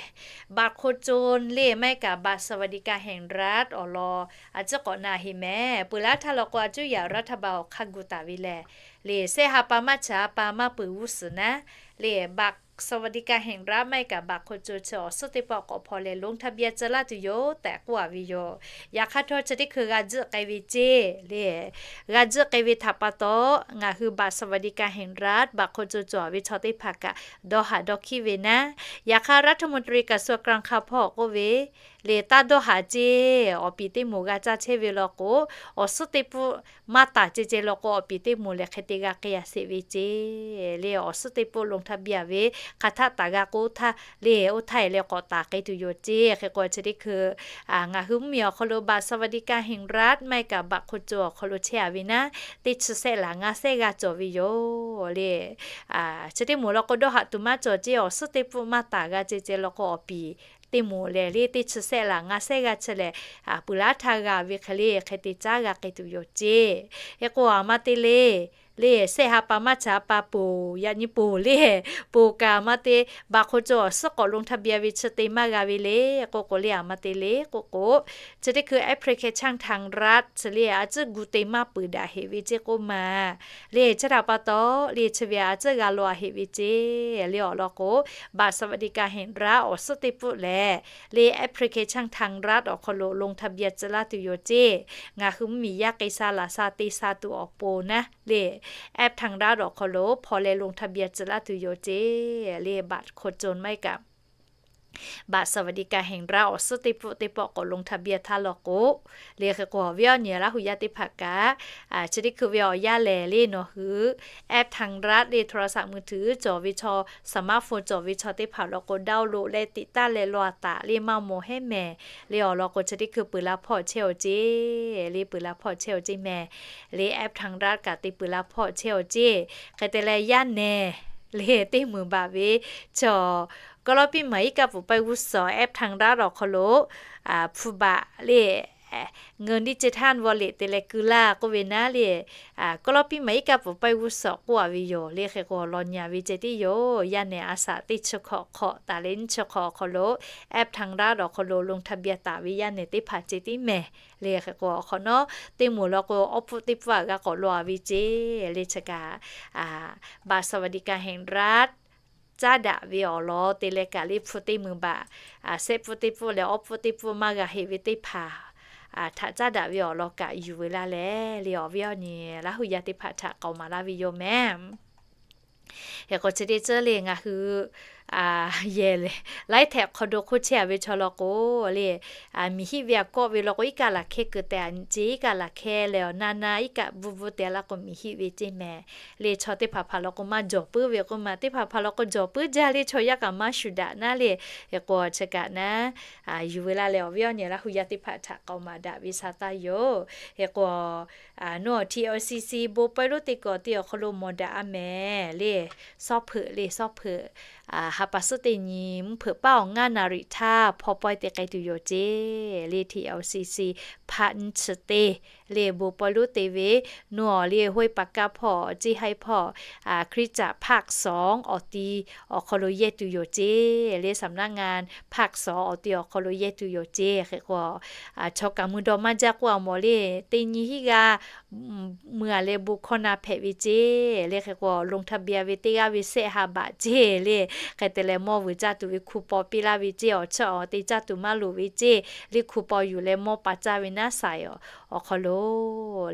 บัตรคนจน le maˇ heˆ kaꞈ บัตรสวัสดิการแห่งรัฐ awˬ lawn a ciˉ k'awꞈ na heꞈ mehˍ. Peuˬ laˇ htaˇ law k'o, a cuˉ yaꞈ รัฐบาล awˬ hk'aˇ gu taˍ ve lehˬ, le shehˆ ha pa maˇ chaˍ ha pa maˇ peuˬ g'uˇ suhˍ naˉ le บัตรสวัสดิการแห่งรัฐ maˇ heˆ kaꞈ บัตรคนจน chi awˬ suhˉ teˇ pawˆ k'awꞈ hpaw leh ลงทะเบียน tcuh laˇ tuˬ yoˬ tehꞈ k'oˆ a ve yoˬ. Yaꞈ hk'aˇ htawˇ chi teˇ hkui g'a tzuhˆ k'ai ve ceˇ le, g'a tzuhˆ k'ai ve htaꞈ pa taw, ngaˬ hui บัตรสวัสดิการแห่งรัฐ บัตรคนจน cawˬ ve chaw teˇ hpaˍ kaꞈ dawˇ haˍ dawˇ hkiˉ ve naˉ. Yaꞈ hk'aˇ รัฐมนตรีกระทรวงการคลัง hpawˇ k'oˆ ve, le taˇ dawˇ haˍ ceˇ, awˬ piˍ teˇ moˍ g'a caˇ chehˇ ve law k'o, awˬ suhˉ teˇ pawˆ maˇ taˍ ceh ceh law k'o, awˬ piˍ teˇ moˍ lehˬ hk'e te g'a k'ai a sheˍ ve ceˇ. Le awˬ suhˉ teˇ pawˆ ลงทะเบียน ve hk'aˬ htaˆ taˍ g'a k'o htaˇ le, oˇ htaˇ e leh k'awꞈ taˍ k'ai tuˬ yoˬ ceˇ. Hk'e k'o chi teˇ hkui ngaˬ hui mvuhˇmiˬ awˬ hk'aw lo บัตรสวัสดิการแห่งรัฐ maˇ heˆ kaꞈ บัตรคนจน awˬ hk'aw lo chehˇ a ve naˉ, teˇ chi sehˆ laˬ ngaˇ sehˆ g'a cawˬ ve yoˬ le. Chi teˇ moˍ law k'o dawˇ haˍ tuˬ maˇ cawˬ ceˇ, awˬ suhˉ teˇ pawˆ maˇ taˍ g'a ceh ceh law k'o, awˬ piˍ teˇ moˍ lehˬ le teˇ chi sehˆ laˬ ngaˇ sehˆ g'a chi lehˬ, peuˬ laˇ htaˇ g'a ve hk'e le hk'e te caˉ g'a k'ai tuˬ yoˬ ceˇ. Hk'e k'o a ma te le, le sehˆ ha pa maˇ chi ha pa ponˬ yaꞈ nyi ponˬ le, ponˬ kaꞈ a ma te บัตรคนจน awˬ suhˉ k'awꞈ ลงทะเบียน ve chi te maˇ g'a ve le. K'o k'o le a ma te le k'o k'o, chi teˇ hkui แอปพลิเคชันทางรัฐ chi le a tcuhˉ gu te maˇ peuˬ daꞈ heꞈ ve ceˇ k'oˆ ma le. Chi htaꞈ pa taw le chi ve a tcuhˉ g'a law a heꞈ ve ceˇ le. Awˬ lawn k'o, บัตรสวัสดิการแห่งรัฐ awˬ suhˉ teˇ pawˆ lehˬ le แอปพลิเคชันทางรัฐ awˬ hk'aw lo ลงทะเบียน tcuh laˇ tuˬ yoˬ ceˇ. Ngaˬ hui mvuhˇmiˬ yaˇ k'ai sha laˬ sha te sha tuˬ awˬ pon naˉ le, แอปทางรัฐ awˬ hk'aw lo hpaw leh ลงทะเบียน tcuh laˇ tuˬ yoˬ ceˇ le. บัตรคนจน maˇ heˆ kaꞈ บัตรสวัสดิการแห่งรัฐ awˬ suhˉ teˇ pawˆ teˇ pawˆ k'awꞈ ลงทะเบียน htaˇ law k'o, le hk'e k'o awˬ viˉ awˬ nyi Laˇ hu yaˇ teˇ hpaˍ kaꞈ, chi teˇ hkui ve awˬ yanˇ lehˬ le nawˬ hui แอปทางรัฐ le โทรศัพท์มือถือ cawˬ ve chaw, smartphone cawˬ ve chaw teˇ hpaˍ law k'o ดาวน์โหลด leh tiꞈ taˇ leh law a taꞈ le maˇ mawˬ heˉ mehˍ. Le awˬ lawn k'o chi teˇ hkui peuˬ la hpawˇ chehˇ aˬ ceˇ, le peuˬ la hpawˇ chehˇ aˬ ceˇ mehˍ. Le แอปทางรัฐ kaꞈ te peuˬ la hpawˇ chehˇ aˬ ceˇ. Hk'e te leh yaˇ nehˬ le teˇ meunˍ baꞈ ve chaw, กรมพิมพ์ maˇ heˆ kaꞈ ผู้ไปอาวุโส แอปทางรัฐ awˬ hk'aw lo hpu baꞈ le เงินดิจิทัลวอลเล็ต te leh keu laˇ k'oˆ ve naˉ le, กรมพิมพ์ maˇ heˆ kaꞈ ผู้ไปอาวุโส k'oˆ a ve yoˬ. Le hk'e k'o law nyi a ve ceh tiˉ yoˬ. Yaˇ nehˬ a shaꞈ teˇ chi hk'awꞈ hk'awꞈ taˍ leh nyiˇ chi hk'awꞈ awˬ hk'aw lo แอปทางรัฐ awˬ hk'aw lo ลงทะเบียน taˍ ve yaˇ nehˬ teˇ hpaˍ ceh tiˉ mehˍ. Le hk'e k'o awˬ hk'awꞈ nawˉ teˇ moˍ law k'o awˬ pfuhˇ teˇ pfuhˇ a g'a k'awꞈ law a ve ceˇ. Le chi kaꞈ บัตรสวัสดิการแห่งรัฐ caˉ daꞈ ve awˬ lawn te leh kaꞈ le hpu teˇ meunˍ baꞈ, sehˆ pfuhˇ teˇ pfuhˇ leh awˬ pfuhˇ teˇ pfuhˇ maˇ g'a heˆ ve teˇ hpaˍ htaꞈ caˉ daꞈ ve awˬ lawn kaꞈ yuˬ ve laˇ leh, le awˬ viˉ awˬ nyi Laˇ hu yaˇ teˇ hpaˍ htaꞈ k'aoˍ maˍ laˇ ve yoˬ mehˍ. Hk'e k'o chi teˇ ceuˬ le ngaˬ hui yehˬ laiˉ htehꞈ hk'aw do hk'oˆ chehˇ a ve chaw law k'o, le miˬ hiˆ ve a kawˆ ve law k'o iˉ kaˆ laˬ hkehˇ keu tehꞈ a nyi ceˇ, iˉ kaˆ laˬ hkehˇ leh awˬ na na iˉ kaˆ bvuhˇ bvuhˇ te laˇ k'o miˬ hiˆ ve ceˇ mehˍ. Le chaw teˇ hpaˍ hpaˍ law k'o maˇ jawˬ puiˉ ve k'oˆ ma, teˇ hpaˍ hpaˍ law k'o jawˬ puiˉ jaˇ le chaw yaˇ kaꞈ maˇ shuˍ daꞈ naˉ le. Hk'e k'o chi kaꞈ naˉ yuˬ ve laˇ leh awˬ viˉ awˬ nyi Laˇ hu yaˇ teˇ hpaˍ htaꞈ k'aoˍ maˍ daꞈ ve sha taˇ yoˬ. Hk'e k'o nawˬ TLCC bon pawehˇ lonˉ teˇ kawꞈ te awˬ hk'aw lo mawˬ daꞈ a mehˍ le. Sawˉ hpeuꞈ le sawˉ hpeuꞈ, ha pa suhˉ teˇ nyi mvuhˇ hpeuꞈ paˉ awˬ ngaˇ naˍ riˍ htaˇ hpaw pawehˇ te k'ai tuˬ yoˬ ceˇ. Le TLCC พระ nyiˇ chi teˇ le bon pawehˇ lonˉ te ve, nawˬ le ห้วยปาก้า hpawˇ, Ceˇ haiˉ hpawˇ, Hkriꞈ caꞈ ภาคสอง awˬ ti awˬ hk'aw lo yehˇ tuˬ yoˬ ceˇ. Le สำนักงาน ภาคสอง awˬ ti awˬ hk'aw lo yehˇ tuˬ yoˬ ceˇ. Hk'e k'o chaw kaꞈ mui dawˇ maˇ jaˇ k'oˆ a mawˬ le, teˇ nyi hiˆ g'aˇ mui a leh bon hkawˇ na hpehꞈ ve ceˇ. Le hk'e k'o ลงทะเบียน ve teˇ g'aˇ ve sehˆ ha baꞈ ceˇ le. Hk'e te leh mawˇ vuiˬ caˇ tuˬ ve hku paw piˇ laˇ ve ceˇ, awˬ chawˇ awˬ te caˇ tuˬ maˇ loˍ ve ceˇ. Le hku paw yuˬ leh mawˇ pa caˇ ve naˉ saiˍ awˬ hk'aw lo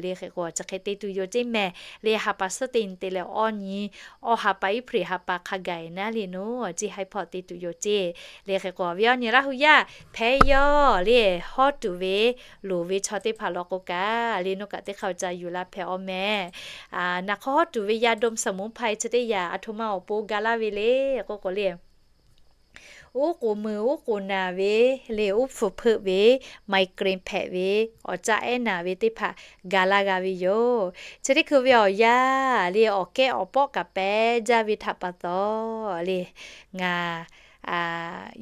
le hk'e k'o chi hk'e te tuˬ yoˬ ceˇ mehˍ. Le ha pa suhˉ teˇ nyi te leh awˬ nyi, awˬ ha pa iˉ hpreꞈ ha pa hk'a gaˬ naˉ le nawˬ Ceˇ haiˉ hpawˇ te tuˬ yoˬ ceˇ. Le hk'e k'o awˬ viˉ awˬ nyi Laˇ hu yaˇ hpehꞈ yawˇ le hawˉ tuˬ ve loˍ ve chaw teˇ hpaˍ law k'o kaꞈ le nawˬ kaꞈ teˇ hk'a ca yuˬ la hpehꞈ awˬ mehˍ. Naˬ hk'aw hawˉ tuˬ ve ยาดมสมุนไพร chi teˇ yaꞈ a htoꞈ ma awˬ pon ga laˇ ve le k'oˆ k'o le, uˉ k'oˍ mui uˉ k'oˍ naˬ ve le uˉ hpu hpeuꞈ ve, ไมเกรน hpehꞈ ve, awˬ caˆ ehˉ naˬ ve teˇ hpaˍ ga laˇ g'a ve yoˬ. Chi teˇ hkui ve awˬ yanˇ le awˬ kehˉ awˬ pawˆ kaꞈ pehˉ jaˇ ve htaꞈ pa taw le ngaˬ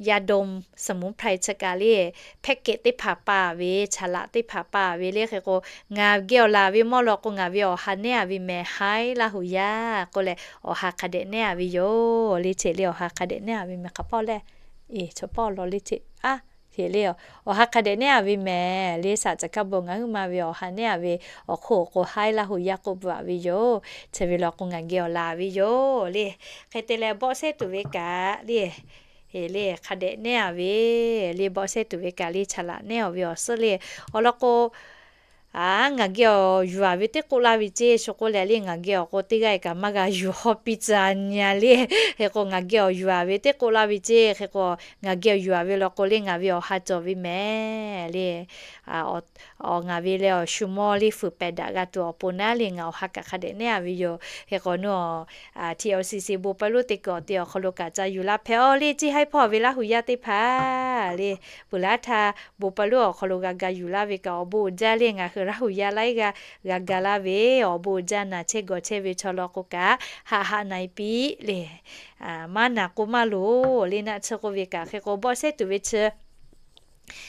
ยาดมสมุนไพร chi kaꞈ le hpehˇ kehꞈ teˇ hpaˍ pa ve, chaˍ laꞈ teˇ hpaˍ pa ve le hk'e k'o, ngaˬ geh awˬ laˬ ve mawˇ law k'o ngaˬ ve awˬ ha nehˉ a ve mehˍ haiˉ Laˇ hu yaˇ k'oˆ leh awˬ ha hk'a dehꞈ nehˉ a ve yoˬ. Le cheꞈ le awˬ ha hk'a dehꞈ nehˉ a ve mehˍ hk'a pawˆ le, e chaw pawˆ law le cheꞈ a Heˍ le, awˬ ha hk'a dehꞈ nehˉ a ve mehˍ le. Saˍ caˍ hkaˇ bon ngaˬ huiˉ ma ve awˬ ha nehˉ a ve awˬ hk'oˆ awˬ k'o haiˉ laˇ hu yaˇ k'oˆ bvuhꞈ a ve yoˬ. Chi ve law k'o ngaˬ geh awˬ laˬ ve yoˬ le. Hk'e te leh bawˆ sehˉ tuˬ ve kaꞈ le, heˍ le, hk'a dehꞈ nehˉ a ve le. Bawˆ sehˉ tuˬ ve kaꞈ le chaˬ laꞈ nehˉ a ve awˬ suhˉ le. Awˬ lawn k'o, ngaˬ geh awˬ yuˬ a ve teˇ k'oˆ laˇ ve ceˇ. Shu k'oˆ leh le ngaˬ geh awˬ k'o teˇ g'aˇ kaꞈ maˇ g'a yuˬ hawˇ piˇ tcuh a nyi a le. Hk'e k'o ngaˬ geh awˬ yuˬ a ve teˇ k'oˆ laˇ ve ceˇ. Hk'e k'o ngaˬ geh awˬ yuˬ a ve law k'o le ngaˬ ve awˬ ha cawˬ ve mehˍ le. Awˬ ngaˬ ve leh awˬ shu mawˇ le fuiˍ pehˍ daꞈ g'a tuˬ awˬ pon naˉ le ngaˬ awˬ ha kaꞈ hk'a dehꞈ nehˉ a ve yoˬ. Hk'e k'o nawˬ TOCC bon pa luˉ teˇ kuiˬ awˬ ti awˬ hk'aw lo kaꞈ ca yuˬ laˇ hpehꞈ aw le. Ceˇ haiˉ hpawˇ ve Laˇ hu yaˇ teˇ hpaˍ le, peuˬ laˇ htaˇ bon pa luˉ awˬ hk'aw lo g'a ga yuˬ laˇ ve kaꞈ awˬ bon uiˍ jaˇ le. Ngaˬ hui Laˇ hu yaˇ laiˉ g'aˇ g'a ga laˇ ve awˬ bon uiˍ jaˇ. Naˬ chehˇ gawˬ chehˇ ve chaw law k'o kaꞈ haꞈ haꞈ na e piˇ le. Maˇ naˬ k'o maˇ loˍ le. Naˆ tsuhˇ k'oˆ ve kaꞈ hk'e k'o bawˆ sehˉ tuˬ ve chi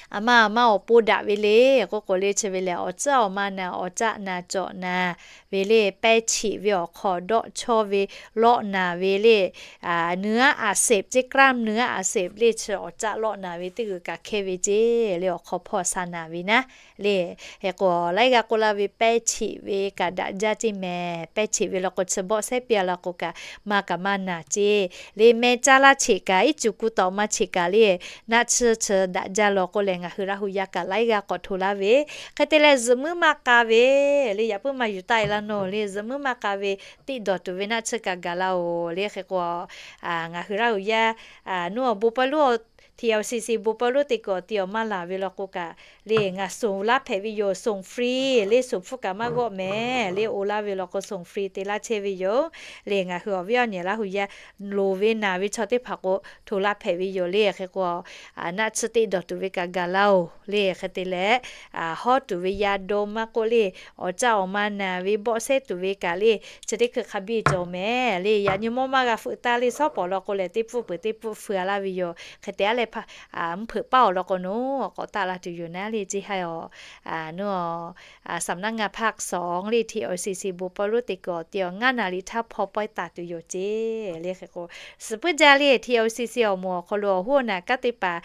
a ma a ma awˬ pon daꞈ ve le k'oˆ k'o le chi ve lehˬ awˬ tcuhˉ awˬ ma naˬ awˬ caˆ naˬ cawꞈ naˬ ve le. Pehˇ cheꞈ ve awˬ hk'aw dawˆ chawˇ ve lawˆ naˬ ve le. Nuˬ aˉ a seˍ ceˇ กล้ามเนื้ออักเสบ le chi awˬ caˆ lawˆ naˬ ve teˇ g'uiˬ kaꞈ hkehˇ ve ceˇ le. Awˬ hk'aw hpawˇ sha naˬ ve naˉ le. Hk'e k'o laiˉ g'aˇ k'oˆ laˇ ve pehˇ cheꞈ ve kaꞈ daꞈ jaˇ ceˇ mehˍ. Pehˇ cheꞈ ve law k'o chi bawˆ sehˉ piˇ a law k'o kaꞈ maˇ kaꞈ maˇ naˬ ceˇ le. Meh caˇ laˇ cheꞈ kaꞈ iˉ cuˬ ku tawꞈ ma cheꞈ kaꞈ le naˆ tsuhˇ chi daꞈ jaˇ law k'oˆ leh ngaˬ hui Laˇ hu yaˇ kaꞈ laiˉ g'aˇ k'awꞈ hto laˇ ve. Hk'e te leh zuhꞈ muiˉ maˇ k'a ve le. Yaꞈ puiˉ maˇ yuˬ taˆ e laˇ nawˬ le. Zuhꞈ muiˉ maˇ k'a ve teˇ dawˬ tuˬ ve naˆ tsuhˇ kaꞈ gaˬ la oˬ le. Hk'e k'o ngaˬ hui Laˇ hu yaˇ nuˇ awˬ bon pawˇ luˉ TOCC bon pawˇ luˉ teˇ kuiˬ awˬ ti awˬ maˇ laˬ ve law k'o kaꞈ le ngaˬ soˍ laˇ hpehꞈ ve yoˬ. Soˍ free le. Soˍ hpfuhˇ kaꞈ maˇ g'awˆ mehˍ le. Oˇ laˇ ve law k'o soˍ free te laˇ chehˇ ve yoˬ le. Ngaˬ hui awˬ viˉ awˬ nyi Laˇ hu yaˇ loˍ ve naˬ ve chaw teˇ hpaˍ k'o hto laˇ hpehꞈ ve yoˬ le. Hk'e k'o naˆ tsuhˇ teˇ dawˬ tuˬ ve kaꞈ gaˬ la oˬ le. Hk'e te leh hawˉ tuˬ ve yaˇ dawˇ maˇ k'oˆ le, awˬ caˆ awˬ ma naˬ ve bawˆ sehˉ tuˬ ve kaꞈ le chi teˇ hkui hk'a biˇ cawˬ mehˍ le. Yaꞈ nyi mawˇ maˇ g'a hpfuhˆ taˇ le. Shawˉ pawˍ law k'o lehˬ teˇ pfuhˆ peuˬ teˇ pfuhˆ feu a laˇ ve yoˬ. Hk'e te a leh mvuhˇ hpeuꞈ paˇ awˬ lawn k'o nawˬ k'awꞈ taˆ la tuˬ yoˬ naˉ le. Ceˇ haiˉ awˬ สำนักงานภาคสอง le TOCC bon pawˇ luˉ teˇ kuiˬ awˬ ti awˬ ngaˇ naˍ riˍ htaˇ hpaw pawehˇ taˍ tuˬ yoˬ ceˇ le. Hk'e k'o suhˍ puiˉ jaˇ le. TOCC awˬ moˍ awˬ hk'aw lo awˬ hoˉ awˬ naˬ kanˉ teˇ hpaˍ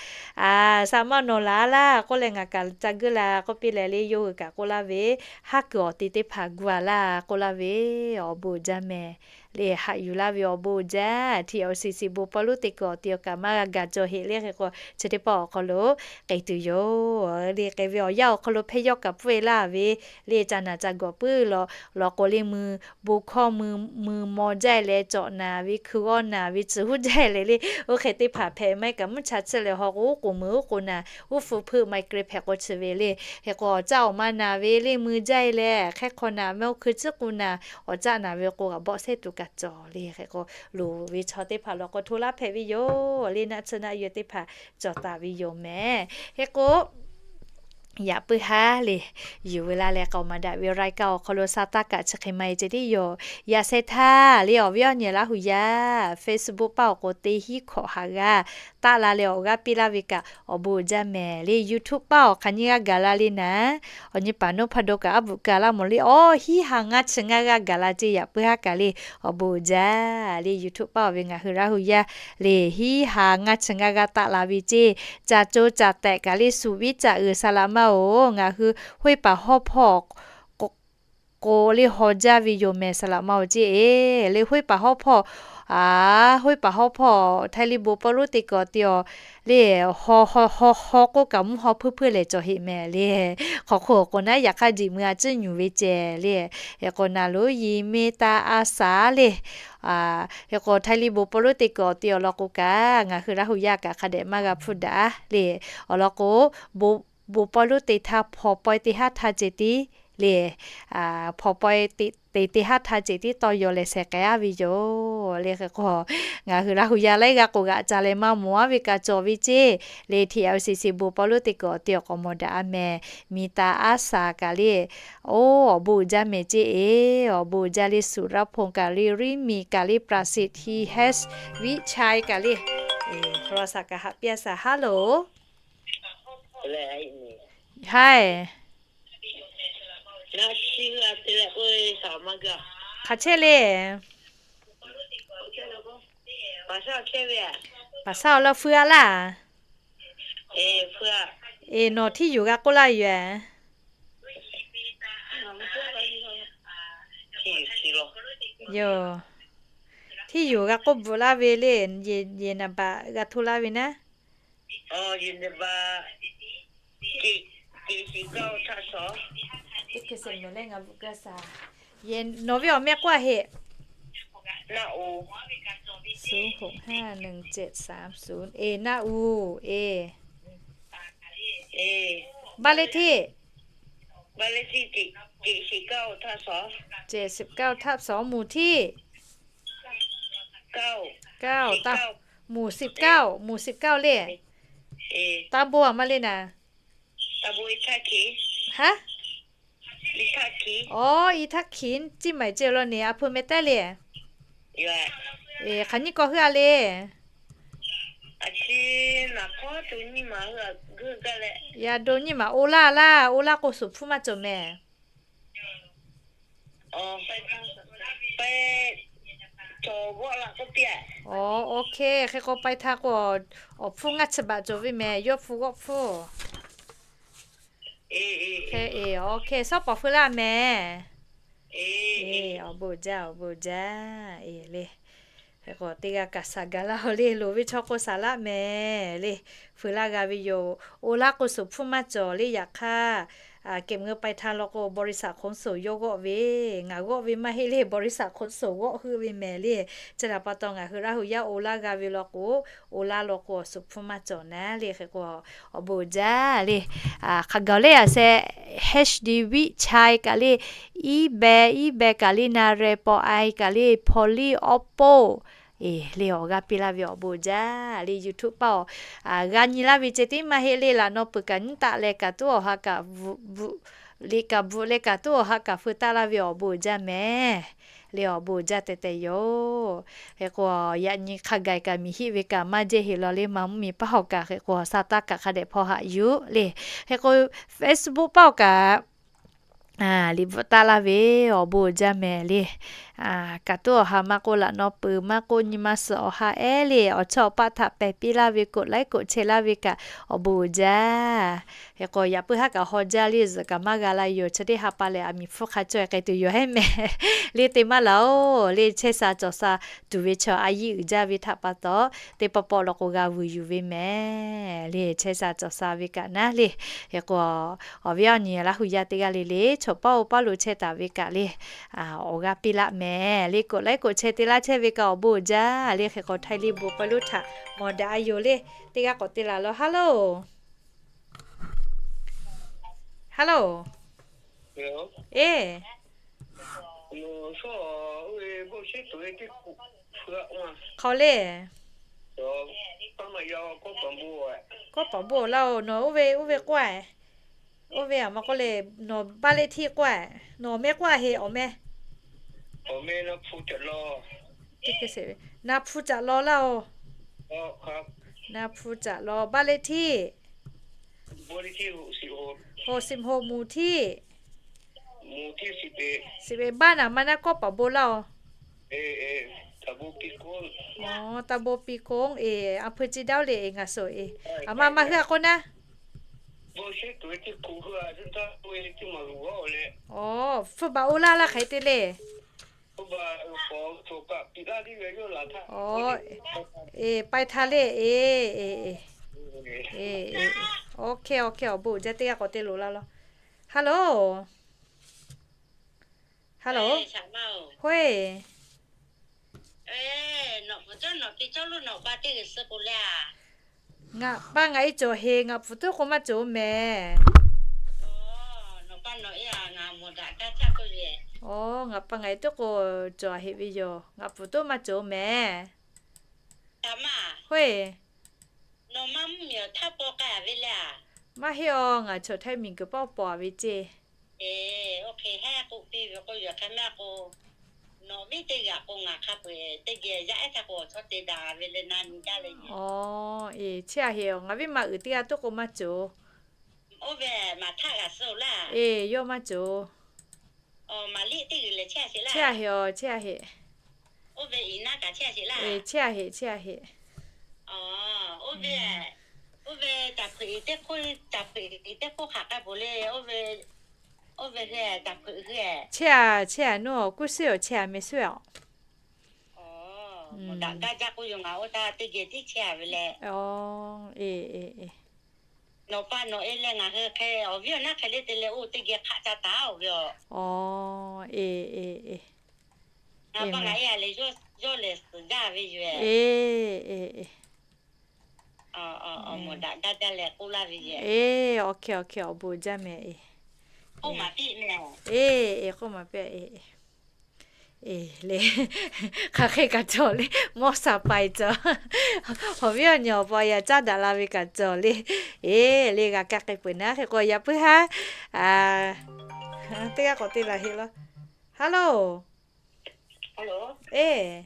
sa maˇ nawˬ laˬ laˇ k'oˆ leh ngaˬ kaꞈ ca guˇ la k'oˆ piˇ leh le yawˇ hui kaꞈ k'oˆ laˇ ve, haˉ kuiˬ awˬ ti teˇ hpaˍ gu a laˇ k'oˆ laˇ ve, awˬ bon uiˍ jaˇ mehˍ le. Haꞈ yuˬ laˇ ve awˬ bon uiˍ jaˇ. TOCC bon pawˇ luˉ teˇ kuiˬ awˬ ti awˬ kaꞈ maˇ g'a gaˬ cawˬ heꞈ le. Hk'e k'o chi teˇ pawˆ awˬ hk'aw lo k'ai tuˬ yoˬ le. K'ai ve awˬ yanˇ awˬ hk'aw lo hpehˇ yawˇ kaꞈ pfuhˇ e laˇ ve le. Ca naˬ ca gawˬ puiˉ law law k'o le mui bon hkawˇ mui maw jaˇ e leh cawꞈ naˬ ve hkui g'awˇ naˬ ve tcuhˬ huˉ jaˇ e leh le. Oˇ hk'e teˇ hpaˍ hpehꞈ maˇ heˆ kaꞈ mvuhˇ cha tsuhˇ leh haw k'o oˉ k'oˍ mui oˉ k'oˍ naˬ uˉ hpu hpeuˆ maˇ heˆ k'o hpehꞈ k'o chi ve le. Hk'e k'o awˬ caˆ awˬ ma naˬ ve le mui jaˇ e leh hk'e hk'aw naˬ meh oˇ hkui tcuhˉ k'oˍ naˬ awˬ caˆ naˬ ve k'o kaꞈ bawˆ sehˉ tuˬ kaꞈ cawˬ le. Hk'e k'o loˍ ve chaw teˇ hpaˍ law k'o hto laˇ hpehꞈ ve yoˬ le. Naˆ tsuhˇ naˆ yawˇ teˇ hpaˍ cawˬ taˍ ve yoˬ mehˍ. Hk'e k'o yaꞈ puiˉ haˉ le yuˬ ve laˇ leh k'aoˍ maˍ daꞈ ve raiˍ kaˆ awˬ hk'aw lo sa taˇ kaꞈ chi hk'e maˇ e ceh tiˉ yoˬ. Yaꞈ sheh htaˇ le awˬ viˉ awˬ nyi Laˇ hu yaˇ Facebook paˇ awˬ k'o teˇ hinˉ hkawꞈ haꞈ g'aˇ taˆ la leh awˬ g'aˇ piˇ laˇ ve kaꞈ awˬ bon uiˍ jaˇ mehˍ le. YouTube paˇ awˬ hk'aˬ nyiˇ g'aˇ gaˬ la le naˉ, awˬ nyi paˍ nuˇ hpa do kaꞈ aˉ bvuhꞈ ka laˇ mawˬ le. Awˬ hinˉ ha ngaˇ chi ngaˇ g'aˇ gaˬ la ceˇ. Yaꞈ puiˉ haˉ kaꞈ le awˬ bon uiˍ jaˇ le. YouTube paˇ awˬ ve ngaˬ hui Laˇ hu yaˇ le hinˉ ha ngaˇ chi ngaˇ g'aˇ taˆ la ve ceˇ. Ca co ca tehꞈ kaꞈ le suˍ viˉ caꞈ uiˍ sa laꞈ maˇ oˬ. Ngaˬ hui hoˆ paˍ hawˉ hpawˇ k'o le haw jaˇ ve yoˬ mehˍ. Sa laꞈ maˇ oˬ ceˇ e le hoˆ paˍ hawˉ hpawˇ, a, hoˆ paˍ hawˉ hpawˇ Htaiˇ liˇ bon pawˇ luˉ teˇ kuiˬ awˬ ti awˬ le haw haw k'oˆ kaꞈ mvuhˇ haw hpuiˇ hpuiˇ lehˬ cawˬ heꞈ mehˍ le. Hk'aw hk'oˆ k'o naˉ yaꞈ hk'aˇ jiꞈ mui a ciˉ nyuˬ ve ceh le. Hk'e k'o naˬ loˉ yiˍ me ta a shaˍ le. Hk'e k'o Htaiˇ liˇ bon pawˇ luˉ teˇ kuiˬ awˬ ti awˬ lawn k'o kaꞈ ngaˬ hui Laˇ hu yaˇ kaꞈ hk'a dehꞈ maˇ g'a hpuˇ daꞈ le. Awˬ lawn k'o bon pawˇ luˉ teˇ htaˇ hpaw pawehˇ teˇ haˉ htaˇ ceh tiˉ le. Hpaw pawehˇ te teˇ haˉ htaˇ ceh tiˉ tawˇ yaw leh sheh k'ai aˉ ve yoˬ le. Hk'e k'o ngaˬ hui Laˇ hu yaˇ laiˉ g'aˇ k'o g'aꞈ ca leh maˇ mawˬ aˉ ve kaꞈ cawˬ ve ceˇ le. TOCC bon pawˇ luˉ teˇ kuiˬ awˬ ti awˬ k'awꞈ mawˬ daꞈ a mehˍ. Mi ta aˉ shaˍ kaꞈ le, oˇ awˬ bon uiˍ jaˇ mehˍ ceˇ e. Awˬ bon uiˍ jaˇ le. Suˍ raˇ hponˇ kaꞈ le, Riˉ miˬ kaꞈ le, Praˍ siˍ ti heˉ viˆ chaiˇ kaꞈ le, hk'aw lo shaˍ kaꞈ haꞈ piˇ a shaˍ. Hello, haiˬ, hk'aˬ chehˇ le. Paˍ shaˉ awˬ lawn feu a laˇ. Eˬ, nawˬ htiˇ yuˬ g'a k'oˆ laˇ yoˬ. Yoˬ. Htiˇ yuˬ g'a k'oˆ bvuhꞈ laˇ ve le, yehˬ naˍ baꞈ g'a hto laˇ ve naˉ. Nawˬ ve awˬ meh k'oˆ a heˆ. ศูนย์หกห้าหนึ่งเจ็ดสามศูนย์ eˬ, naˆ uˬ, eˬ. บ้านเลขที่ เจ็ดสิบเก้าทับสอง หมู่ที่ เก้า หมู่สิบเก้า หมู่สิบเก้า le. Taˇ bon a maˇ le naˍ. Haˉ. Awˬ, i htaˇ hkiˍ ciˇ maiˍ ceh lo neˬ a hpu meh tehˉ le. Eˬ, hk'aˬ nyiˇ k'aw heuˆ a le. Yaꞈ do nyiˇ maˬ oˇ laˇ laˇ, oˇ laˇ k'o suhˍ hpfuhˇ maˇ cawˬ mehˍ. Awˬ, OK, hk'e k'o pai htaˇ k'o, awˬ hpfuhˇ ngaˇ chi baꞈ cawˬ ve mehˍ, yawˇ hpfuhˇ g'awˆ hpfuhˇ. Hk'e, eˬ, OK, shawˉ pawˍ feu laˇ mehˍ. Eˬ, awˬ bon jaˇ, awˬ bon jaˇ, eˬ le. Hk'e k'o teˇ g'aˇ kaꞈ saˍ gaˬ laˇ-oˬ le, loˍ ve chaw k'o saˍ laˆ mehˍ le. Feu laˇ g'a ve yoˬ. Oˇ laˇ k'o suhˍ hpfuhˇ maˇ cawˬ le. Yaꞈ hk'aˇ, kehˬ meuˇ pai htaˇ law k'o บริษัทขนส่ง yawˇ g'awˆ ve, ngaˬ g'awˆ ve maˇ heˆ le, บริษัทขนส่ง g'awˆ heuˆ ve mehˍ le. Chi htaꞈ pa taw ngaˬ hui Laˇ hu yaˇ oˇ laˇ g'a ve law k'o, oˇ laˇ law k'o awˬ suhˍ hpfuhˇ maˇ cawˬ naˉ le. Hk'e k'o awˬ bon jaˇ le. Hk'a gaˬ le a se, H D Win Chai kaꞈ le, Iˉ Beh, Iˉ Beh kaꞈ le, Na Reh Paw Ai kaꞈ le, Paw Liˇ Awˉ Poˆ, eˬ le, awˬ g'aˇ piˇ laˇ ve awˬ bon jaˇ le. YouTube paˇ awˬ g'a nyi laˇ ve ceh tiˉ maˇ heˆ le. Laꞈ naw peuˬ kaꞈ nyiˉ taˆ leh kaꞈ tuˉ awˬ ha kaꞈ bvuhꞈ, liꞈ kaꞈ bvuhꞈ leh kaꞈ tuˉ awˬ ha kaꞈ feu taˆ laˇ ve awˬ bon jaˇ mehˍ le. Awˬ bon jaˇ tehꞈ tehꞈ yoˬ. Hk'e k'o yaꞈ nyi hk'a gaˬ kaꞈ miˬ hiˆ ve kaꞈ maˇ jehˇ heˆ law le. Maˇ mvuhˇ miˬ paˇ hawˬ kaꞈ hk'e k'o sa taˇ kaꞈ hk'a dehꞈ hpaw haꞈ yuˬ le. Hk'e k'o Facebook paˇ awˬ kaꞈ liꞈ bvuhꞈ taˆ laˇ ve awˬ bon jaˇ mehˍ le. Kaꞈ tuˉ awˬ ha maˇ k'oˆ, laꞈ naw peuˬ maˇ k'oˆ, nyi ma suhˍ awˬ ha ehˉ le, awˬ chawˇ awˬ paˆ htaꞈ pehˬ piˇ laˇ ve, กดไลค์ กดแชร์ laˇ ve kaꞈ awˬ bon jaˇ. Hk'e k'o yaꞈ puiˉ haˉ kaꞈ haw jaˇ le, zuhꞈ kaꞈ maˇ g'a la yoˬ. Chi teˇ ha pa lehˬ aˬ miˍ hpfuhˇ hk'a caweh k'ai tuˬ yoˬ hehˉ mehˍ le. Te maˇ laˬ-oˬ le, chehˇ sha cawˬ sha tuˬ ve chaw a yiˇ uiˍ jaˇ ve htaꞈ pa taw, teˇ pawˆ pawˆ law k'o g'a vuiˬ yuˬ ve mehˍ le. Chehˇ sha cawˬ sha ve kaꞈ naˉ le. Hk'e k'o awˬ viˉ awˬ nyi Laˇ hu yaˇ teˇ g'aˇ le le, chaw paˇ oˇ paˇ lo chehˇ taˍ ve kaꞈ le, awˬ g'aˇ piˇ laˆ mehˍ le. กดไลค์ กดแชร์ te laˇ chehˇ ve kaꞈ awˬ bon jaˇ le. Hk'e k'o Htaiˇ liˇ bon k'ai lo htaꞈ mawˬ daꞈ a yoˬ le. Teˇ g'aˇ k'awꞈ te laˬ law. Hello, hello, eˬ, hk'aw le, kawˇ paˍ bon laˇ-oˬ. Nawˬ oˇ ve oˇ ve k'oˆ a, oˇ ve aˬ ma k'oˆ le, nawˬ บ้านเลขที่ k'oˆ a, nawˬ awˬ meh k'oˆ a heˆ, awˬ meh. Na hpu caꞈ law laˇ-oˬ. Na hpu caꞈ law บ้านเลขที่ หกสิบหก หมู่ที่ สิบเอ็ด บ้าน aˬ ma naˉ kawˇ paˍ bon laˇ-oˬ. Taˇ bon piˇ koˉ eˬ, a hpu ci daˇ oˇ le eˬ, ngaˬ suhˍ eˬ, aˬ ma maˇ heuˆ a k'oˆ naˉ. Awˬ, hpfuhˇ baˬ oˇ laˇ laˇ hk'aˬ hk'e te le. Awˬ, eˬ, pai htaˇ le, eˬ, eˬ, eˬ, OK, OK, awˬ bon jaˇ. Teˇ g'aˇ k'awꞈ te loˬ laˇ law. Hello, hello, hoˆ eˬ, ngaˬ pa ngaˬ e cawˬ heˍ, ngaˬ pfuhˍ tuˉ k'o maˇ cawˬ mehˍ. Awˬ, ngaˬ pa ngaˬ e tuˉ k'o cawˬ heˍ ve yoˬ, ngaˬ pfuhˍ tuˉ maˇ cawˬ mehˍ. Hoˆ eˬ, maˇ heˆ awˬ, ngaˬ chaw Htaiˇ miˬguiˬ paˇ paw a ve ceˇ. Awˬ, eˬ, chehˇ a heˍ awˬ, ngaˬ viˉ ma uiˍ teˇ g'aˇ tuˉ k'o maˇ cawˬ. Eˬ, yawˇ maˇ cawˬ. Chehˇ a heˍ awˬ, chehˇ a heˍ. Eˬ, chehˇ a heˍ, chehˇ a heˍ. Oˇ ve, oˇ ve, taˍ teˇ hk'oˆ, caˍ hpeuꞈ teˇ hk'oˆ hk'aˬ k'ai peuˬ le. Oˇ ve, oˇ ve hui caˍ hpeuꞈ hui. Chehˇ-a, chehˇ-a, nawˬ kuˇ suhˉ-oˬ, chehˇ-a meh suhˉ-a. Daꞈ gaˇ jaˇ k'oˆ yoˬ, ngaˬ oˇ htaˇ teˇ geh tiˉ chehˇ-a ve le. Nawˬ pa nawˬ e leh ngaˬ hui hk'e awˬ viˉ awˬ naˉ hk'e le te leh oˇ teˇ geh hk'aˆ ca taˍ-oˬ ve aˬ. Ngaˬ pa ngaˬ e-a leh yawˇ lehˬ suhˍ jaˇ ve yoˬ. Awˬ bon jaˇ meh. Eˬ, k'oˆ maˍ piˇ-a. Eˬ, le, hk'aˬ hk'e kaꞈ cawˬ le, mawˇ sha paiˍ cawˬ. Awˬ viˉ awˬ nyi awˬ pa yaꞈ caˉ daꞈ la ve kaꞈ cawˬ le. Eˬ, le g'a kaˇ k'ai peuˬ naˉ hk'e k'o yaꞈ puiˉ haˉ, teˇ g'aˇ k'awꞈ te laˬ heˆ law. Hello. Eˬ,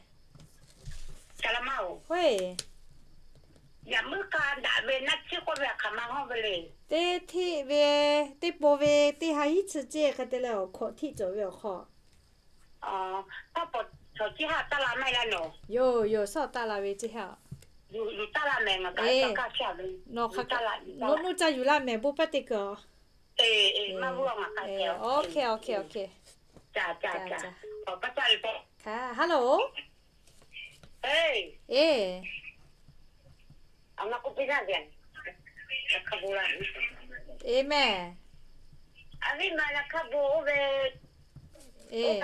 teˇ hteˆ ve, teˇ po ve teˇ ha hiˉ chi ceˇ hk'e te leh awˬ hkawꞈ htiˆ cawˬ ve awˬ hk'aw. Yoˬ, yoˬ, sawˉ taˆ la ve ceˇ haˉ. Nawˬ hk'a, nawˬ nuˇ caˇ yuˬ laˇ mehˍ, bon paˇ te kuiˬ-oˬ. Hello. Eˬ, eˬ mehˍ. Eˬ,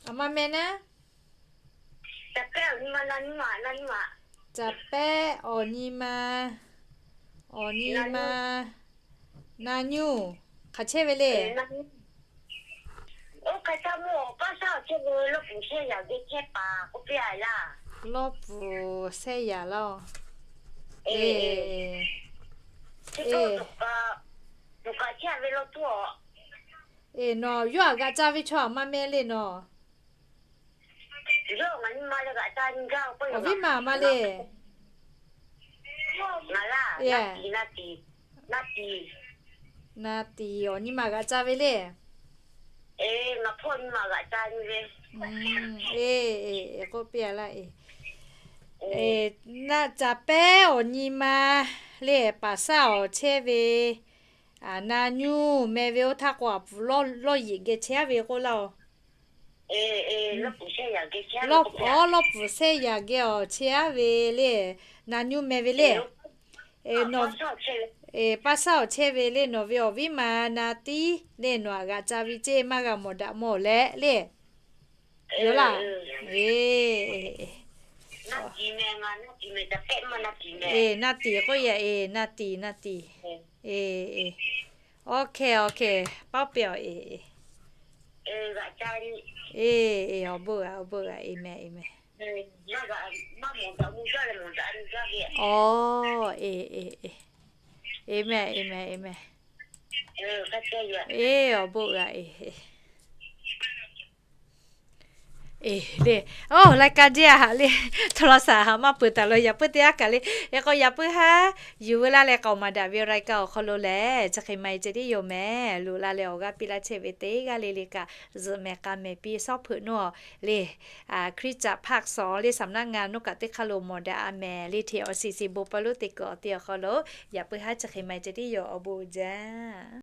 aˬ ma meh naˉ. Caˍ pehˉ awˬ nyi ma, awˬ nyi ma, na nyuˇ hk'aˬ chehˇ ve le. Lawˇ puˍ shehˇ yaꞈ laˇ-oˬ. Eˬ, eˬ, nawˬ yawˇ aꞈ g'aꞈ ca ve chaw aˬ ma meh le nawˬ. Awˬ viˉ ma ma le. Na tiˍ awˬ nyi ma g'aꞈ ca ve le. Eˬ, k'oˆ piˇ-a laˇ. Eˬ, na caˍ pehˉ awˬ nyi ma le, paˍ saˉ awˬ chehˇ ve, na nyuˇ meh ve oˇ htaˇ k'o aˬ puˍ lawˇ yeꞈ geh chehˇ ve k'oˆ laˇ-oˬ. Lawˇ puˍ shehˇ yaꞈ geh awˬ chehˇ-a ve le, na nyuˇ meh ve le. Paˇ saˉ awˬ chehˇ ve le, nawˬ ve awˬ viˉ ma na tiˍ le, nawˬ aꞈ g'aꞈ ca ve ceˇ maˇ g'a mawˬ daꞈ mawˬ leh le. Yoˬ laˇ. Eˬ, eˬ, na tiˍ k'oˆ yaꞈ, eˬ, na tiˍ, na tiˍ. Eˬ, eˬ, awˬ hkeh awˬ hkeh paˉ piˇ-oˬ, eˬ, eˬ. Eˬ, eˬ, awˬ bon g'a, awˬ bon g'a, eˬ mehˍ, eˬ mehˍ. Awˬ, eˬ, eˬ, eˬ, eˬ mehˍ, eˬ mehˍ. Eˬ, awˬ bon g'a, eˬ, eˬ. Eˬ le, oˇ รายการ jeˇ-a haꞈ le, โทรศัพท์ haꞈ maˇ peuˬ taˍ lo yaꞈ puiˉ teˇ g'aˇ kaꞈ le. Yaꞈ k'o yaꞈ puiˉ haˉ yuˬ veu laˇ leh k'aoˍ maˍ daꞈ ve รายการ awˬ hk'aw lo lehˬ, chi hk'e maˇ heˆ ceh tiˉ yoˬ mehˍ. Loꞈ la leh awˬ g'aˇ piˇ laˇ chehˇ ve teˇ g'aˇ le le kaꞈ zuhꞈ mehˍ k'a mehˍ piˇ shawˉ hpeuꞈ nawˇ le. คริสตจักรภาคสอง le สำนักงาน nawˉ kaꞈ teˇ hk'aˇ lo mawˬ daꞈ-a mehˍ le. Hteꞈ awˬ shiˍ shiˍ bon pa lonˉ te kuiˬ awˬ te awˬ hk'aw lo yaꞈ puiˉ haˉ chi hk'e maˇ heˆ ceh tiˉ yoˬ, awˬ bon jaˇ.